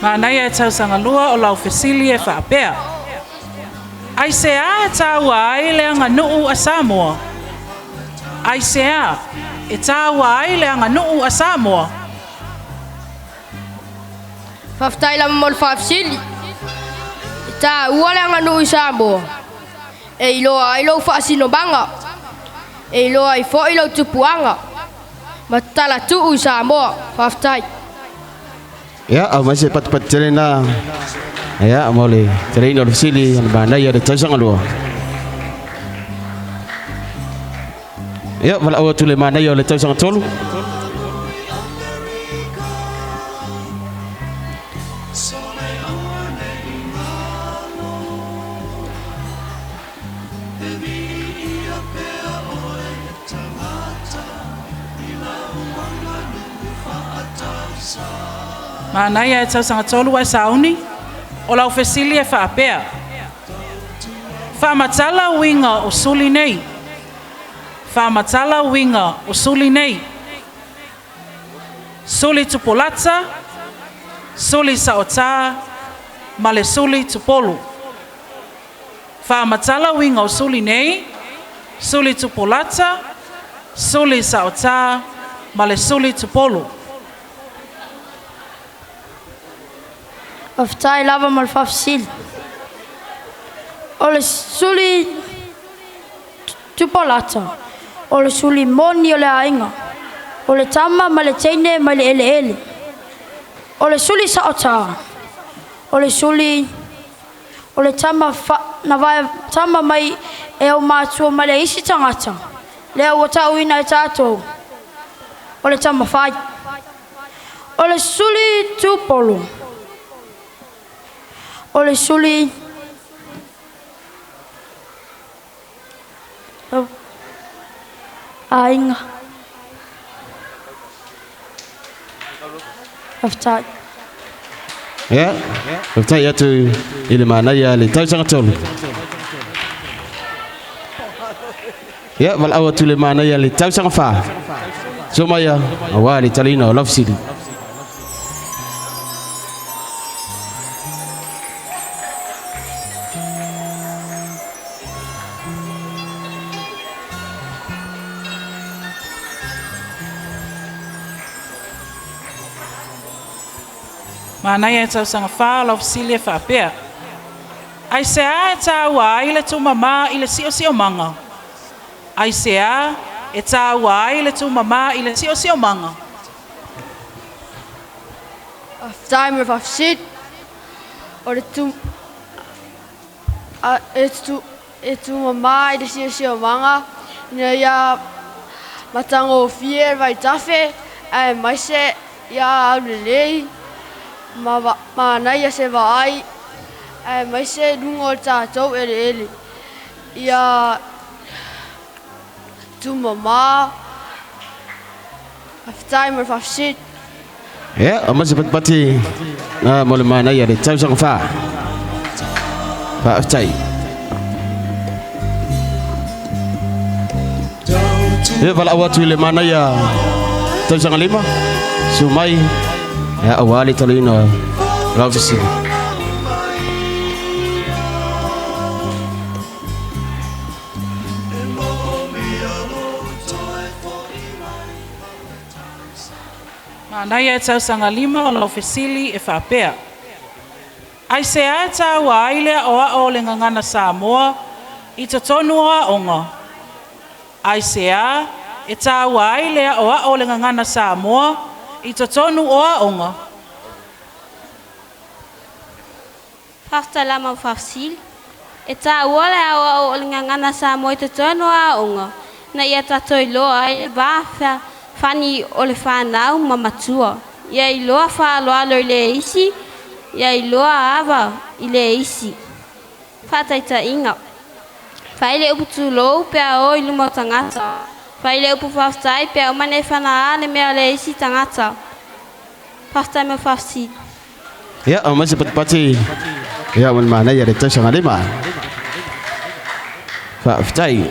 Manaia e tausaga 2 o lau fesili e faapea. Aisea e tāua ai le aganuu a Samoa? Aisea e tāua ai le aganuu a Samoa? Faafetai lava mo le faafesili. E tāua le aganuu i Samoa. E iloa ai lou faasinomaga. E iloa ai foi lou tupuaga. Ma talatuu i Samoa. Faafetai. Ia, au mai se patipati tele na. Ia, mo le teleina o le fesili a le manaia le tausaga 2. Ia, valaau atu le manaia o le tausaga 3. Manaia e tausaga 3 ua e sauni, o lau fesili e faapea. Faamatala uiga o suli nei. Faamatala uiga o suli nei. Suli tupulata, suli saotā, ma le suli tupolu. Faamatala uiga o suli nei, suli tupulata, suli saotā, ma le suli tupolu. Faafetai lava mo le faafesili. O le suli tupolata, o le suli moni o le aiga, o le tama ma le teine mai le eleele. O le suli saotā, o le suli o le tama fa, na vae tama mai e au matua ma le isi tagata, lea ua taʻuina e tatou, o le tama fai. O le suli tupolu, o le suli aiga. Faafetai. Ia, faafetai atu i le manaia le tausaga 3. Ia, valaau atu le manaia le tausaga 4. Sumaia, auā le taliina o lau fesili. Manaia e tausaga 4 o lau fesili e faapea. Aisea e tāua ai le tumamā i le siosiomaga? Aisea e tāua ai le tūmamā i le siosiomaga. Faafetai mo le faafesili. O le tu a e tu e tumamā i le siosiomaga ina ia matagofie le vaitafe aemaise ia aulelei ma manaia se vaai aemaise i luga o le tatou eleele. Ia tumamā. Faafetai mo le faafesili. Ia, aumai se patipati na mo le manaia le tausaga whā. Faafetai. Ia, valaau atu i le manaia tausaga lima. Susu mai. Ia, aua le taliina o lau fesili. Manaia e tausaga lima o lau fesili e faapea. Aisea e tāua ai le aʻoaʻo o le gagana Samoa i totonu o aoga? Aisea e tāua ai le aʻoaʻo o le gagana Samoa i totonu o aoga? Faafetai lava mo le faafesili. E tāua le aʻoaʻo o le gagana Samoa i totonu o aoga ina ia tatou iloa ai le va fani o le fanau ma matua. Ia iloa faaaloalo i le isi, ia iloa ava i le isi. Faataitaiga. Fai le upu tulou pe a o i luma o tagata. Fai le upu faafetai pe a uma ona e fanaā le mea a le isi tagata. Faafetai mo le faafesili. Ia, aumai se patipati. Ia, mo le manaia le tausaga lima. Faafetai.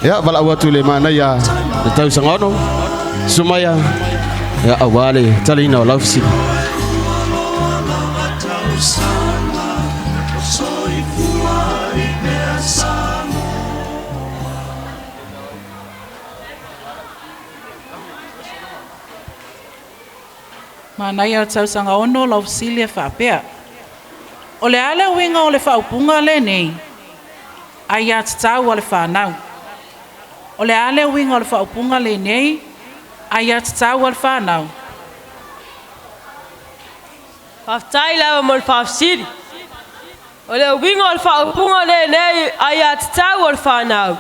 Ia, valaau atu i le manaia le tausaga ono. Susu mai ia, aua le taliina o lau fesili. Manaia o le tausaga ono lau fesili e faapea. O le a le uiga o le faaupuga lenei, aiatatau a le fanau? O le a le uiga o le faaupuga lenei, aiatatau a le fanau? Faafetai lava mo le faafesili. O le uiga o le faaupuga lenei aiatatau a le fanau.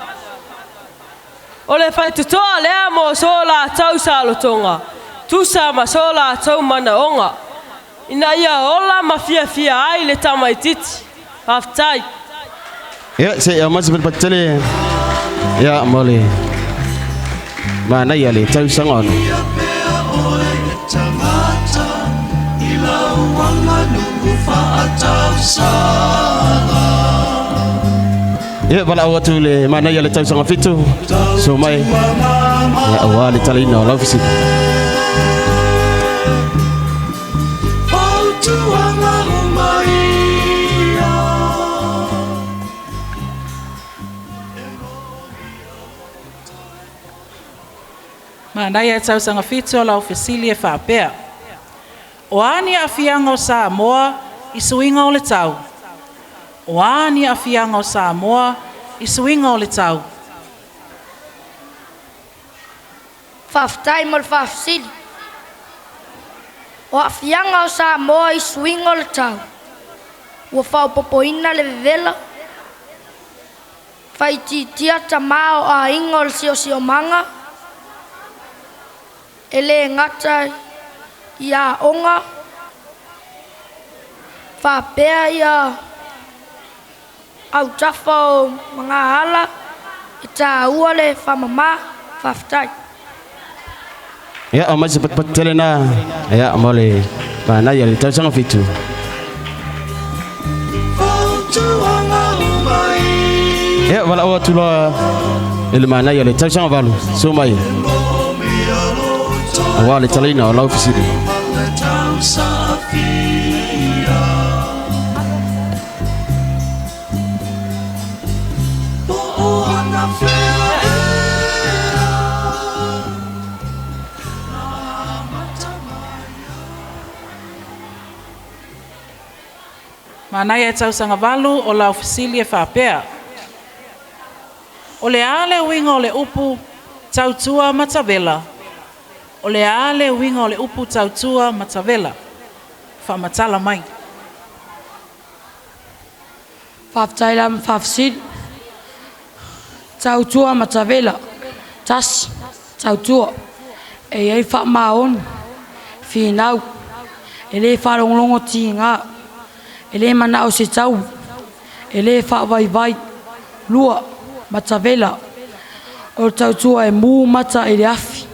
O le faitotoa lea mo so latou saolotoga, tusa ma so latou manaoga, ina ia ola ma fiafia ai le tamaitiiti. Faafetai. Ia, se i aumai se patipati tele. Ia, mo le manaia le tausaga ono. Ia, valaau atu i le manaia le tausaga fitu. Susu mai. Ia, aua le taliina o lau fesili. Manaia e tausaga fitu o lau fesili e faapea. O a ni aafiaga o Samoa i suiga o le tau? O a ni aafiaga o Samoa i suiga o le tau? Faafetai mo le faafesili. O aafiaga o Samoa i suiga o le tau, ua faaopoopoina le vevela, faaitiitia tamā o aiga o le siosiomaga, e lē gata i aoga faapea ia autafa o magaala e tāua le faamamā. Faafetai. Ia, aumai se patipati tele na. Ia, mo le manaia le tausaga fitu. Ia, valaau atu loa i le manaia le tausaga valu. Susu mai. Aua le taliina o lau fesili. Manaia e tausaga valu o lau fesili e faapea. O le a le uiga o le upu tautua matavela? O le a le uiga o le upu tautua matavela? Faamatala mai. Faafetai la ma faafesili. Tautua matavela. Tasi, tautua. E iai faamaoni, finau, e lē faalogologo tigā, e lē manao se tau, e lē faavaivai. Lua, matavela. O le tautua e mū mata i le afi.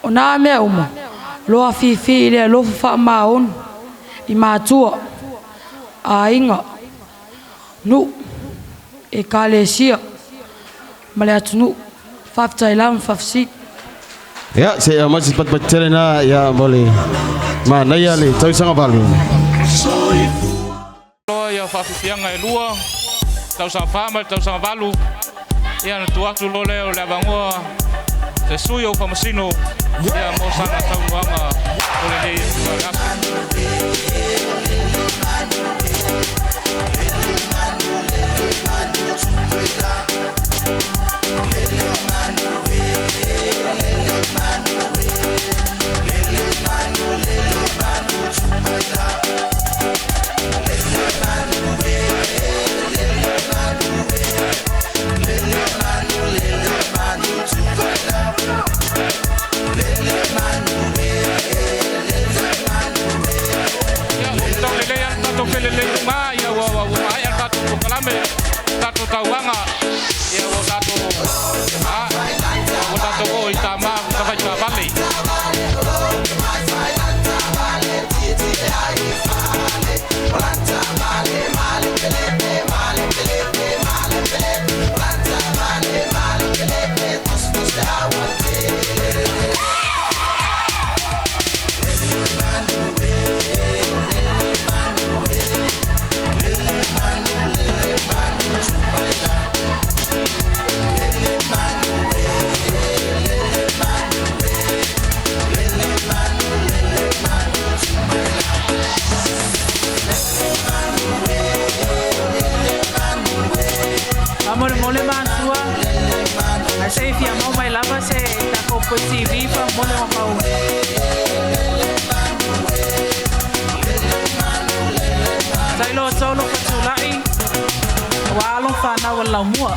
O nā mea uma, loa afifi i le alofa faamaoni i matua, aiga, nuu, ekalesia ma le atunuu. Faafetai lava ma faafesili. Ia, se aumai se patipati tele na ia mo le manaia le tausaga valu. Loa ia faafiafiaga e lua, tausaga fa ma le tausaga valu, ia na tuu atu loa lea o le avanoa se sui o faamasino ia mo sana saunoaga o lenei aso. Taulelei a tatou felelei uma ia ua ua ua maea le tatou polokalame, tatou tauaga ia ua tatou a ua tatou oo i tamā tafaitavale. Faamolemole matua, ae se i fia mau mai lava se tatou poi TV faamolemole ma pau. Tailo tolo fatulai, ua alo whanau al laumua.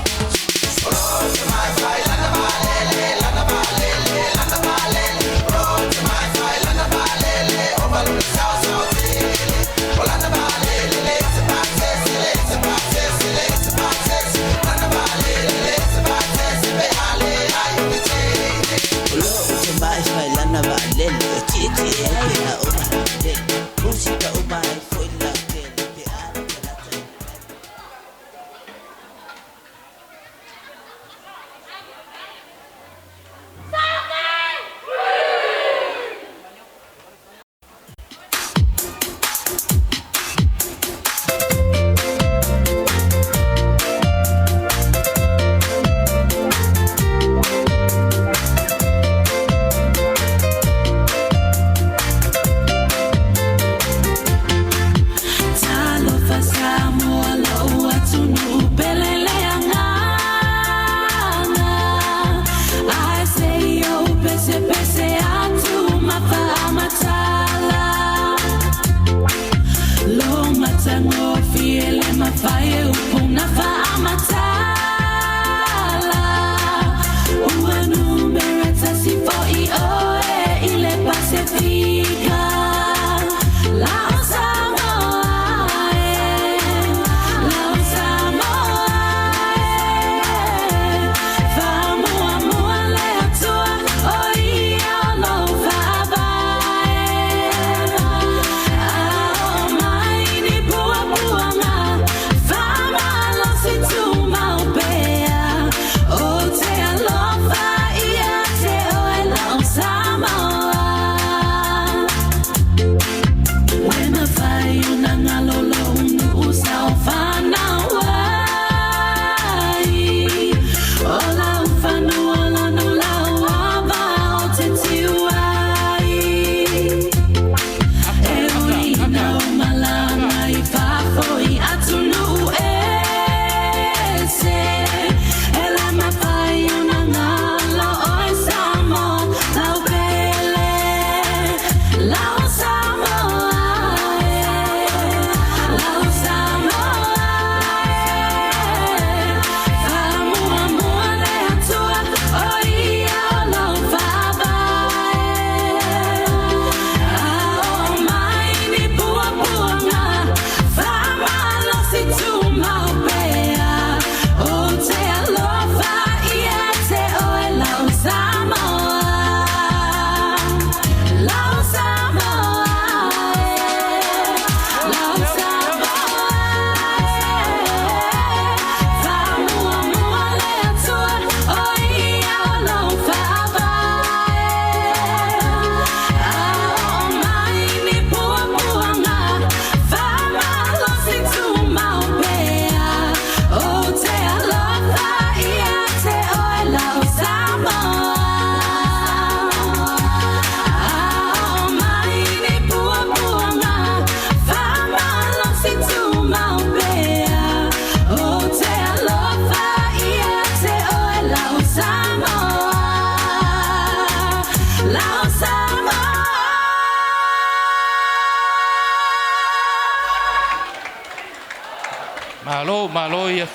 Malo, malo ia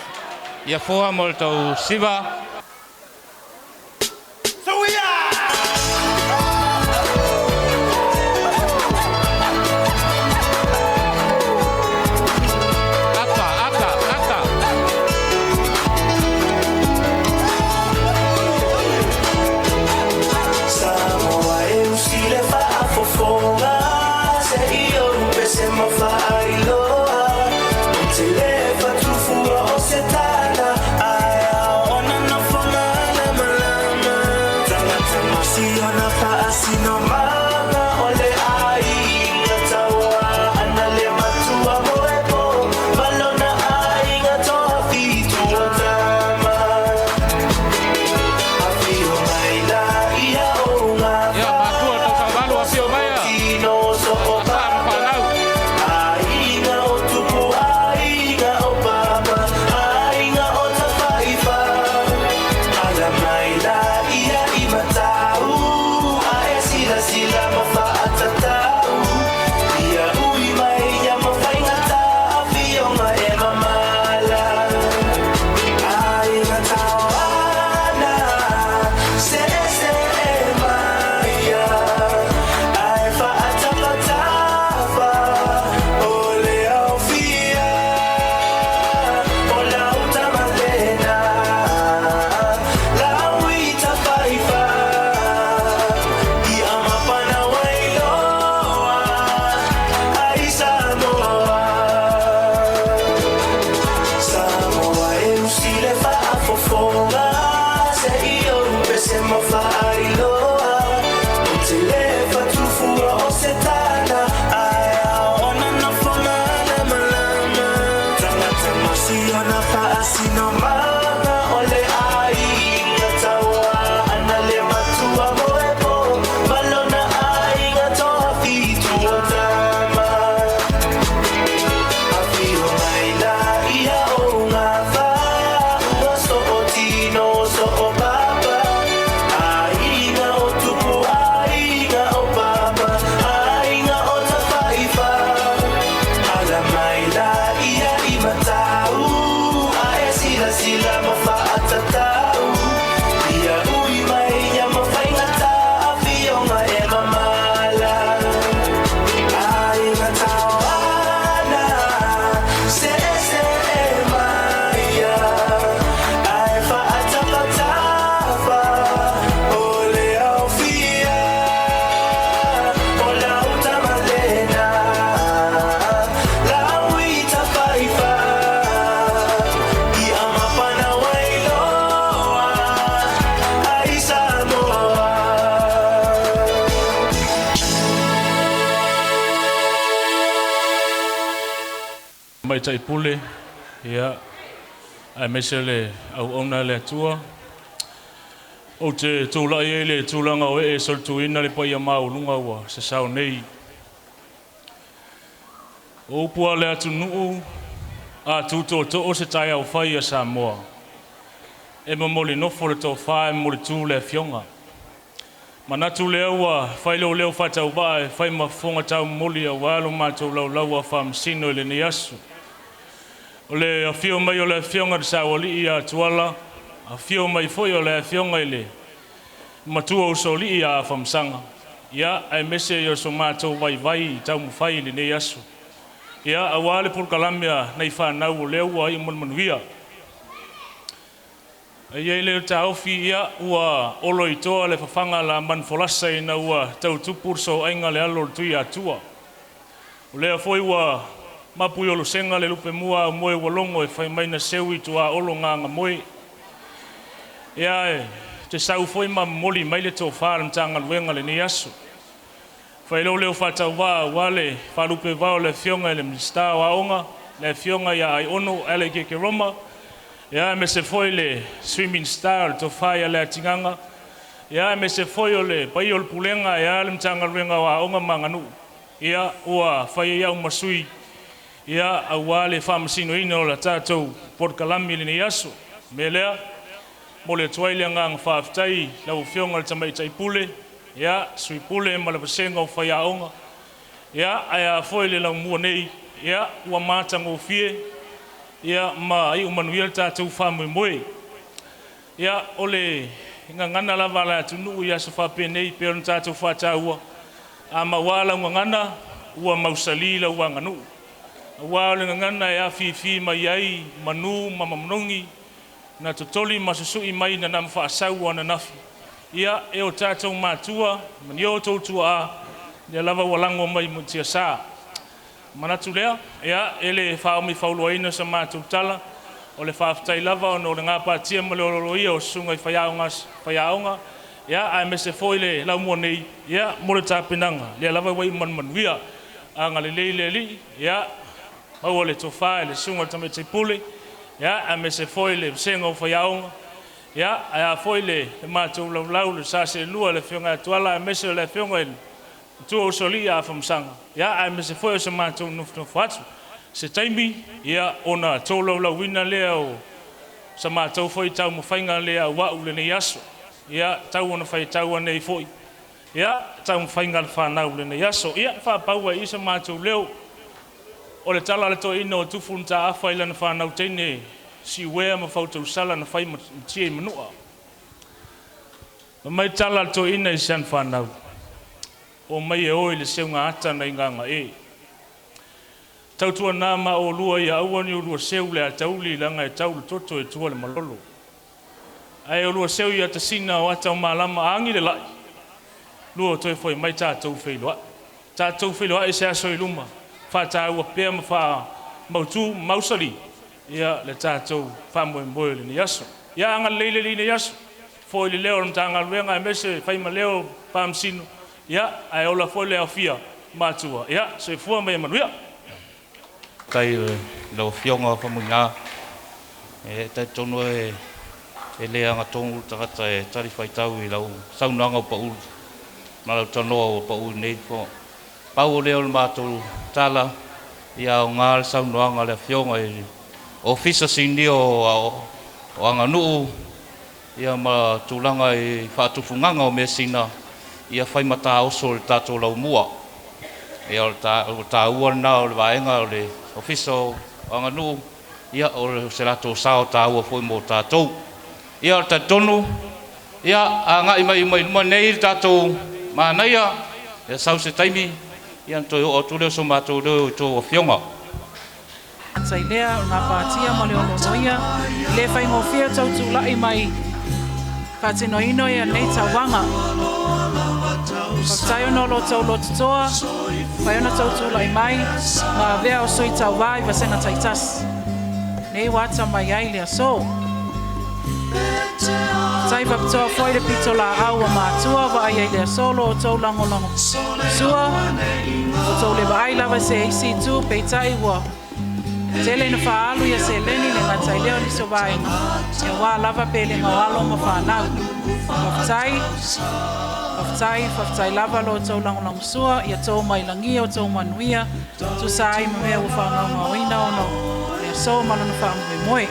ia foa mo le tau siva. Ata, ata, ata. Samoa e usile faafofoga se i ou pese ma faailoa o te lē fatufua o se tala ae aona nofoga lamalama tagata masiona faasinomaga o le aiga tauā ana le matua moepo malona aiga toafitu o tama. Afio mai la ia o ngā Ia, matua tau savalu afio mai ia. Tino so o papa Aiga o tupu, aiga o papa, aiga o tafaifa. Ala mai la ia i matau, ae sila sila ma faatatau. Ia ui mai ia ma faigata, afioga e mamala. Aiga tauana, se se e maia. Ae faatapatafa, o le aufia, o lau tamalena. Lau i tafaifa, ia mapana wailoa, ai Samoa. Samoa e usile faafofoga se i ou pese ma faailoa o te lē fatufua o se tala ae aona nofoga lamalama tagata masiona faasinomaga o le aiga tauā ana le matua moepo malona aiga toafitu o tama. Afio mai la ia o ngā whaua so o tino so o papa. Aiga o tupu, aiga o papa, aiga o tafaifa. Ala mai la ia i matau, ae sila sila ma faatatau. Ia ui mai ia ma faigata, afioga e mamala. Aiga tauana, se se e maia. Ae faatapatafa, o le aufia, o lau tamalena. Lau i tafaifa, ia mapana wailoa, ai Samoa. Mai tai pule, ia, aemaise le auauna a le Atua. Ou te tulai ai i le tulaga o ee e solituina le paia maualuga ua sasao nei. O upu a le atunuu, a tutootoo se taeao fai a Samoa, e momoli nofo le tofa e momoli tu le afioga. Manatu lea ua fai lou leo faatauvaa e fai ma fofoga taumoli aua lo matou laulau a Faamasino i lenei aso. O le afio mai o le afioga i le Saoalii ia Tuala, afio mai foi o le afioga i le Matua Usoalii ia Afamasaga, ia aemaise i o so matou vaivai i taumafai i lenei aso. Ia aua le polokalame a nai fanau o lea ua iu ma le manuia. E i ai le taofi, ia ua olo i toa le fafaga la manufolasa ina ua tau tupu le soaiga le alo o le Tuiatua. O lea foi ua mapu i olosega le lupe mua au moe ua logo e fai mai na seu i tuaolo gagamoe. Ia e te sau foi ma momoli mai le tofa a le Matagaluega lenei aso. Fai lou leo faatauvaa aua le faalupe vao o le afioga i le Minisita o Aoga, le afioga ia Aiono Alec Ekeroma, ia aemaise foi le Sui Minisita o le Tofa ia Leatigaga, ia aemaise foi o le paia o le Pulega ia le Matagaluega o Aoga ma Aganuu. Ia ua fai ai au ma sui ia aua le faamasinoina o le tatou polokalame i lenei aso. O le mea lea, momoli atu ai le agaga faafetai i lau Afioga i le Tamaitai Pule, ia, Sui Pule ma le vasega o faiaoga, ia, ae a foi le laumua nei, ia, ua matagofie. Ia ma iu manuia le tatou faamoemoe. Ia o le gagana lava a le atunuu i aso faapenei pei ona tatou faataua, a mauā lau gagana ua mausali lau aganuu. Aua o le gagana e afifi mai ai manu ma manogi na totoli ma susui mai na nama faasau o ananafi. Ia e o tatou matua ma ni outou tuaa lea lava ua lago mai Mutiasa. Manatu lea, ia, e le faaumi fauluaina sa matou tala, o le faafetai lava ona o le gapatia ma le ololoia o susuga i faiaoga, faiaoga, ia, aemaise foi le laumua nei, ia, mo le tapenaga, lea lava ua iu ma le manuia. Agalelei le Alii, ia, maua le tofa i le susuga i le Tamaitai Pule, ia, aemaise foi le vasega o faiaoga, ia, ae a foi le matou laulau, le sa seelua le Afioga ia Tuala, aemaise o le Afioga i le Matua Usoalii Afamasaga, ia, aemaise foi o se matou nofonofo atu. Se taimi, ia, ona tolaulauina lea o sa matou foi taumafaiga lea auau lenei aso. Ia, tau ona faitau ane ai foi, ia, taumafaiga a le fanau lenei aso. Ia, faapau ai i sa matou leo. O le tala a le toeaina o Tufu na taafa i lana fanau teine Siuea ma Fautausala na fai ma tia i Manua. Fai mai tala a le toeaina i si ana fanau, Omai e o i le seuga ata nai Gagae. Tautuana ma oulua ia aua ni olua seu le atauli leaga e tau le toto e tua le malolo. Ae olua seu i atasina o ata o malama a agi le lai, lua toe foi mai tatou feiloai. Tatou feiloai se aso i luma, faataua pea ma faamautu ma mausali ia le tatou faamoemoe o lenei aso. Ia agalelei le Alii i lenei aso, foi le leo o le Matagaluega aemaise fai ma leo o Faamasino, ia ae ola foi le aofia matua. Ia soifua ma ia manuia. Faafetai i lau Afioga Faumuina. E talitonu e le agatonu le tagata e talifuaitau i lau saunoaga ua pau ma lau tanoa ua pau i lenei fono. Pau o lea o le matou tala, ia aoga le saunoaga a le Afioga i le Ofisa Sinia o Aganuu ia ma tulaga i faatufugaga o measina ia fai mataoso i le tatou laumua. Ia o le taua lena o le vaega o le Ofisa o Aganuu, ia o se latou sao taua foi mo tatou. Ia o le talitonu, ia agai mai mai luma nei le tatou manaia, ia sau se taimi, ia ona toe oo atu lea o so matou leo i tou afioga. Ata i lea, o le gapatia ma le olooloia, e le faigofie tou tulai mai faatinoina ia nei tauaga. Faafetai ona o lo outou lototoa, mafai ona tou tulai mai ma avea o sui tauva i vasega taitasi. Nei ua ata mai ai le aso. Faafetai faapitoa foi le pitolaau a matua vaai ai le aso lo outou lagolago sua, outou le vaai lava se isi itu, peitai ua tele ina faaalu ia seleni le gata i lea o nisi o vaega ia aua lava pelega o alo ma fanau. Faafetai, faafetai, faafetai lava lo outou lagolagosua ia tou mai lagi o tou manuia tusa ai ma mea ua faagaogaoina ona o le aso ma lona faamoemoe.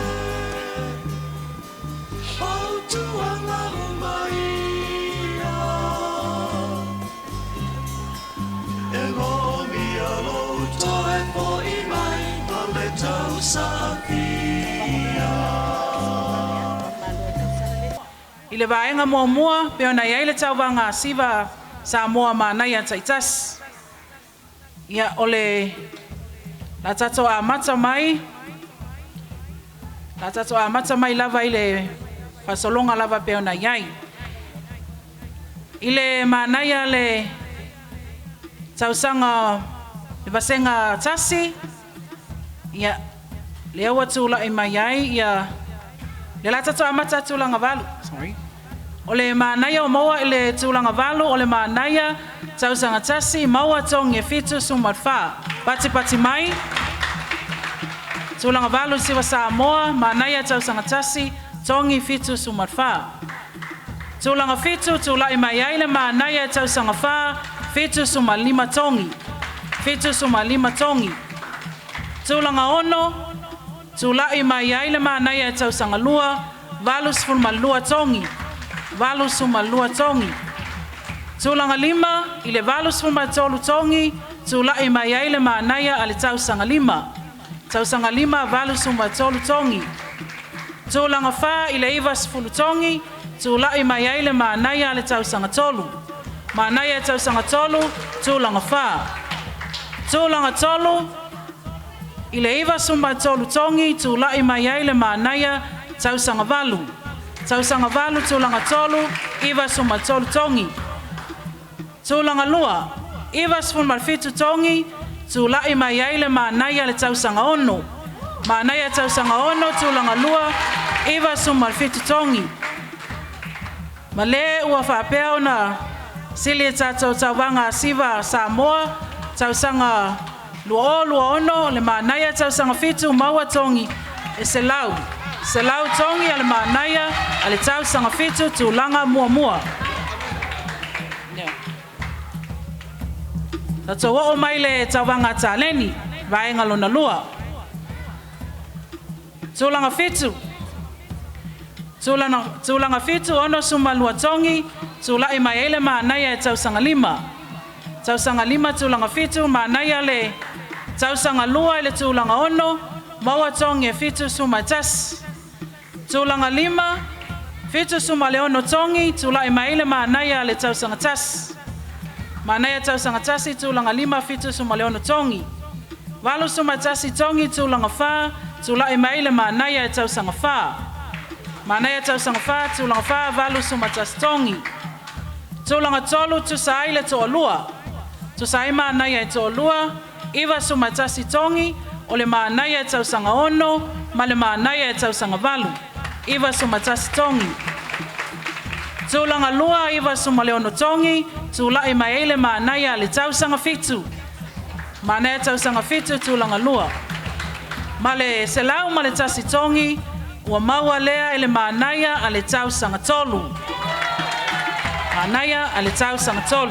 I le vaega muamua, pei ona i ai le tauvaga a Siva Samoa Manaia taitasi. Ia, o le a tatou amata mai, a tatou amata mai lava i le faasologa lava pei ona i ai. I le manaia le tausaga le vasega tasi, ia, lea ua tulai mai ai ia le la tatou amata tulaga valu. Sorry. O le manaia o maua i le tulaga valu o le manaia tausaga tasi maua togi e 74. Patipati mai. Tulaga valu siva Samoa, manaia tausaga tasi, togi 74. Tulaga fitu, tulai mai ai le manaia tausaga fa, 75 togi. 75 togi. Tulaga ono, tulai mai ai le manaia tausaga lua, 82 togi. 82 togi. Tulaga lima, i le 83 togi, tulai mai ai le manaia a le tausaga lima. Tausaga 5 83 togi. Tulaga 4 i le 90 togi, tula'i mai ai le manaia a le tausaga 3. Manaia tausaga 3, tulaga 4. Tulaga 3 i le 93 togi, tula'i mai ai le manaia tausaga 8. Tausaga 8, tulaga 3, 93 togi. Tulaga 2, 97 togi, tula'i mai ai le manaia le tausaga 6. Manaia tausaga 6, tulaga 2, 97 togi. Ma le ua faapea ona sili e tatou tauvaga siva Samoa, tausaga 2026, le manaia tausaga 7 maua togi e 100. 100 togi a le manaia a le tausaga 7 tulaga muamua. Tatou oo mai le tauvaga taleni, vaega lona 2. Tulaga 7. Tulaga 7 62 togi, tula'i mai ai le manaia e tausaga 5. Tausaga 5 tulaga 7 manaia le tausaga 2 i le tulaga 6, maua togi e 71. Tulaga 5 76 togi, tula'i mai ai le manaia le tausaga 1. Manaia tausaga 1 tulaga 5 76 togi. 81 togi tulaga 4, tula'i mai le manaia e tausaga 4. Manaia tausaga 4 tulaga 4 81 togi. Tulaga 3 tusa ai le to'alua. Tusa ai manaia e to'alua, 91 togi, o le manaia e tausaga 6 ma le manaia e tausaga 8. 91 togi. Tulaga 2 96 togi, tula'i mai ai le manaia le tausaga 7. Manaia tausaga 7 tulaga 2. Ma le 101 togi, ua maua lea e le manaia a le tausaga 3. Manaia a le tausaga 3.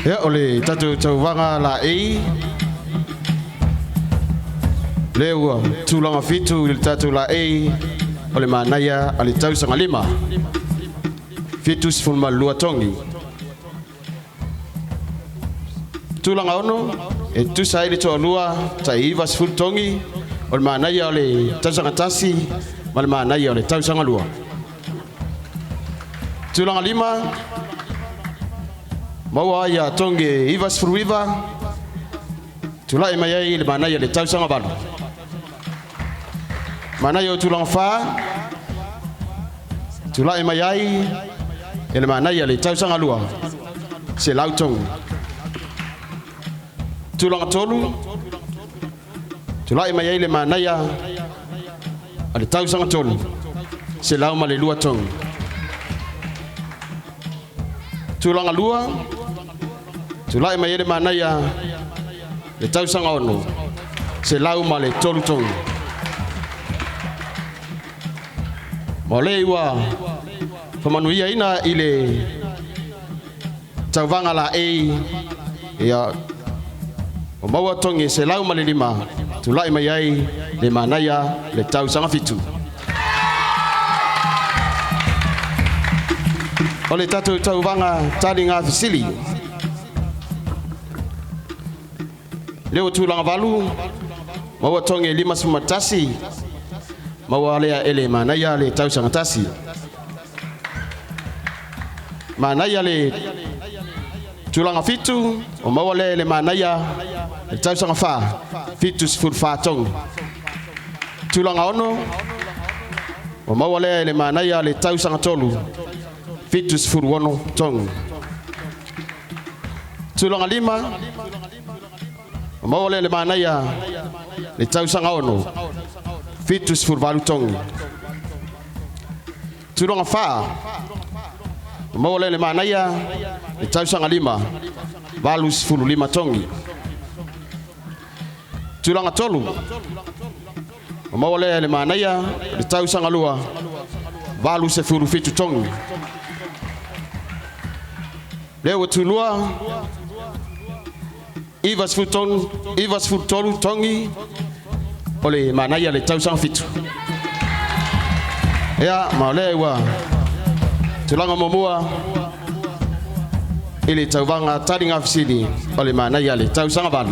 Ia o le tatou tauvaga la ei le ua tulaga 7 i le tatou la ei o le manaia a le tausaga 5. 72 togi. Tulaga 6 e tusa ai le to'alua tai 90 togi o le manaia o le tausaga 1 ma le manaia o le tausaga 2. Tulaga 5 maua ai a togi 99 tula'i mai ai le manaia le tausaga 8. Manaia o tulaga 4 tula'i mai ai e le manaia le tausaga 2 100 togi. Tulaga 3 tula'i mai ai le manaia a le tausaga 3 102 togi. Tulaga 2 tula'i mai ai le manaia le tausaga 6 103 togi. Ma o le ua famanuia ina i le tauvaga la ei ia o maua togi 105 tula'i mai ai le manaia le tausaga 7. O le tatou tauvaga taliga fesili. Le o tulaga 8 maua togi 51 maua lea ele manaia le tausaga 1. Manaia le tulaga 7 o maua lea le manaia le tausaga 4 74 togi. Tulaga 6 o maua lea le manaia le tausaga 3 76 togi. Tulaga 5 o maua lea le manaia le tausaga 6 78 togi. Tulaga 4 o maua lea le manaia le tausaga 5 85 togi. Tulaga 3 o maua lea le manaia le tausaga 2 87 togi. Le ua tulua 93 togi o le manaia le tausaga 7. Ia ma o lea ua tulaga muamua i le tauvaga taliga fesili o le manaia le tausaga 8.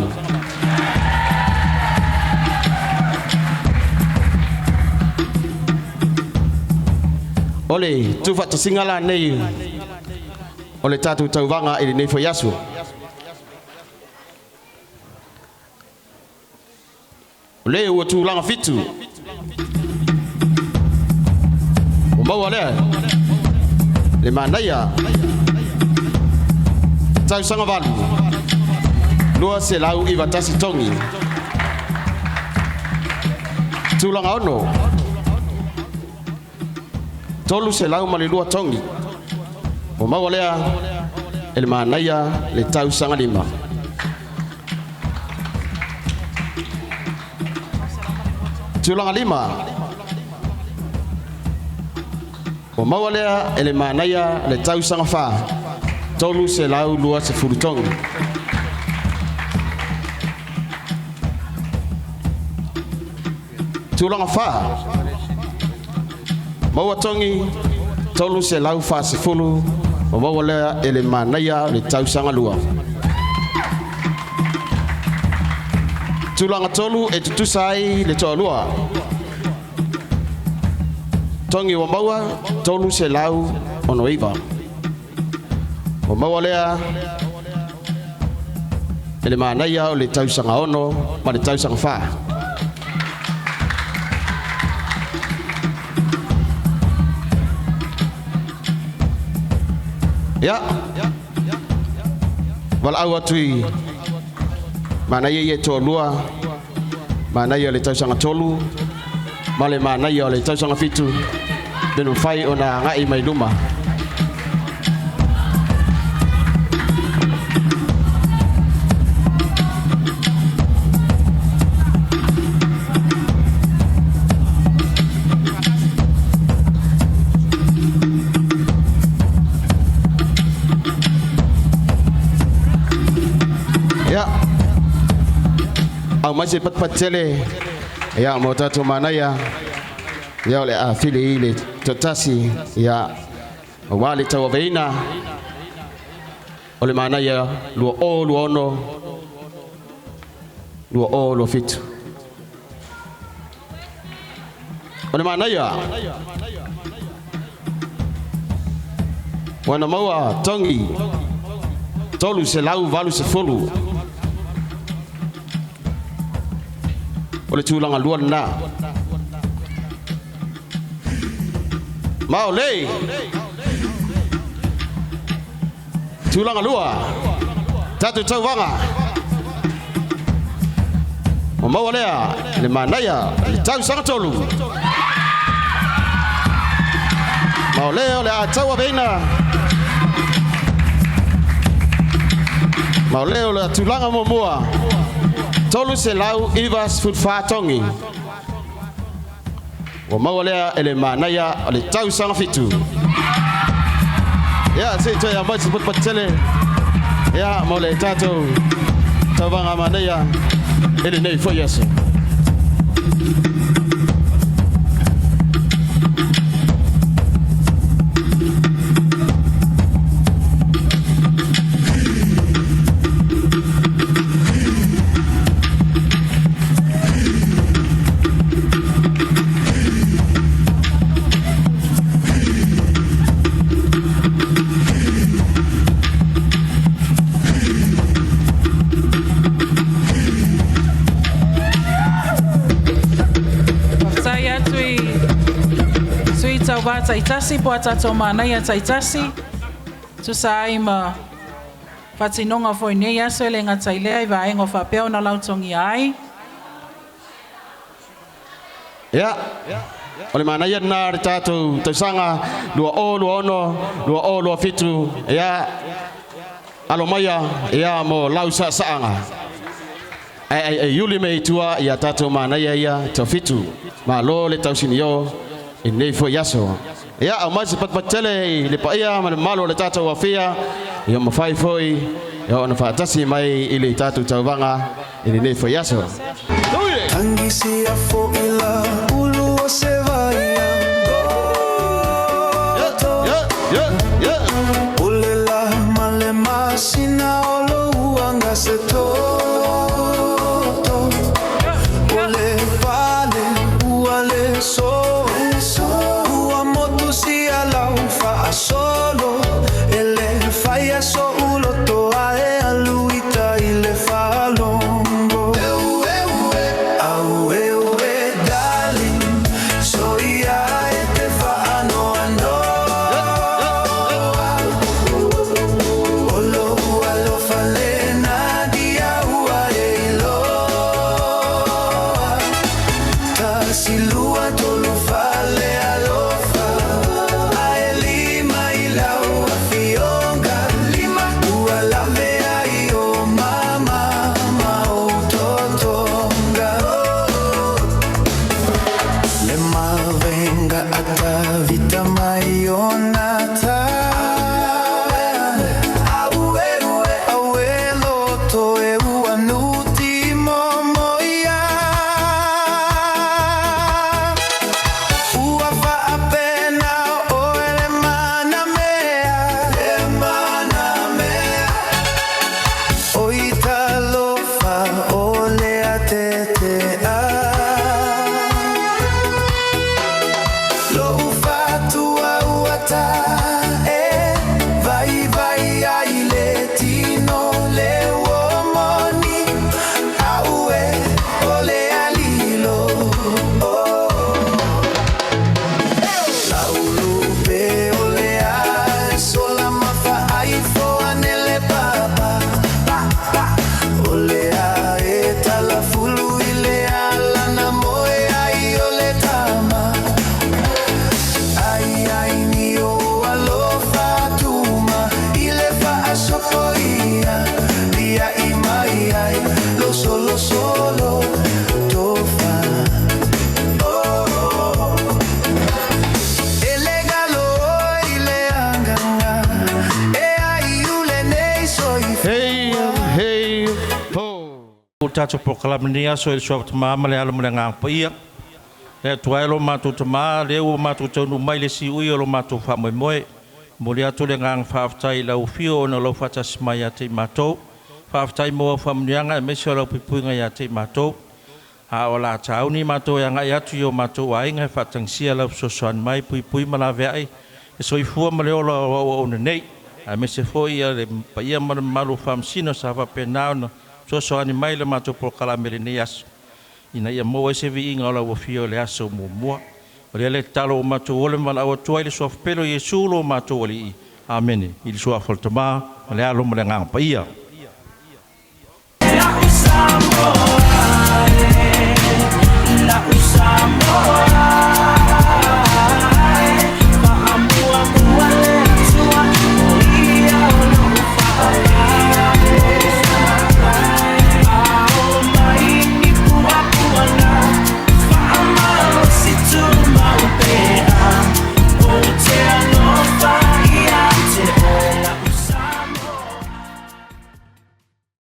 O le tuufaatasiga lanei o le tatou tauvaga i lenei foi aso. O le ua tulaga 7. O maua lea le manaia tausaga 8 291 togi. Tulaga 6 302 togi. O maua lea e le manaia le tausaga 5. Tulaga 5 o maua lea e le manaia le tausaga 4 320 togi. Tulaga 4 maua togi 340 o maua lea e le manaia le tausaga 2. Tulaga 3 e tutusa ai le toalua. Togi ua maua 369. O maua lea e le manaia o le tausaga 6 ma le tausaga 4. Ia, valaau atu i manaia ia e toalua, manaia o le tausaga 3 ma le manaia o le tausaga 7, pe mafai ona agai mai luma. Ia, au mai se patpat tele, ia mo tatou manaia, ia o le a fili i le totasi, ia aua le tauaveina o le manaia 2026 2027. O le manaia ua na maua togi 380. O le tulaga 2 lena. Ma o le tulaga 2 tatou tauvaga o maua lea le manaia le tausaga 3. Ma o le o le a tauaveina. Ma o le o le tulaga muamua 394 togi. Ua maua lea e le manaia o le tausaga 7. Ia, se i toe aumai se patupatu ia mo le tatou tauvaga manaia e lenei foi aso. Faafetai atu i sui tauvā taitasi po a tatou manaia taitasi tusa ai ma faatinoga foi nei aso e le gata i lea i vaega o faapea ona lautogia ai. Ia, o le manaia lena le tatou tausaga 2026 2027. Ia, alo maia ia mo lau saasaga. Ai ai ai yuli me itua ia tatou manaia ia taufitu. Malo le tausinio i nei foi aso. Ia, au mai se patupatu tele i le paia ma le mamalu o le tatou afia, ia mafai foi ia ona faatasi mai i le tatou tauvaga i lenei foi aso. Tagisi afo'i la ulu o se vai O le la ma le masina o lou anga se toto. O le pale ua le so ua motu sia lo tofa. Oh, e le galo i le agaga, e ai ule nei soifua. Hey, hey, ho. O tātou polokalame nei aso e le suafa Tamā ma le Alo ma le Agaga Paia. Le Atua e lo matou Tamā, lea ua matou taunuu mai i le siui o lo matou faamoemoe. Momoli atu le agaga faafetai i lau afio ona o lau faatasi mai ia te i matou. Faafetai mo au faamanuiaga aemaise o lau puipuiga ia te i matou. A o le a tauni matou e agai atu i o matou aiga e faatagisia lau fesoasoani mai, puipui ma laveai le soifua ma le ola o au auauna nei, aemaise foi ia le paia ma le mamalu o faamasino sa faapena ona fesoasoani mai i le matou polokalame i lenei aso, ina ia maua ai se viiga o lau afio i le aso muamua. O lea le tatalo ua matou ole ma valaau atu ai i le suafa pele o Iesu lo matou Alii. Amene. I le suafa o le Tamā ma le Alo ma le Agaga Paia. Samoa.